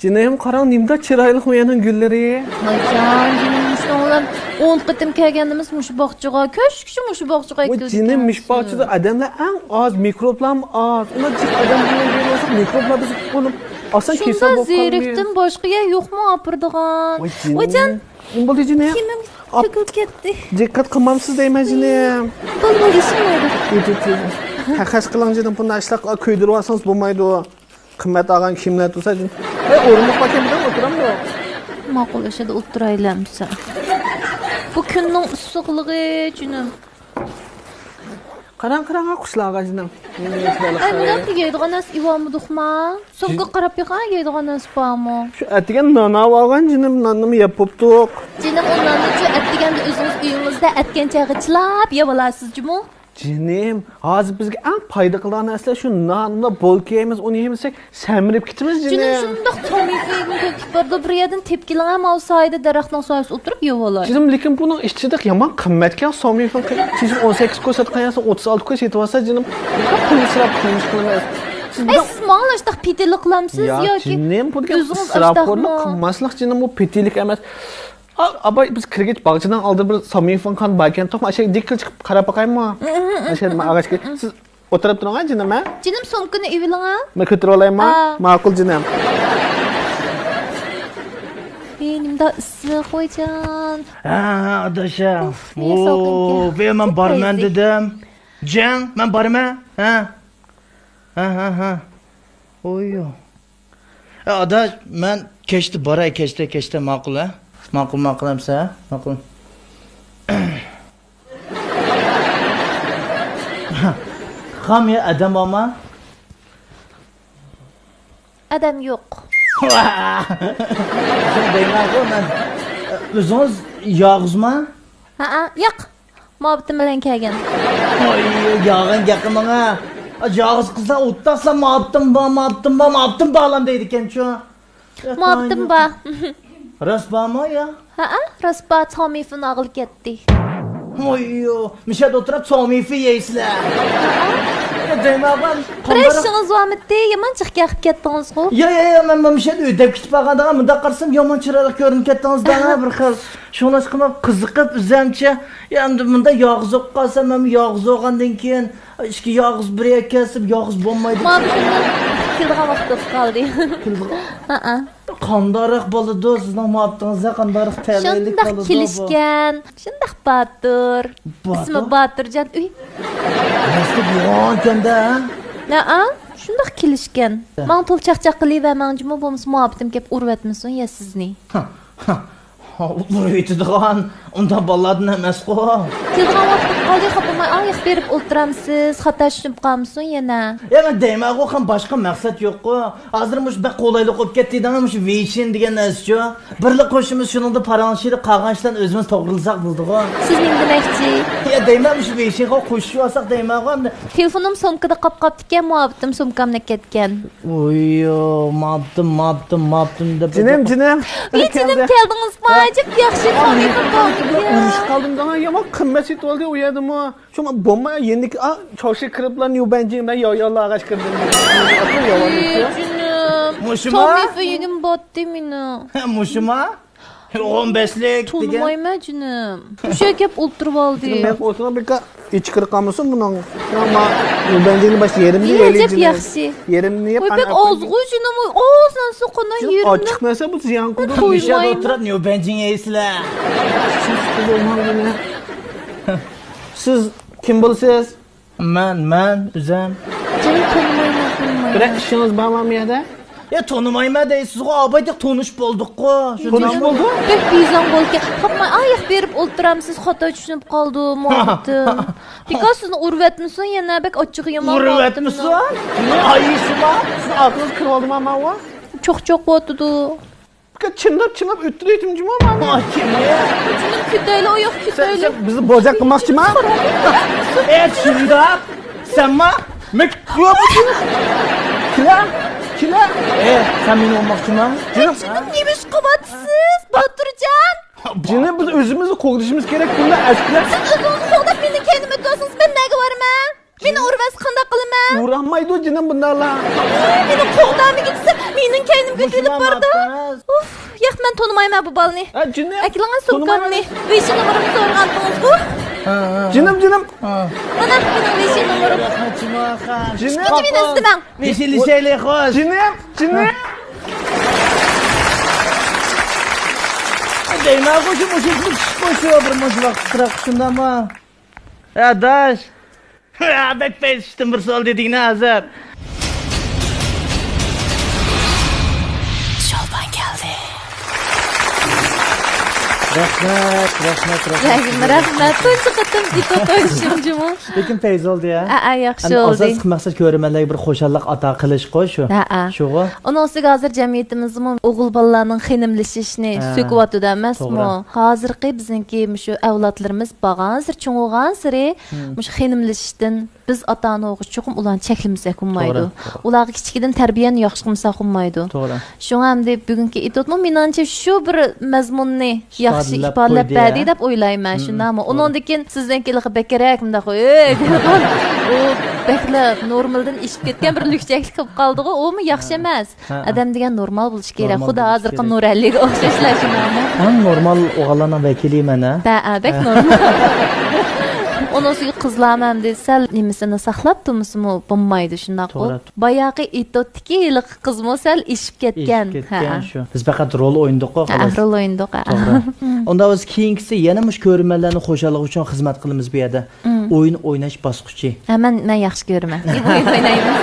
جېنىم، قاراڭ، نېمىدا چىرايلىق مۇ يەنىڭ گۈللىرى. ۋايجان، جېنىم، مۇشۇنىڭ بىلەن ئون قېتىم كەلگەنىمىز مۇشۇ باغچىغا. كۆشكىچە مۇشۇ باغچىغا. ۋاي، جېنىم، مۇشۇ باغچىدا ئادەملەر ئەڭ ئاز، مىكروبلارمۇ ئاز. ئۇنداق جىق ئادەم بىلەن بولساق، مىكروبلار بىز بولۇپ، ئاسان كېسەل بولۇپ قالمايمىز. زېرىكتىم، باشقا يەر يوقمۇ ئاپىرىدىغان؟ ۋاي، جېنىم. ۋايجان، نېمە بولدى، جېنىم؟ كىيىمىم تۆكۈلۈپ كەتتى. دىققەت قىلمامسىز دەيمەن، جېنىم. بولدى، بولدى، ئىشىم بار. قەغەز قىلىڭ، جېنىم، بۇنداق ئىشلار كۆيدۈرۈۋالسىڭىز بولمايدۇ. قىممەت ئالغان كىيىملەر تۇرسا، ھەي، ئورۇندۇق باركەن، بىردەم ئولتۇرامدۇ؟ ماقۇل، ئۆشەدە ئولتۇرايلى ئەمسە. بۇ كۈننىڭ ئىسسىقلىقى، جېنىم. قاراڭ، قاراڭ، قۇشلارغا، جېنىم. ئەي، بۇنداق يەيدىغان نەرسە ئېۋالمىدۇقما؟ سومكىغا قاراپ بېقىڭ، يەيدىغان نەرسە بارمۇ؟ شۇ ئەتىگەن نان ئاۋالغان، جېنىم، ناننىمۇ يەپ بوپتۇق. جېنىم، ئۇ ناننىچۇ ئەتىگەندە ئۆزىڭىز ئۆيىڭىزدە ئەتكەن چاغغا چىلاپ يەۋالارسىز جۇمۇ. جېنىم، ھازىر بىزگە ئەڭ پايدا قىلىدىغان نەرسىلەر شۇ نان، بۇلكە يەيمىز، ئۇنى يېمىسەك سەمرىپ كېتىمىز، جېنىم. جېنىم، شۇنداق چامىفىنى تۆكۈپ بارىدۇ، بىر يەردىن تېپىپ كېلىڭە، ماۋۇ سايىدە دەرەخنىڭ سايىسىدا ئولتۇرۇپ يەۋالاي. جېنىم، لېكىن بۇنىڭ ئىچىدە يامان قىممەتكەن، چامىفىنىڭ قىممىتى. جېنىم، ئون سەككىز كوي ساتقان يەرسى ئوتتۇز ئالتە كوي سېتىۋالسا، جېنىم، پۇل ئىسراپ قىلمىش قىلىمىز. ئەي، سىز ماڭا ئاشتاق پېتىللىق قىلامسىز ياكى؟ يا جېنىم، بۇ دېگەن ئىسراپخورلۇق قىلماسلىق، جېنىم، بۇ پېتىللىك ئەمەس. ئا، ئاباي، بىز كىرگەچ باغچىنىڭ ئالدىدا بىر سامىفىن خان باركەن، توقما، ئاشۇ دىككىلا چىقىپ قاراپ باقايمۇ؟ ئاشۇ ئاغاچقا. سىز ئولتۇرۇپ تۇرۇڭ، جېنىم، ھە؟ جېنىم، سومكىنى ئېلىۋېلىڭ، ھە؟ مەن كۆتۈرۈۋالايمۇ؟ ئا. ماقۇل، جېنىم. ئى، نېمىدا ئىسسىق، ۋايجان. ھە، ھە، ئاداش، ھە. ئۇف، نېگە سالقىنكەن؟ ۋو، بۇ مەن بارىمەن دېدىم. جەڭ، مەن بارىمەن، ھە؟ ھە، ھە، ھە. ئويۇ. ئە، ئاداش، مەن كەچتە باراي، كەچتە، كەچتە ماقۇل، ھە؟ ماقۇل، ماقۇل ئەمسە، ھە؟ ماقۇل. خام يا، ئادەم بارمۇ؟ ئادەم يوق. شۇنى دەيمەنغۇ مەن. ئۆزىڭىز يالغۇزما؟ ھەئە، ياق. مۇھەببىتىم بىلەن كەلگەن. ۋاي، يالغان گەپقە ماڭا. يالغۇز قىزلار ئوتتاسلا مۇھەببىتىم بار، مۇھەببىتىم بار، مۇھەببىتىم بار ئالام دەيدىكەنچۇ. مۇھەببىتىم بار. راست بارمۇ يا؟ ھەئە، راست بار، چامىفىن ئاغىلى كەتتى. ۋاييو، مىشەدە ئولتۇرۇپ چامىفى يەيسىلەر. يا دەيمەن، بىر ئىشىڭىز بارمىدى، يامان جىق كەقىپ كەتتىڭىزغۇ؟ يا، يا، يا، مەن، مەن مىشەدە ئۆيدەپ كېتىپ بارغاندا مۇنداق قارىسام يامان چىرايلىق كۆرۈنۈپ كەتتىڭىز دە، بىر خىل. شۇڭلاشقا مەن قىزىقىپ ئۆزەمچە، يا ئەمدى مۇنداق يالغۇز بولۇپ قالسام، مەنمۇ يالغۇز بولغاندىن كېيىن، ئىككى يالغۇز بىر يەرگە كەلسەم، يالغۇز بولمايدۇ. مۇھەببىتىمنىڭ كېلىدىغان ۋاقتى بولۇپ قالدى. كېلىدىغان؟ ھەئە. قانداقراق بولىدۇ، سىزنىڭ مۇھەببىتىڭىزدە قانداقراق تەلەيلىك بولىدۇ بۇ؟ شۇنداق كېلىشكەن، شۇنداق باتۇر. باتۇر؟ ئىسمى باتۇرجان. ئۈي. راستلا يوغانكەن-دە، ھە؟ ھەئە، شۇنداق كېلىشكەن. ماڭا تولا چاقچاق قىلىۋەرمەڭ جۇمۇ، بولمىسا مۇھەببىتىم كەپ ئۇرۇۋەتمىسۇن يا سىزنى. ئۇرۇۋېتىدىغان ئۇنداق بالىلاردىن ئەمەسقۇ. كېلىدىغان ۋاقىت قالدى، خاپىماي ئاياق بېرىپ ئولتۇرامسىز، خاتا چۈشىنىپ قالمىسۇن يەنە. يا، مەن دەيمەنغۇ، خان، باشقا مەقسەت يوققۇ. ھازىر مۇشۇ بەك قولايلىق بولۇپ كەتتى دەڭ، مۇشۇ ۋېيشىن دېگەن نەرسىچۇ. بىرلا قوشىمىز، شۇنىڭدا پاراڭلىشىلى، قالغان ئىشلارنى ئۆزىمىز توغرىلىساق بولىدىغۇ. سىز نېمە دېمەكچى؟ يا، دەيمەن، مۇشۇ ۋېيشىنغا قوشۇشۇۋالساق دەيمەنغۇ ئەمدى. تېلېفونۇم سومكىدا قاپ قاپتىكەن، مۇھەببىتىم سومكامنى كەتكەن. ئۇيۇ، ماپتىم، ماپتىم، ماپتىم دەپ. جېنىم، جېنىم. ئى، جېنىم، كەلدىڭىزمۇ؟ ئەجەب ياخشى، تونۇيتتىم. ئۇرۇشۇپ قالدىم دەڭ، يامان قىممەت سېتىۋالدى ئۇ يەردىمۇ. شۇڭا بولماي يېنىكى، ئا، چاۋشى كىرىپلا نيۇ بەنجىڭدە ياۋياۋلا ئاغاچ كىردىم. ئى، جېنىم. مۇشۇما؟ سومىفى يېگىم باتتى مېنىڭ. مۇشۇما؟ ئون بەشلىك دېگەن. تونۇمايمەن جېنىم. مۇشۇ كەپ ئولتۇرۇۋالدى. مەن ئولتۇرغان بىكار ئىچى كىرىپ قالمىسۇن بۇنىڭ. ماڭا نيۇ بەنجىڭنى باشتا يېرىمنى ئەجەب يەيلى جېنىم. ياخشى. يېرىمنى يەپ، ۋاي، بەك ئازغۇ جېنىم، ئۇي، ئاز نەرسە قانا يېرىمنى. ئاچچىق نەرسە بۇ زىيان قىلىدۇ. تويمايمەن. مۇشۇ يەردە ئولتۇرۇپ نيۇ بەنجىڭ يەيسىلەر. سىز كىم بولىسىز؟ مەن، مەن ئۆزۈم. جېنىم، تونۇمايمەن، تونۇمايمەن. بىرەر ئىشىڭىز بارمۇ بۇ يەردە؟ يا، تونۇمايمەن دەيسىزغۇ، ئابايتەك تونۇشۇپ بولدۇققۇ. تونۇشۇپ بولدۇق؟ بەك بىزاڭ بولدى. خاپماي ئاياق بېرىپ ئولتۇرامسىز، خاتا چۈشىنىپ قالدىم، مۇھەببىتىم. بىكار سىزنى ئۇرۇۋەتمىسۇن يەنە، بەك ئاچچىقى يامان. ئۇرۇۋەتمىسۇن؟ ئايشىما، سىزنىڭ ئاكىڭىز كىرىۋالدىما ماۋۇ؟ چوق-چوق بولۇۋاتىدۇ. چىرلاپ، چىرلاپ ئۆتتۈرۈۋېتىم جۇمۇ مانا. جېنىم، كېتەيلى، ئۇياق كېتەيلى. سەن بىزنى بوزەك قىلماقچىما؟ ئە، شۇنداق. سەنما؟ مىك-، كېلە، كېلە. ئە، سەن مېنى ئۇرماقچىما؟ جېنىم، نېمە ئىش قىلىۋاتىسىز، باتۇرجان؟ جېنىم، بىز ئۆزىمىزنى قوغدىشىمىز كېرەك، بۇنداق ئەسكىلەر. سىز ئۆزىڭىزنى قوغداپ، مېنىڭ كەينىمدە ئۆتۈۋالسىڭىز، مەن نەگە بارىمەن؟ مېنى ئۇرۇۋەتسە قانداق قىلىمەن؟ ئۇرالمايدۇ جېنىم بۇنداقلار. ئى، مېنى قوغدامىغىن دېسە، مېنىڭ كەينىمگە ئۆتۈۋېلىپ بارىدۇ. ئۇف، ياق، مەن تونۇمايمەن بۇ بالىنى. ھە، جېنىم. ئەكېلىڭە سومكامنى. ۋېيشىن نومۇرۇمنى سورىغانتىڭىزغۇ. ھە، ھە. جېنىم، جېنىم. ھە. مانا، مېنىڭ ۋېيشىن نومۇرۇم. رەھمەت، جېنىم. ئىككىنچى مېنى ئىزدىمەڭ. ۋېيشىنلىشەيلى، خوش. جېنىم، جېنىم. دەيمەنغۇ، شۇ مۇشۇ كىشى قوشۇ بىر مۇشۇ ۋاقىت تۇراق شۇنداقمۇ؟ ھە، ئاداش. ھە، بەك پەس چۈشتۈم، بىر سوئال دېدىڭنە ھازىر. شولپان كەلدى. رەھمەت، رەھمەت، رەھمەت. رەھمەت، رەھمەت. تۇنجى قېتىم ئىتو تويۇشۇم جۇمۇ. لېكىن پەيزى بولدى يا. ھە، ھە، ياخشى بولدى. ئاساسلىق مەقسەت كۆرۈرمەنلەرگە بىر خۇشاللىق ئاتا قىلىشقۇ شۇ. ھە، ھە. شۇغۇ. ئۇنىڭ ئۈستىگە ھازىر جەمئىيىتىمىزمۇ ئوغۇل بالىلارنىڭ خېنىملىشىشنى ھە. سۆكۈۋاتىدۇ ئەمەسمۇ؟ توغرا. ھازىرقى بىزنىڭكى مۇشۇ ئەۋلادلىرىمىز بارغانسېرى، چوڭىغانسېرى مم. مۇشۇ خېنىملىشىشتىن بىز ئاتا-ئانا بولغۇچ چوقۇم ئۇلارنى چەكلىمىسەك بولمايدۇ. توغرا، توغرا. ئۇلارغا كىچىكىدىن تەربىيەنى ياخشى قىلمىساق بولمايدۇ. توغرا. شۇڭا ئەمدى بۈگۈنكى ئېتوتمۇ مېنىڭچە شۇ بىر مەزمۇننى ياخشى ئىپادىلەپ ئىپادىلەپ قويدى، بەردى ھە؟ دەپ ئويلايمەن، مم، شۇنداقمۇ؟ توغرا. ئۇنىڭدىن كېيىن سىزنىڭكى ھېلىقى بەكرەك مۇنداق، ئۆي دېگەن ئۇ بەكلا نورمىلدىن ئېشىپ كەتكەن بىر لۈكچەكلىك قىلىپ قالدىغۇ، ئۇمۇ ياخشى ھە. ئەمەس. ھە. ئادەم دېگەن نورمال بولۇشى كېرەك. نورمال خۇددى بولۇشى ھازىرقى كېرەك. نۇرەلىگە ئوخشاشلا شۇنداقمۇ؟ ئەڭ نورمال ئوغۇللارنىڭ ۋەكىلى مەن، ھە؟ ھە، ھە، بەك ھە. نورمال. ئۇنىڭ ئۈستىگە قىزلارمۇ ئەمدى سەل نېمىسىنى ساقلاپ تۇرمىسىمۇ بولمايدۇ، شۇنداققۇ؟ توغرا. باياقى ئېتوتتىكى ھېلىقى قىزمۇ سەل ئېشىپ كەتكەن. ئېشىپ كەتكەن ھە. شۇ. بىز پەقەت رول ئوينىدۇققۇ، ھە، خالاس. رول ئوينىدۇق، ھە. توغرا. ئۇنداق بولسا كېيىنكىسى يەنە مۇشۇ كۆرۈرمەنلەرنىڭ خۇشاللىقى ئۈچۈن خىزمەت قىلىمىز بۇ يەردە. مم. ئويۇن ئويناش باسقۇچى. ھە، مەن، مەن ياخشى كۆرىمەن. نېمە ئويۇن ئوينايمىز؟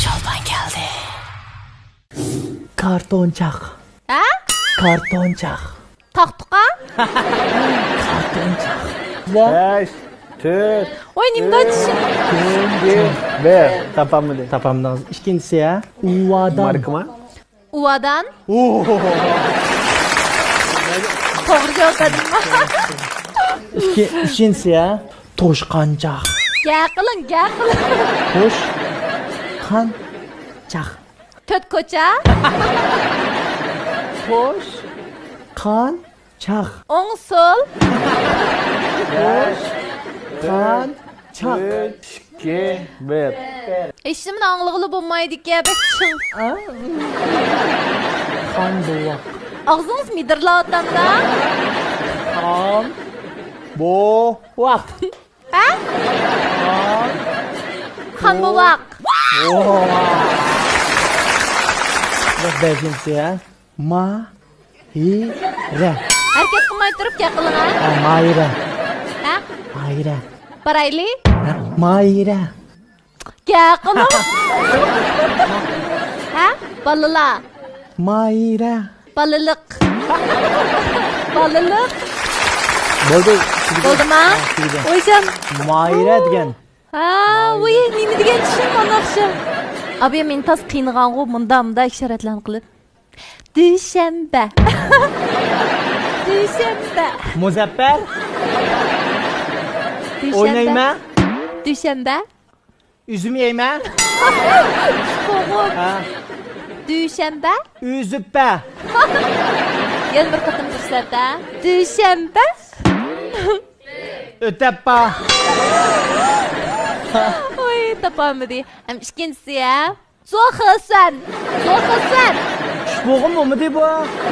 شولپان كەلدى. كارتونچاق. ھە؟ كارتونچاق. تاختىقا؟ كارتونچاق. بەش، تۆت، ۋاي، نېمە دەيدۇ؟ ئىككى، بىر. تاپالمىدى. تاپالمىدىڭىز. ئىككىنچىسى، ھە؟ ئۇۋادان. ماركىما؟ ئۇۋادان. ئوھ. توغرا جاۋاب بەردىمما؟ ئىككى، ئۈچىنچىسى، ھە؟ توشقانچاق. گەپ قىلىڭ، گەپ قىلىڭ. توشقانچاق. تۆت كوچا. توشقان. چاق. ئوڭ سول. بەش، قان، چاق. ئۈچ، ئىككى، بىر. ھېچنېمىنى ئاڭلىغىلى بولمايدىكەن، بەك چىڭ. ئا؟ خان بوۋاق. ئاغزىڭىز مىدىرلاۋاتامدا؟ خان بوۋاق. ھە؟ خان. خان بوۋاق. بوۋاق. بەشىنچىسى، ھە؟ ما. ھىرە. ھەرىكەت قىلماي تۇرۇپ گەپ قىلىڭ، ھە؟ ھە، ماھىرە. ھە؟ ماھىرە. بارايلى. ھە، ماھىرە. گەپ قىلىڭ. ھە؟ بالىلار. ماھىرە. بالىلىق. بالىلىق. بولدى. بولدىما؟ ھە، تۈگىدى. ئويشان. ماھىرە دېگەن. ھا، ۋۇي، نېمە دېگەن چۈشۈم ئانا ئوخشاپ. ئابىيەم مېنى تاس قىينىغانغۇ، مۇندا، مۇندا ئىشارەتلەرنى قىلىپ. دۈشەنبە. دۈشەنبە. مۇزەپپەر. دۈشەنبە. ئوينايمەن. دۈشەنبە. ئۈزۈم يەيمەن. ئۇشبۇغۇم. ھە. دۈشەنبە. ئۈزۈپپە. يەنە بىر قېتىم پۇرسەت، ھە. دۈشەنبە. ئۆتەپپا. ۋوي، تاپالمىدى. ھەم ئىككىنچىسى، ھە. زوخېسۈەن. زوخېسۈەن. ئۇشبۇغۇم بولمىدى بۇ.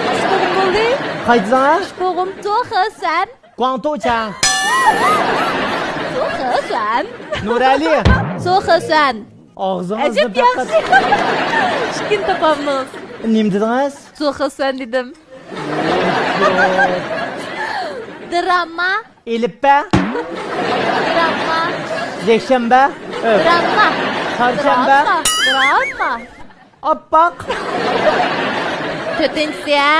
ئۇشبۇغۇم بولدى. قايتىساڭا؟ ئۇشبۇغۇم. زوخېسۈەن. گۇاڭتۇچاڭ. زوخېسۈەن. نۇرئەلى. زوخېسۈەن. ئاغزىڭىزنى ئەجەب ياخشى. ئىككىنى تاپالمىدىڭىز. نېمە دېدىڭىز؟ زوخېسۈەن دېدىم. دىراما. ئېلىپبە. دىراما. يەكشەنبە. دىراما. چارشەنبە. دىراما. دىراما. ئاپئاق. تۆتىنچىسى، ھە؟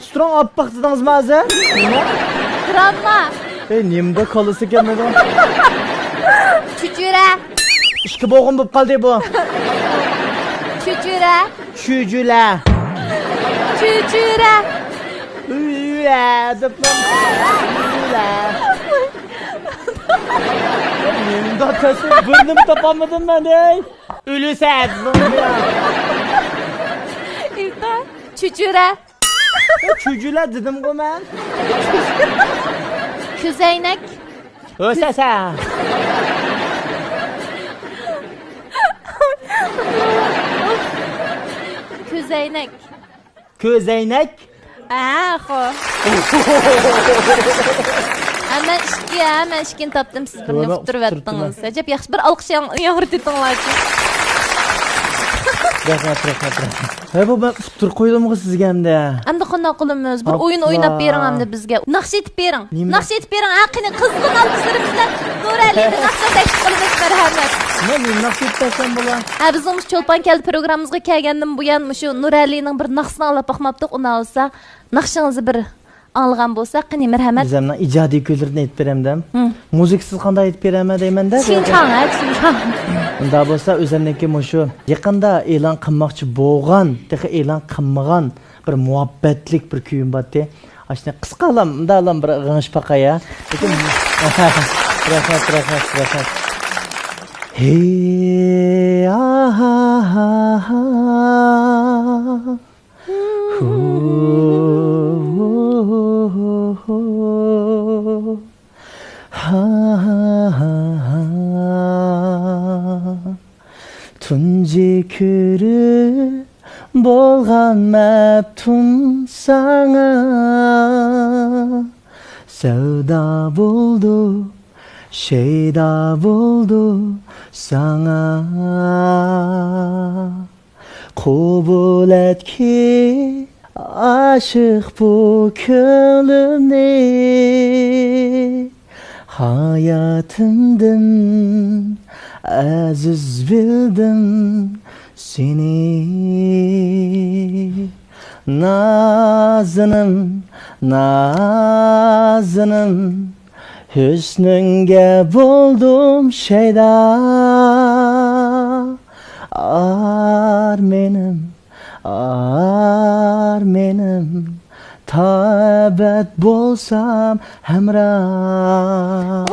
سترونگ ئاپئاق دېدىڭىزمۇ ھازىر؟ نېمە؟ دىراما. ئەي، نېمىدا كاللىسى كەلمىدى؟ چۈجۈرە. ئىككى بوغۇم بولۇپ قالدى بۇ. چۈجۈرە. چۈجۈلە. چۈجۈرە. ئۈلە دەپلا. ئۈلە. ئەي، نېمىدا تەسۋىر؟ بىرنىمۇ تاپالمىدىم مەن، ئەي. ئۆلۈسە دېدىڭمۇ يا؟ ئىلتا، چۈجۈرە. چۈجۈلە دېدىمغۇ مەن. كۆزەينەك. ئۆسەسە. كۆزەينەك. كۆزەينەك. ھە، خو. ھە، مەن ئىككى، ھە، مەن ئىككىنى تاپتىم، سىز بىرنى ئۇتتۇرۇۋەتتىڭىز. ئەجەب ياخشى، بىر ئالقىش ياڭ-، ياڭرىتىۋېتىڭلارچۇ. رەھمەت، رەھمەت، رەھمەت. ھە، بۇ مەن ئۇتتۇرۇپ قويدۇمغۇ سىزگە ئەمدى. ئەمدى قانداق قىلىمىز؟ بىر ئويۇن ئويناپ بېرىڭ ئەمدى بىزگە. ناخشا ئېيتىپ بېرىڭ. نېمە؟ ناخشا ئېيتىپ بېرىڭ. ھە، قېنى، قىزغىن ئالقىشلىرىمىز بىلەن نۇرئەلىنى ناخشا تەكلىپ قىلىمىز، مەرھەمەت. مەن نېمە ناخشا ئېيتىپ بەرسەم بولا؟ ھە، بىزنىڭ مۇشۇ چولپان كەلدى پروگراممىمىزغا كەلگەندىن بۇيان مۇشۇ نۇرئەلىنىڭ بىر ناخشىسىنى ئاڭلاپ باقماپتۇق. ئۇنداق بولسا، ناخشىڭىزنى بىر ئاڭلىغان بولساق، قېنى، مەرھەمەت. ئۆزۈمنىڭ ئىجادىي كۈنلىرىدىن ئېيتىپ بېرەمدىم. ھىم. مۇزىكىسىز قانداق ئېيتىپ بېرەمەن دەيمەن-دە. چىڭچاڭ، ھە، چىڭچاڭ. ئۇنداق بولسا، ئۆزۈمنىڭكى مۇشۇ يېقىندا ئېلان قىلماقچى بولغان، تېخى ئېلان قىلمىغان بىر مۇھەببەتلىك بىر كۈيۈم بارتى. ئاشۇنى قىسقالام، مۇنداقلام بىر غىڭشىپ باقاي، ھە. لېكىن، رەھمەت، رەھمەت، رەھمەت. ھېي، ئاھا، ھا، ھا. ھۇ، ھۇ، ھۇ، ھۇ. ھا، ھا، ھا، ھا. تۇنجى كۆرۈپ بولغان مەپتۇن ساڭا، سەۋدا بولدۇم، شەيدا بولدۇم ساڭا. قوبۇل ئەتكىن ئاشىق بۇ كۆڭلۈمنى، ھاياتىمدىن ئەزىز بىلدىم سېنى. نازىنىم، نازىنىم، ھۆسنۈڭگە بولدۇم شەيدا. ئارمىنىم، ئارمىنىم، تا ئەبەد بولسام ھەمراھ.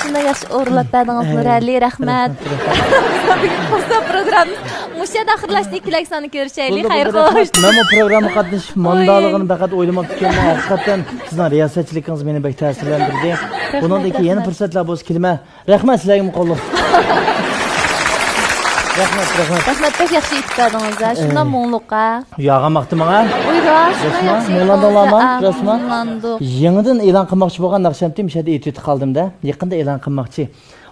شۇنداق ياخشى ئورۇنلاپ بەردىڭىز، نۇرئەلى، رەھمەت. رەھمەت، رەھمەت. بىزنىڭ بۈگۈنكى پۇرسەت پروگراممىمىز مۇشۇ يەردە ئاخىرلاشتى. كېلەك سانى كۆرۈشەيلى. بولدى، خەير، بولدى، خوش. رەھمەت. مەنمۇ پروگراممىغا قاتنىشىپ ماندالىغىنى پەقەت ئويلىماپتىكەنمەن، ھەقىقەتەن سىزنىڭ رىياسەتچىلىكىڭىز مېنى بەك تەسىرلەندۈردى. بۇنىڭدىن كېيىن يەنە پۇرسەتلەر بولسا كېلىمەن. رەھمەت سىلەرگىمۇ قوللۇق. رەھمەت، رەھمەت. رەھمەت، بەك ياخشى ئېيتىپ بەردىڭىز ھە، شۇنداق مۇڭلۇق ھە. ياغا ماختىماڭ ھە. ئوي راست، شۇنداق ياخشى ئېيتتىڭىز ھە. مۇڭلاندىڭلارمۇ؟ راستمۇ؟ مۇڭلاندۇق. يېڭىدىن ئېلان قىلماقچى بولغان ناخشامتى مۇشۇ يەردە ئېيتىۋېتىپ قالدىم-دە. يېقىندا ئېلان قىلماقچى.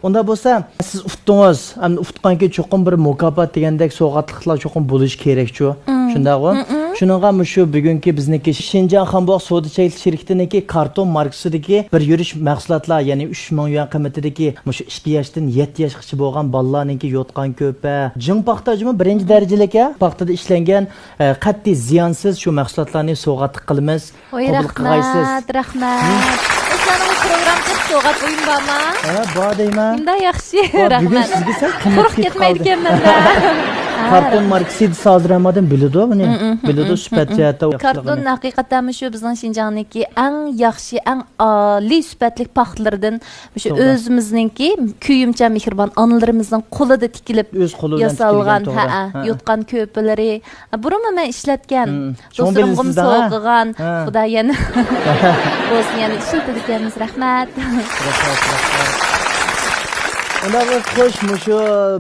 ئۇنداق بولسا، سىز ئۇتتۇڭىز. ئەمدى ئۇتقاندىن كېيىن چوقۇم بىر مۇكاپات دېگەندەك سوۋغاتلىقلار چوقۇم بولۇشى كېرەكچۇ؟ شۇنداقغۇ؟ شۇنىڭغا مۇشۇ بۈگۈنكى بىزنىڭكى شىنجاڭ خانبوغ سودا چەكلىك شىركىتىنىڭكى كارتون ماركىسىدىكى بىر يۈرۈش مەھسۇلاتلار، يەنى ئۈچ مىڭ يۈەن قىممىتىدىكى مۇشۇ ئىككى ياشتىن يەتتە ياشقىچە بولغان بالىلارنىڭكى يوتقان كۆپە، جىڭ پاختا جۇمۇ بىرىنچى دەرىجىلىك، ھە، پاختىدا ئىشلەنگەن، ئە، قەتئىي زىيانسىز شۇ مەھسۇلاتلارنى سوۋغاتلىق قىلىمىز. ۋاي، قوبۇل قىلغايسىز. رەھمەت، رەھمەت. ئۇستازنىڭ پروگراممىسىغا سوۋغات بۇيۇم بارمۇ؟ ھە، بار دەيمەن. شۇنداق ياخشى. ۋا، بۈگۈن رەھمەت. سىزگە سەل قىممەت قۇرۇق كېتىپ قالدى. كەتمەيدىكەنمەن-دە. كارتون ماركىسى دېسە ھازىر ھەممە ئادەم بىلىدۇ بۇنى. بىلىدۇ، سۈپەت جەھەتتە ياخشىلىقىنى. كارتون ھەقىقەتەن مۇشۇ بىزنىڭ شىنجاڭنىڭكى ئەڭ ياخشى، ئەڭ ئالىي سۈپەتلىك پاختىلىرىدىن. مۇشۇ توغرا. ئۆزىمىزنىڭكى كۆيۈمچان مېھرىبان ئانىلىرىمىزنىڭ قولىدا تىكىلىپ ئۆز قولى بىلەن ياسالغان، تىكىلگەن، توغرا. ھەئە، ھە. يوتقان كۆپىلىرى. بۇرۇنمۇ مەن ئىشلەتكەن. دوستلىرىمغىمۇ سوۋغىغان. ھە. خۇدا يەنە بولسا يەنە ئىشلىتىدىكەنمىز. رەھمەت. رەھمەت، رەھمەت. ئۇنداق بولسا خوش، مۇشۇ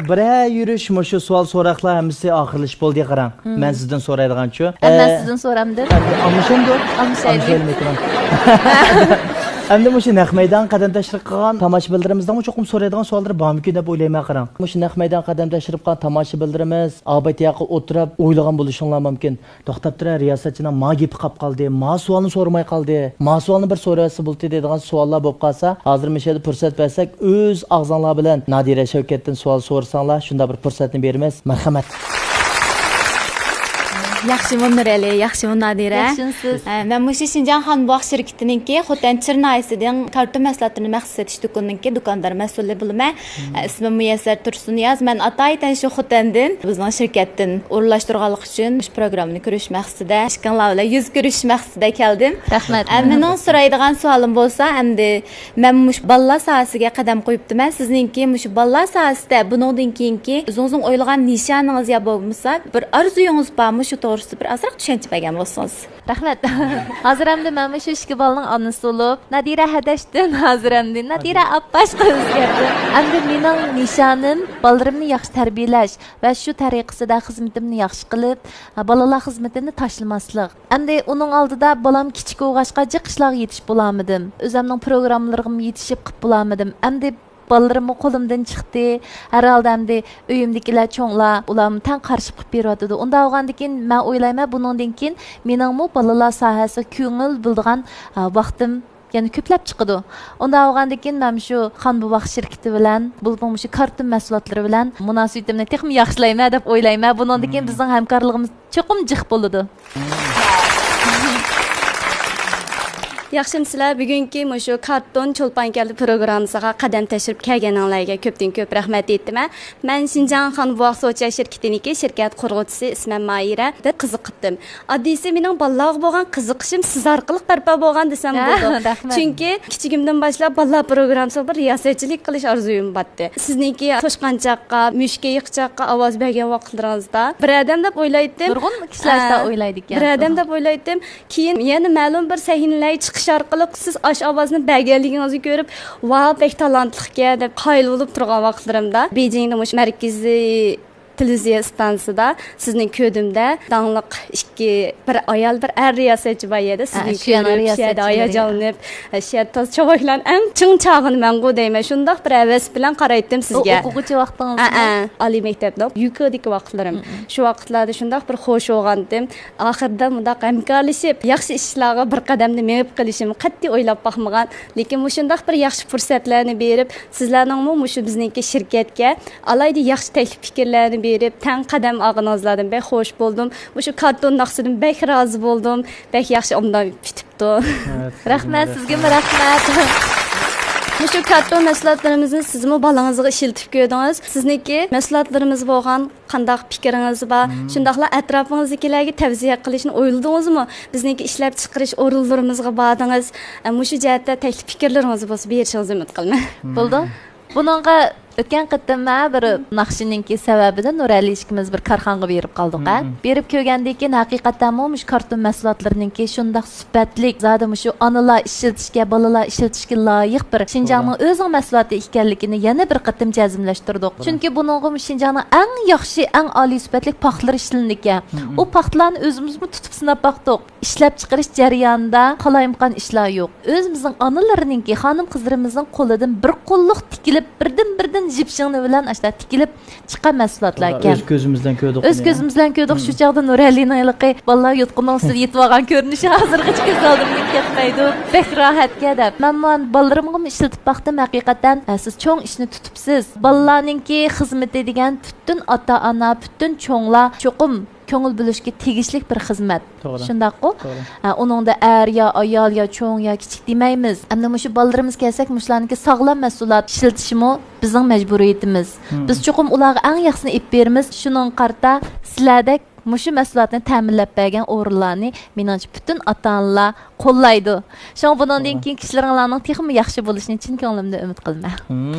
بىرەر يۈرۈش، مۇشۇ سوئال سوراقلار ھەممىسى ئاخىرلىشىپ بولدى، قاراڭ. مەن سىزدىن سورايدىغانچۇ. ھە، مەن سىزدىن سورامدىم. ئەمدى ئالمىشامدۇ؟ ئالمىشايلى. ئالمىشايلى مىكروفون. ئەمدى مۇشۇ نەق مەيدانغا قەدەم تەشرىپ قىلغان تاماشىبىنلىرىمىزنىڭمۇ چوقۇم سورايدىغان سوئاللىرى بارمىكىن دەپ ئويلايمەن، قاراڭ. مۇشۇ نەق مەيدانغا قەدەم تەشرىپ قىلغان تاماشىبىنلىرىمىز ئاۋايتى ياققا ئولتۇرۇپ ئويلىغان بولۇشۇڭلار مۇمكىن. توختاپ تۇرە، رىياسەتچىنىڭ ما گېپى قاپ قالدى، ما سوئالنى سورىماي قالدى، ما سوئالنى بىر سورىۋەتسە بولاتتى دەيدىغان سوئاللار بولۇپ قالسا، ھازىر مۇشۇ يەردە پۇرسەت بەرسەك، ئۆز ئاغزىڭلار بىلەن نادىرە شەۋكەتتىن سوئال سورىساڭلار، شۇنداق بىر پۇرسەتنى بېرىمىز. مەرھەمەت. ياخشىمۇ نۇرئەلى، ياخشىمۇ نادىرە؟ ياخشىمۇ سىز؟ ئە، مەن مۇشۇ شىنجاڭ خانبوغ شىركىتىنىڭكى خوتەن چىر ناھىيەسىدىن كارتون مەھسۇلاتلىرىنى مەخسۇس سېتىش دۇكىنىنىڭكى دۇكاندار مەسئۇلى بولىمەن. ئە، ئىسمىم مۇيەسسەر تۇرسۇننىياز. مەن ئاتايىتەن شۇ خوتەندىن بىزنىڭ شىركەتتىن ئورۇنلاشتۇرغانلىقى ئۈچۈن مۇشۇ پروگراممىنى كۆرۈش مەقسىتىدە، ئىككىڭلار بىلەن يۈز كۆرۈشۈش مەقسىتىدە كەلدىم. رەھمەت. ئە، مېنىڭ سورايدىغان سوئالىم بولسا، ئەمدى مەن مۇشۇ بالىلار ساھەسىگە قەدەم قويۇپتىمەن. سىزنىڭكى مۇشۇ بالىلار ساھەسىدە بۇنىڭدىن كېيىنكى ئۆزىڭىزنىڭ ئويلىغان نىشانىڭىز يا بولمىسا بىر ئارزۇيىڭىز بارمۇ؟ شۇ توغرىسىدا بىر ئازراق چۈشەنچە بەرگەن بولسىڭىز. رەھمەت. ھازىر ئەمدى مەنمۇ شۇ ئىككى بالىنىڭ ئانىسى بولۇپ، نادىرە ھەدەشتىن ھازىر ئەمدى نادىرە ئاپپاشقا ئۆزگەردىم. ئەمدى مېنىڭ نىشانىم بالىلىرىمنى ياخشى تەربىيەلەش ۋە شۇ تەرىقىسىدە خىزمىتىمنى ياخشى قىلىپ، بالىلار خىزمىتىنى تاشلىماسلىق. ئەمدى ئۇنىڭ ئالدىدا بالام كىچىك بولغاچقا جىق ئىشلارغا يېتىشىپ بولالمىدىم. ئۆزەمنىڭ پروگراممىلىرىغىمۇ يېتىشىپ قىلىپ بولالمىدىم. ئەمدى بالىلىرىممۇ قولۇمدىن چىقتى. ھەر ھالدا ئەمدى ئۆيۈمدىكىلەر چوڭلار، ئۇلارمۇ تەڭ قارشى قىلىپ بېرىۋاتىدۇ. ئۇنداق بولغاندىكىن مەن ئويلايمەن، بۇنىڭدىن كېيىن مېنىڭمۇ بالىلار ساھەسىگە كۆڭۈل بۆلىدىغان، ھە، ۋاقتىم يەنە كۆپلەپ چىقىدۇ. ئۇنداق بولغاندىكىن مەن شۇ خانبوۋاق شىركىتى بىلەن، بولۇپمۇ مۇشۇ كارتون مەھسۇلاتلىرى بىلەن مۇناسىۋىتىمنى تېخىمۇ ياخشىلايمەن دەپ ئويلايمەن. بۇنىڭدىن كېيىن بىزنىڭ ھەمكارلىقىمىز چوقۇم جىق بولىدۇ. ياخشىمۇسىلەر؟ بۈگۈنكى مۇشۇ كارتون چولپان كەلدى پروگراممىسىغا قەدەم تەشرىپ كەلگىنىڭلارغا كۆپتىن كۆپ رەھمەت ئېيتىمەن. مەن شىنجاڭ خانبوۋاق سوچا شىركىتىنىڭكى شىركەت قۇرغۇچىسى، ئىسمىم ماھىرە. بەك قىزىقىپتىم. ئاددىيسى، مېنىڭ بالىلارغا بولغان قىزىقىشىم سىز ئارقىلىق بەرپا بولغان دېسەم بولىدۇ. رەھمەت. چۈنكى كىچىكىمدىن باشلاپ بالىلار پروگراممىسىغا بىر رىياسەتچىلىك قىلىش ئارزۇيۇم بارتتى. سىزنىڭكى توشقانچاققا، مۈشۈك ئېيىقچاققا ئاۋاز بەرگەن ۋاقىتلىرىڭىزدا بىر ئادەم دەپ ئويلايتتىم. نۇرغۇن كىشىلەر شۇنداق ئويلايدىكەن. بىر ئادەم دەپ ئويلايتتىم. كېيىن يەنە مەلۇم بىر سەھنىلەرگە چىقىش ئارقىلىق سىز ئاشۇ ئاۋازنى بەرگەنلىكىڭىزنى كۆرۈپ، ۋاۋ، بەك تالانتلىقكەن دەپ قايىل بولۇپ تۇرغان ۋاقىتلىرىمدا، بېيجىڭدا مۇشۇ مەركىزىي تېلېۋىزىيە ئىستانسىسىدا سىزنى كۆردۈم-دە، داڭلىق ئىككى، بىر ئايال، بىر ئەر رىياسەتچى بار يەردە، سىزنى كۆرۈپ، شۇ يەردە ھاياجانلىنىپ، شۇ يەردە تازا چاۋاكلارنىڭ ئەڭ چىڭ چاغىنى مەنغۇ دەيمەن، شۇنداق بىر ھەۋەس بىلەن قارايتتىم سىزگە. ئوقۇغۇچى ۋاقتىڭىزمۇ؟ ھەئە، ئالىي مەكتەپنىڭ يۇكىدىكى ۋاقىتلىرىم. شۇ ۋاقىتلاردا شۇنداق بىر خوش بولغانتىم. ئاخىرىدا مۇنداق ھەمكارلىشىپ، ياخشى ئىشلارغا بىر قەدەمدە مېڭىپ قېلىشىمنى قەتئىي ئويلاپ باقمىغان. لېكىن مۇشۇنداق بىر ياخشى پۇرسەتلەرنى بېرىپ، سىزلەرنىڭمۇ مۇشۇ بىزنىڭكى شىركەتكە ئالاھىدە ياخشى تەكلىپ پىكىرلەرنى بېرىپ، تەڭ قەدەم ئالغىنىڭىزلاردىن بەك خوش بولدۇم. مۇشۇ كارتون ناخشىدىن بەك رازى بولدۇم. بەك ياخشى ئوبدان پۈتۈپتۇ. رەھمەت، سىزگىمۇ رەھمەت. مۇشۇ كارتون مەھسۇلاتلىرىمىزنى سىزمۇ بالىڭىزغا ئىشلىتىپ كۆردىڭىز. سىزنىڭكى مەھسۇلاتلىرىمىز بولغان قانداق پىكرىڭىز بار؟ شۇنداقلا ئەتراپىڭىزدىكىلەرگە تەۋسىيە قىلىشنى ئويلىدىڭىزمۇ؟ بىزنىڭكى ئىشلەپچىقىرىش ئورۇنلىرىمىزغا باردىڭىز. ئە، مۇشۇ جەھەتتە تەكلىپ پىكىرلىرىڭىز بولسا بېرىشىڭىزنى ئۈمىد قىلىمەن. بولدى. بۇنىڭغا ئۆتكەن قېتىم مەن بىر ناخشىنىڭكى سەۋەبىدىن نۇرئەلى ئىككىمىز بىر كارخانىغا بېرىپ قالدۇق، ھە. بېرىپ كۆرگەندىن كېيىن ھەقىقەتەنمۇ مۇشۇ كارتون مەھسۇلاتلىرىنىڭكى شۇنداق سۈپەتلىك، زادى مۇشۇ ئانىلار ئىشلىتىشكە، بالىلار ئىشلىتىشكە لايىق بىر شىنجاڭنىڭ ئۆزىنىڭ مەھسۇلاتى ئىكەنلىكىنى يەنە بىر قېتىم جەزملەشتۈردۇق. چۈنكى بۇنىڭغا شىنجاڭنىڭ ئەڭ ياخشى، ئەڭ ئالىي سۈپەتلىك پاختىلىرى ئىشلىنىدىكەن. ئۇ پاختىلارنى ئۆزىمىزمۇ تۇتۇپ سىناپ باقتۇق. ئىشلەپچىقىرىش جەريانىدا قالايمىقان ئىشلار يوق. ئۆزىمىزنىڭ ئانىلىرىنىڭكى، خانىم-قىزلىرىمىزنىڭ قولىدىن بىر قوللۇق تىكىلىپ، بىردىن-بىردىن جىپ شىڭنە بىلەن ئاشۇنداق تىكىلىپ چىققان مەھسۇلاتلار ئىكەن. ئۆز كۆزىمىز بىلەن كۆردۇق ئۆز بۇنى. كۆزىمىز بىلەن كۆردۇق. شۇ چاغدا نۇرئەلىنىڭ ھېلىقى بالىلار يوتقىنىنىڭ ئۈستىدە يېتىۋالغان كۆرۈنۈشى ھازىرغىچە كۆز ئالدىمدىن كەتمەيدۇ. بەك راھەتكەن دەپ. مەنمۇ بالىلىرىمغىمۇ ئىشلىتىپ باقتىم ھەقىقەتەن. ھە، سىز چوڭ ئىشنى تۇتۇپسىز. بالىلارنىڭكى خىزمىتى دېگەن پۈتۈن ئاتا-ئانا، پۈتۈن چوڭلار چوقۇم كۆڭۈل بۆلۈشكە تېگىشلىك بىر خىزمەت. توغرا. شۇنداققۇ؟ توغرا. ھە، ئۇنىڭدا ئەر يا ئايال يا چوڭ يا كىچىك دېمەيمىز. ئەمدى مۇشۇ بالىلىرىمىز كەلسەك، مۇشۇلارنىڭكى ساغلام مەھسۇلات ئىشلىتىشىمۇ بىزنىڭ مەجبۇرىيىتىمىز. مم. بىز چوقۇم ئۇلارغا ئەڭ ياخشىسىنى ئېلىپ بېرىمىز. شۇنىڭغا قارىتا سىلەردەك مۇشۇ مەھسۇلاتنى تەمىنلەپ بەرگەن ئورۇنلارنى، مېنىڭچە، پۈتۈن ئاتا-ئانىلار قوللايدۇ. شۇڭا بۇنىڭدىن توغرا. كېيىن ئىشلىرىڭلارنىڭ تېخىمۇ ياخشى بولۇشىنى چىن كۆڭلۈمدىن ئۈمىد قىلىمەن. مم.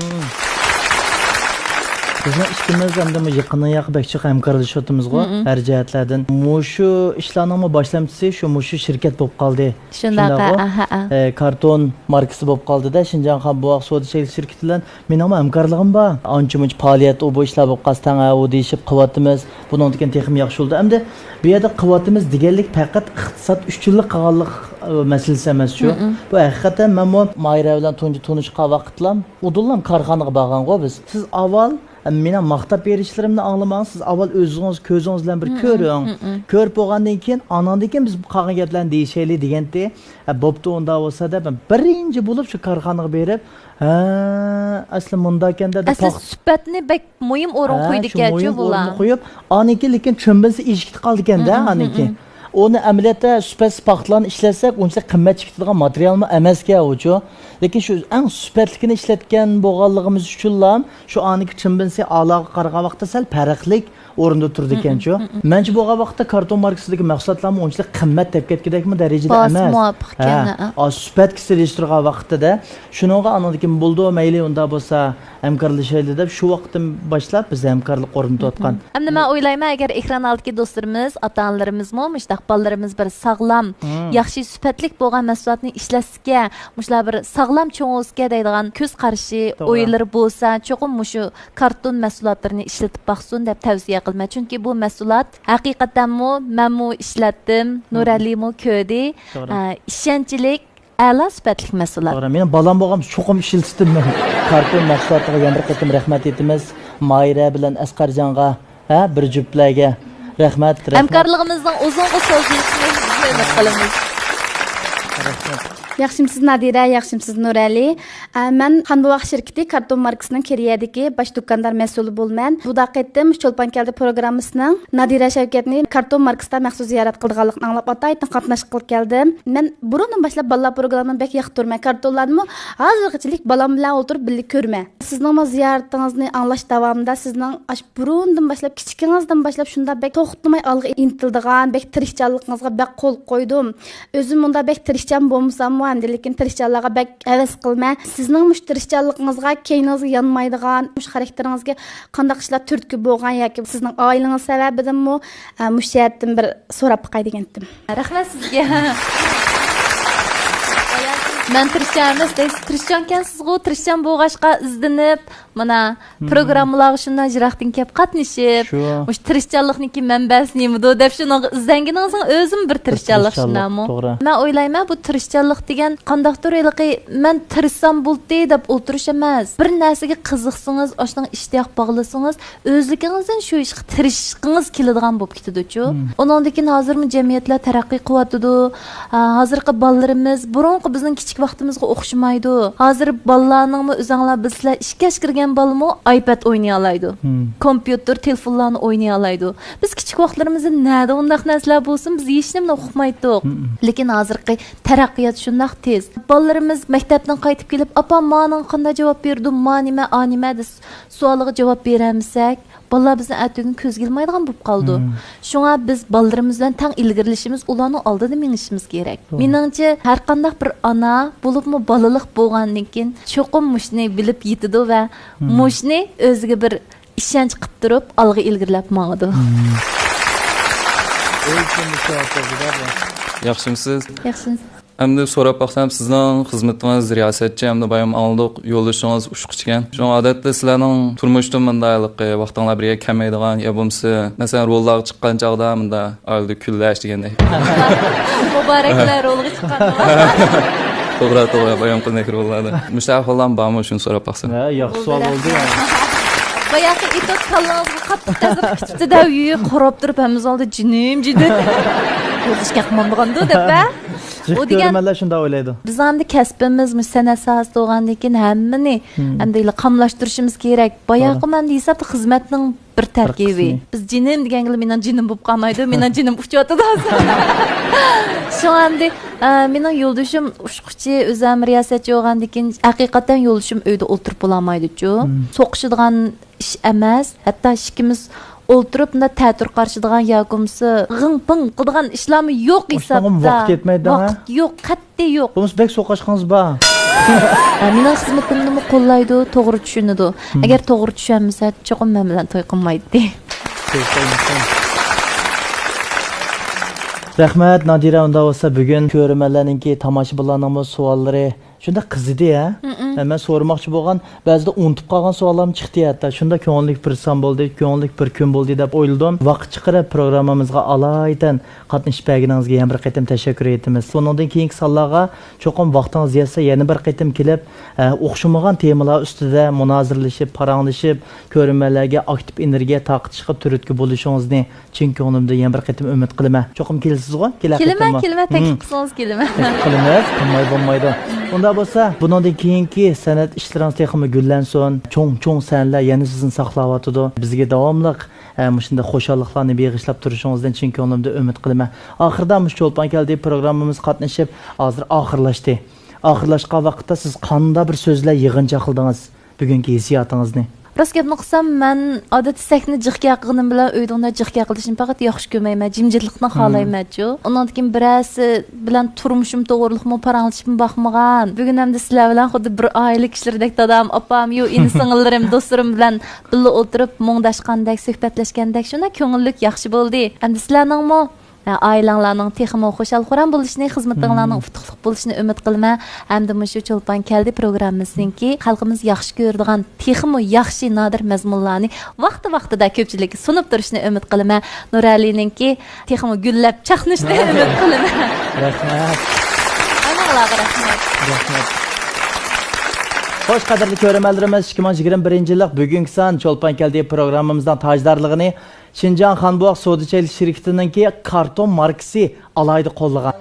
بىزنىڭ ئىككىمىز ئەمدى يېقىننىياق بەك جىق ھەمكارلىشىۋاتىمىزغۇ، مم. ھەر جەھەتلەردىن. مۇشۇ ئىشلارنىڭمۇ باشلامچىسى شۇ مۇشۇ شىركەت بولۇپ قالدى. شۇنداق، شۇنداقغۇ؟ ھە، ھە، ھە. ئە، كارتون ماركىسى بولۇپ قالدىدا، شىنجاڭ خان بوۋاق سودا چەكلىك شىركىتى بىلەن مېنىڭمۇ ھەمكارلىقىم بار. ئانچە-مۇنچە پائالىيەت، ئۇ بۇ ئىشلار بولۇپ قالسا، ھە، ئۇ دېيىشىپ قىلىۋاتىمىز. بۇنىڭدىن كېيىن تېخىمۇ ياخشى بولىدۇ. ئەمدى بۇ يەردە قىلىۋاتىمىز دېگەنلىك پەقەت ئىقتىساد ئۈچۈنلا قىلغانلىق، ئە، مەسىلىسى ئەمەسچۇ. مم. بۇ ھەقىقەتەن مەنمۇ ماھىرە بىلەن تۇنجى تونۇشقان ۋاقىتلام ئۇدۇللام كارخانىغا بارغانغۇ بىز. سىز ئاۋۋال، ئە، مېنىڭ ماختاپ بېرىشلىرىمنى ئاڭلىماڭ، سىز ئاۋۋال ئۆزىڭىز كۆزىڭىز بىلەن بىر مم. كۆرۈڭ. مم. كۆرۈپ بولغاندىن كېيىن، ئاناندىن كېيىن بىز قالغان گەپلەرنى دېيىشەيلى دېگەنتى. ئە، بوپتۇ، ئۇنداق بولسا دەپ، مەن بىرىنچى بولۇپ شۇ كارخانىغا بېرىپ، ھە، ئەسلى مۇنداكەن-دە دەپ ئەسلى پاخ-، سۈپەتنى بەك مۇھىم ئورۇن ھە، شۇ قويىدىكەنچۇ مۇھىم بۇلار. ئورۇنغا قويۇپ، ئانىكى لېكىن چۈمبىلسە ئېشىپ كېتىپ قالىدىكەن-دە، مم، مم، ئانىكى. مم. ئۇنى ئەمەلىيەتتە سۈپەتسىز پاختىلارنى ئىشلەتسەك، ئۇنچىلىك قىممەت چىكىتىدىغان ماتېرىيالمۇ ئەمەسكەن ئۇچۇ. لېكىن شۇ ئەڭ سۈپەتلىكىنى ئىشلەتكەن بولغانلىقىمىز ئۈچۈنلا شۇ ئانىكى چۈمبىلسە ئالاغا قارىغان ۋاقىتتا سەل پەرقلىك ئورۇندا تۇرىدىكەنچۇ. مم، مم، مم. مەنچە بولغان ۋاقىتتا كارتون ماركىسىدىكى مەھسۇلاتلارمۇ ئۇنچىلىك قىممەت دەپ كەتكۈدەكمۇ دەرىجىدە باھاسى ئەمەس. مۇۋاپىق ھە. ئىكەن، ھە. ئا، سۈپەتكە سېلىشتۇرغان ۋاقتىدا شۇنىڭغا ئانىڭدىن كېيىن بولىدۇ، مەيلى، ئۇنداق بولسا ھەمكارلىشايلى دەپ شۇ ۋاقىتتىن باشلاپ بىز ھەمكارلىق ئورنىتىۋاتقان. مم. ئەمدى مەن ئويلايمەن، ئەگەر ئېكران ئالدىدىكى دوستلىرىمىز، ئاتا-ئانىلىرىمىزمۇ مۇشۇنداق بالىلىرىمىز بىر ساغلام، مم. ياخشى سۈپەتلىك بولغان مەھسۇلاتنى ئىشلەتسىكە، مۇشۇلار بىر ساغلام چوڭ بولسىكە دەيدىغان كۆز قارىشى، توغرا. ئويلىرى بولسا، چوقۇم مۇشۇ كارتون مەھسۇلاتلىرىنى ئىشلىتىپ باقسۇن دەپ تەۋسىيە قىلىمەن. چۈنكى بۇ مەھسۇلات ھەقىقەتەنمۇ مەنمۇ ئىشلەتتىم، مم. نۇرئەلىمۇ كۆردى. توغرا. ئە، ئىشەنچلىك، ئەلا سۈپەتلىك مەھسۇلات. توغرا، مېنىڭ بالام بولغان چوقۇم ئىشلىتىستىم مەن. كارتون مەھسۇلاتىغا يەنە بىر قېتىم رەھمەت ئېيتىمىز. ماھىرە بىلەن ئەسقەرجانغا، ھە، بىر جۈپلەرگە رەھمەت، رەھمەت. ھەمكارلىقىمىزنىڭ ئۇزۇنغا سوزۇلۇشىنى ئۈمىد قىلىمىز. رەھمەت. ياخشىمسىز نادىرە، ياخشىمسىز نۇرئەلى. ئە، مەن خانبوۋاق شىركىتى كارتون ماركىسىنىڭ كېرىيەدىكى باش دۇكاندار مەسئۇلى بولىمەن. بۇ قېتىم چولپان كەلدى پروگراممىسىنىڭ نادىرە شەۋكەتنى كارتون ماركىسىدا مەخسۇس زىيارەت قىلىدىغانلىقىنى ئاڭلاپ ئاتايىتتىن قاتناشقىلى كەلدىم. مەن بۇرۇندىن باشلاپ بالىلار پروگراممىنى بەك ياقتۇرىمەن. كارتونلارنىمۇ ھازىرغىچىلىك بالام بىلەن ئولتۇرۇپ بىللە كۆرىمەن. سىزنىڭمۇ زىيارىتىڭىزنى ئاڭلاش داۋامىدا سىزنىڭ ئاش-، بۇرۇندىن باشلاپ، كىچىكىڭىزدىن باشلاپ شۇنداق بەك توختىماي ئالغا ئىنتىلىدىغان، بەك تىرىشچانلىقىڭىزغا بەك قول قويدۇم. ئۆزۈم مۇنداق بەك تىرىشچان بولمىساممۇ، ئەمدى لېكىن تىرىشچانلارغا بەك ھەۋەس قىلىمەن. سىزنىڭ مۇشۇ تىرىشچانلىقىڭىزغا، كەينىڭىزگە يانمايدىغان، مۇشۇ خاراكتېرىڭىزگە قانداق ئىشلار تۈرتكە بولغان ياكى سىزنىڭ ئائىلىڭىز سەۋەبىدىنمۇ، ئە، مۇشۇ جەھەتتىن بىر سوراپ باقاي دېگەنتىم. رەھمەت سىزگە. مەن تىرىشچان ئەمەس دەيسىز، تىرىشچانكەنسىزغۇ، تىرىشچان بولغاچقا ئىزدىنىپ، مانا، مم. پروگراممىلارغا شۇنداق يىراقتىن كېلىپ قاتنىشىپ، شۇ. مۇشۇ تىرىشچانلىقنىڭكى مەنبەسى نېمىدۇ دەپ شۇنىڭغا ئىزدەنگىنىڭىزنىڭ ئۆزىمۇ بىر بىر تىرىشچانلىق، تىرىشچانلىق، شۇنداقمۇ؟ توغرا. مەن ئويلايمەن، بۇ تىرىشچانلىق دېگەن قانداقتۇر ھېلىقى مەن تىرىشسام بولدى دەپ ئولتۇرۇش ئەمەس. بىر نەرسىگە قىزىقسىڭىز، ئاشۇنىڭغا ئىشتىياق باغلىسىڭىز، ئۆزلۈكىڭىزدىن شۇ ئىشقا تىرىشقىڭىز كېلىدىغان بولۇپ كېتىدۇچۇ. مم. ئۇنىڭدىن كېيىن ھازىرمۇ جەمئىيەتلەر تەرەققىي قىلىۋاتىدۇ. ھە، ھازىرقى بالىلىرىمىز بۇرۇنقى بىزنىڭ كىچىك ۋاقتىمىزغا ئوخشىمايدۇ. ھازىر بالىلارنىڭمۇ ئۆزەڭلار بىلىسىلەر، ئىككى ياشقا كىرگەن بالىمۇ ئايپاد ئوينىيالايدۇ. مم. كومپيۇتېر، تېلېفونلارنى ئوينىيالايدۇ. بىز كىچىك ۋاقىتلىرىمىزدا نەدە ئۇنداق نەرسىلەر بولسۇن، بىز ھېچنېمىنى ئۇقمايتتۇق. مم. لېكىن ھازىرقى تەرەققىيات شۇنداق تېز. بالىلىرىمىز مەكتەپتىن قايتىپ كېلىپ، ئاپام مانىڭغا قانداق جاۋاب بېرىدۇ، ما نېمە، ئا نېمە دېسە، سوئالىغا جاۋاب بېرەلمىسەك، بالىلار بىزنى ئەتىگۈن كۆزگە ئىلمايدىغان بولۇپ قالىدۇ. مم. شۇڭا بىز بالىلىرىمىز بىلەن تەڭ ئىلگىرىلىشىمىز، ئۇلارنىڭ ئالدىدا مېڭىشىمىز كېرەك. توغرا. مېنىڭچە، ھەر قانداق بىر ئانا، بولۇپمۇ بالىلىق بولغاندىن كېيىن، چوقۇم مۇشۇنى بىلىپ يېتىدۇ ۋە مم. مۇشۇنى ئۆزىگە بىر ئىشەنچ قىلىپ تۇرۇپ، ئالغا ئىلگىرىلەپ ماڭىدۇ. مم. ياخشىمسىز؟ ياخشىمسىز؟ ئەمدى سوراپ باقسام، سىزنىڭ خىزمىتىڭىز رىياسەتچى ھەمدە بايام ئاڭلىدۇق، يولدىشىڭىز ئۇچقۇچىكەن. شۇڭا ئادەتتە سىلەرنىڭ تۇرمۇشتا مۇنداق ھېلىقى ۋاقتىڭلار بىر يەرگە كەلمەيدىغان يا بولمىسا، مەسىلەن، روللارغا چىققان چاغدا مۇنداق ئائىلىدە كۈنلەش دېگەندەك. مۇبارەكلەر، رولغا چىققان. توغرا، توغرا، بايام قىلماي كىرىۋالدى. مۇشۇ ئەھۋاللام بارمۇ، شۇنى سوراپ باقسام. ھە، ياخشى سوئال بولدى. باياقى ئېتوت كاللاڭىزغا قاتتىق تەسىر كۈتۈپتۇ-دە، ئۆيى قاراپ تۇرۇپ، ھەممىمىز ئالدى جېنىم، جېنىم. يولدىشى كەقمامدىغاندۇ دەپ، ھە؟ جىق ئۇ دېگەن كۆرۈرمەنلەر شۇنداق ئويلايدۇ. بىز ئەمدى كەسپىمىز مۇشۇ سەنئەت ساھەسىدە بولغاندىن كېيىن ھەممىنى مم. ئەمدى قاملاشتۇرۇشىمىز كېرەك. باياقى توغرا. مەن ھېسابتا خىزمەتنىڭ بىر تەركىبى. قىسمى. بىز جېنىم دېگەنگىلا مېنىڭ جېنىم بولۇپ قالمايدۇ، مېنىڭ جېنىم ئۇچۇۋاتىدۇ ھازىر. شۇڭا ئەمدى، ئە، مېنىڭ يولدىشىم ئۇچقۇچى، ئۆزى ھەم رىياسەتچى بولغاندىن كېيىن، ھەقىقەتەن يولدىشىم ئۆيدە ئولتۇرۇپ بولالمايدۇچۇ. مم. سوقۇشىدىغان ئىش ئەمەس. ھەتتا ئىككىمىز ئولتۇرۇپ، مۇنداق تەتۈر قارىشىدىغان ياكى بولمىسا غىڭ پىڭ قىلىدىغان ئىشلارمۇ يوق ئاشۇنىڭغىمۇ ھېسابتا. ۋاقىت يەتمەيدۇ، ھە؟ ۋاقىت يوق، قەتئىي يوق. بولمىسا بەك سوقۇشقىڭىز بار. ھە، مېنىڭ خىزمىتىمنىمۇ قوللايدۇ، توغرا چۈشىنىدۇ. مم. ئەگەر توغرا چۈشەنمىسە، چوقۇم مەن بىلەن توي قىلمايتتى. رەھمەت، نادىرە. ئۇنداق بولسا، بۈگۈن كۆرۈرمەنلەرنىڭكى، تاماشىبىنلارنىڭمۇ سوئاللىرى شۇنداق قىزىدى، ھە؟ مم. مەن سورىماقچى بولغان، بەزىدە ئۇنتۇپ قالغان سوئاللارمۇ چىقتى ھەتتا. شۇنداق كۆڭۈللۈك بىر سان بولدى، كۆڭۈللۈك بىر كۈن بولدى دەپ ئويلىدىم. ۋاقىت چىقىرىپ پروگراممىمىزغا ئالايىتەن قاتنىشىپ بەرگىنىڭىزگە يەنە بىر قېتىم تەشەككۈر ئېيتىمىز. بۇنىڭدىن كېيىنكى سانلارغا چوقۇم ۋاقتىڭىز يەتسە، يەنە بىر قېتىم كېلىپ، ئە، ئوخشىمىغان تېمىلار ئۈستىدە مۇنازىرىلىشىپ، پاراڭلىشىپ، كۆرۈرمەنلەرگە ئاكتىپ ئېنېرگىيە تارقىتىشقا تۈرتكە بولۇشىڭىزنى چىن كۆڭلۈمدىن يەنە بىر قېتىم ئۈمىد قىلىمەن. چوقۇم كېلىسىزغۇ؟ كېلەر كېلىمەن، قېتىممۇ. كېلىمەن، مم. تەكلىپ قىلسىڭىز كېلىمەن. تەكلىپ قىلىمىز، قىلماي بولمايدۇ. ئۇنداق بولسا، بۇنىڭدىن كېيىنكى سەنئەت ئىشلىرىڭىز تېخىمۇ گۈللەنسۇن. چوڭ، چوڭ سەھنىلەر يەنە سىزنى ساقلاۋاتىدۇ. بىزگە داۋاملىق، ئە، مۇشۇنداق خۇشاللىقلارنى بېغىشلاپ تۇرۇشىڭىزدىن چىن كۆڭلۈمدىن ئۈمىد قىلىمەن. ئاخىرىدا مۇشۇ چولپان كەلدى پروگراممىمىز قاتنىشىپ، ھازىر ئاخىرلاشتى. ئاخىرلاشقان ۋاقىتتا سىز قانداق بىر سۆزلەر يىغىنچاقلىدىڭىز؟ بۈگۈنكى ھېسسىياتىڭىزنى؟ راست گەپنى قىلسام، مەن ئادەتتە سەھنىدە جىق كەقىدىم بىلەن ئۆيدە ئۇنداق جىق كەقىدىشنى پەقەت ياخشى كۆرمەيمەن، جىمجىتلىقنى خالايمەنچۇ. ئۇنىڭدىن كېيىن بىرەرسى بىلەن تۇرمۇشۇم توغرىلىقمۇ پاراڭلىشىپمۇ باقمىغان. بۈگۈن ئەمدى سىلەر بىلەن خۇددى بىر ئائىلە كىشىلىرىدەك، دادام، ئاپام، يۇ، ئىنى-سىڭىللىرىم، دوستلىرىم بىلەن بىللە ئولتۇرۇپ مۇڭداشقاندەك، سۆھبەتلەشكەندەك، شۇنداق كۆڭۈللۈك، ياخشى بولدى. ئەمدى سىلەرنىڭمۇ ئائىلەڭلارنىڭ تېخىمۇ خۇشال-خۇرام بولۇشىنى، خىزمىتىڭلارنىڭ ئۇتۇقلۇق بولۇشىنى ئۈمىد قىلىمەن. ھەمدە مۇشۇ چولپان كەلدى پروگراممىسىنىڭكى خەلقىمىز ياخشى كۆرىدىغان، تېخىمۇ ياخشى، نادىر مەزمۇنلارنى ۋاقتى-ۋاقتىدا كۆپچىلىككە سۇنۇپ تۇرۇشىنى ئۈمىد قىلىمەن. نۇرئەلىنىڭكى تېخىمۇ گۈللەپ چاقنىشىنى ئۈمىد قىلىمەن. رەھمەت. ھەممىڭلارغا رەھمەت. رەھمەت. خوش، قەدىرلىك كۆرۈرمەنلىرىمىز، ئىككى مىڭ يىگىرمە بىرىنچى يىللىق بۈگۈنكى سان چولپان كەلدى پروگراممىمىزنىڭ تاجدارلىقىنى شىنجاڭ خانبوۋاق سودا چەكلىك شىركىتىنىڭكى كارتون ماركىسى ئالاھىدە قوللىغان.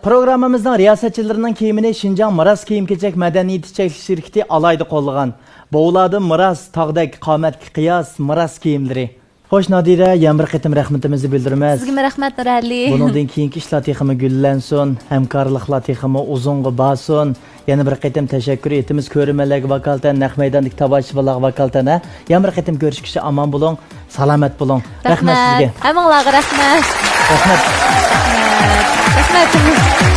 پروگراممىمىزنىڭ رىياسەتچىلىرىنىڭ كىيىمىنى شىنجاڭ مىراس كىيىم-كېچەك مەدەنىيىتى چەكلىك شىركىتى ئالاھىدە قوللىغان. بوۋلاردىن مىراس، تاغدەك قامەتكە قىياس، مىراس كىيىملىرى. خوش، نادىرە، يەنە بىر قېتىم رەھمىتىمىزنى بىلدۈرىمىز. سىزگىمۇ رەھمەت، نۇرئەلى. بۇنىڭدىن كېيىنكى ئىشلار تېخىمۇ گۈللەنسۇن، ھەمكارلىقلار تېخىمۇ ئۇزۇنغا بارسۇن. يەنە بىر قېتىم تەشەككۈر ئېيتىمىز كۆرۈرمەنلەرگە ۋاكالىتەن، نەق مەيداندىكى تاماشىبىنلارغا ۋاكالىتەن، ھە؟ يەنە بىر قېتىم كۆرۈشكىچە ئامان بولۇڭ، سالامەت بولۇڭ. رەھمەت سىزگە. ھەممىڭلارغا رەھمەت. رەھمەت. رەھمەت.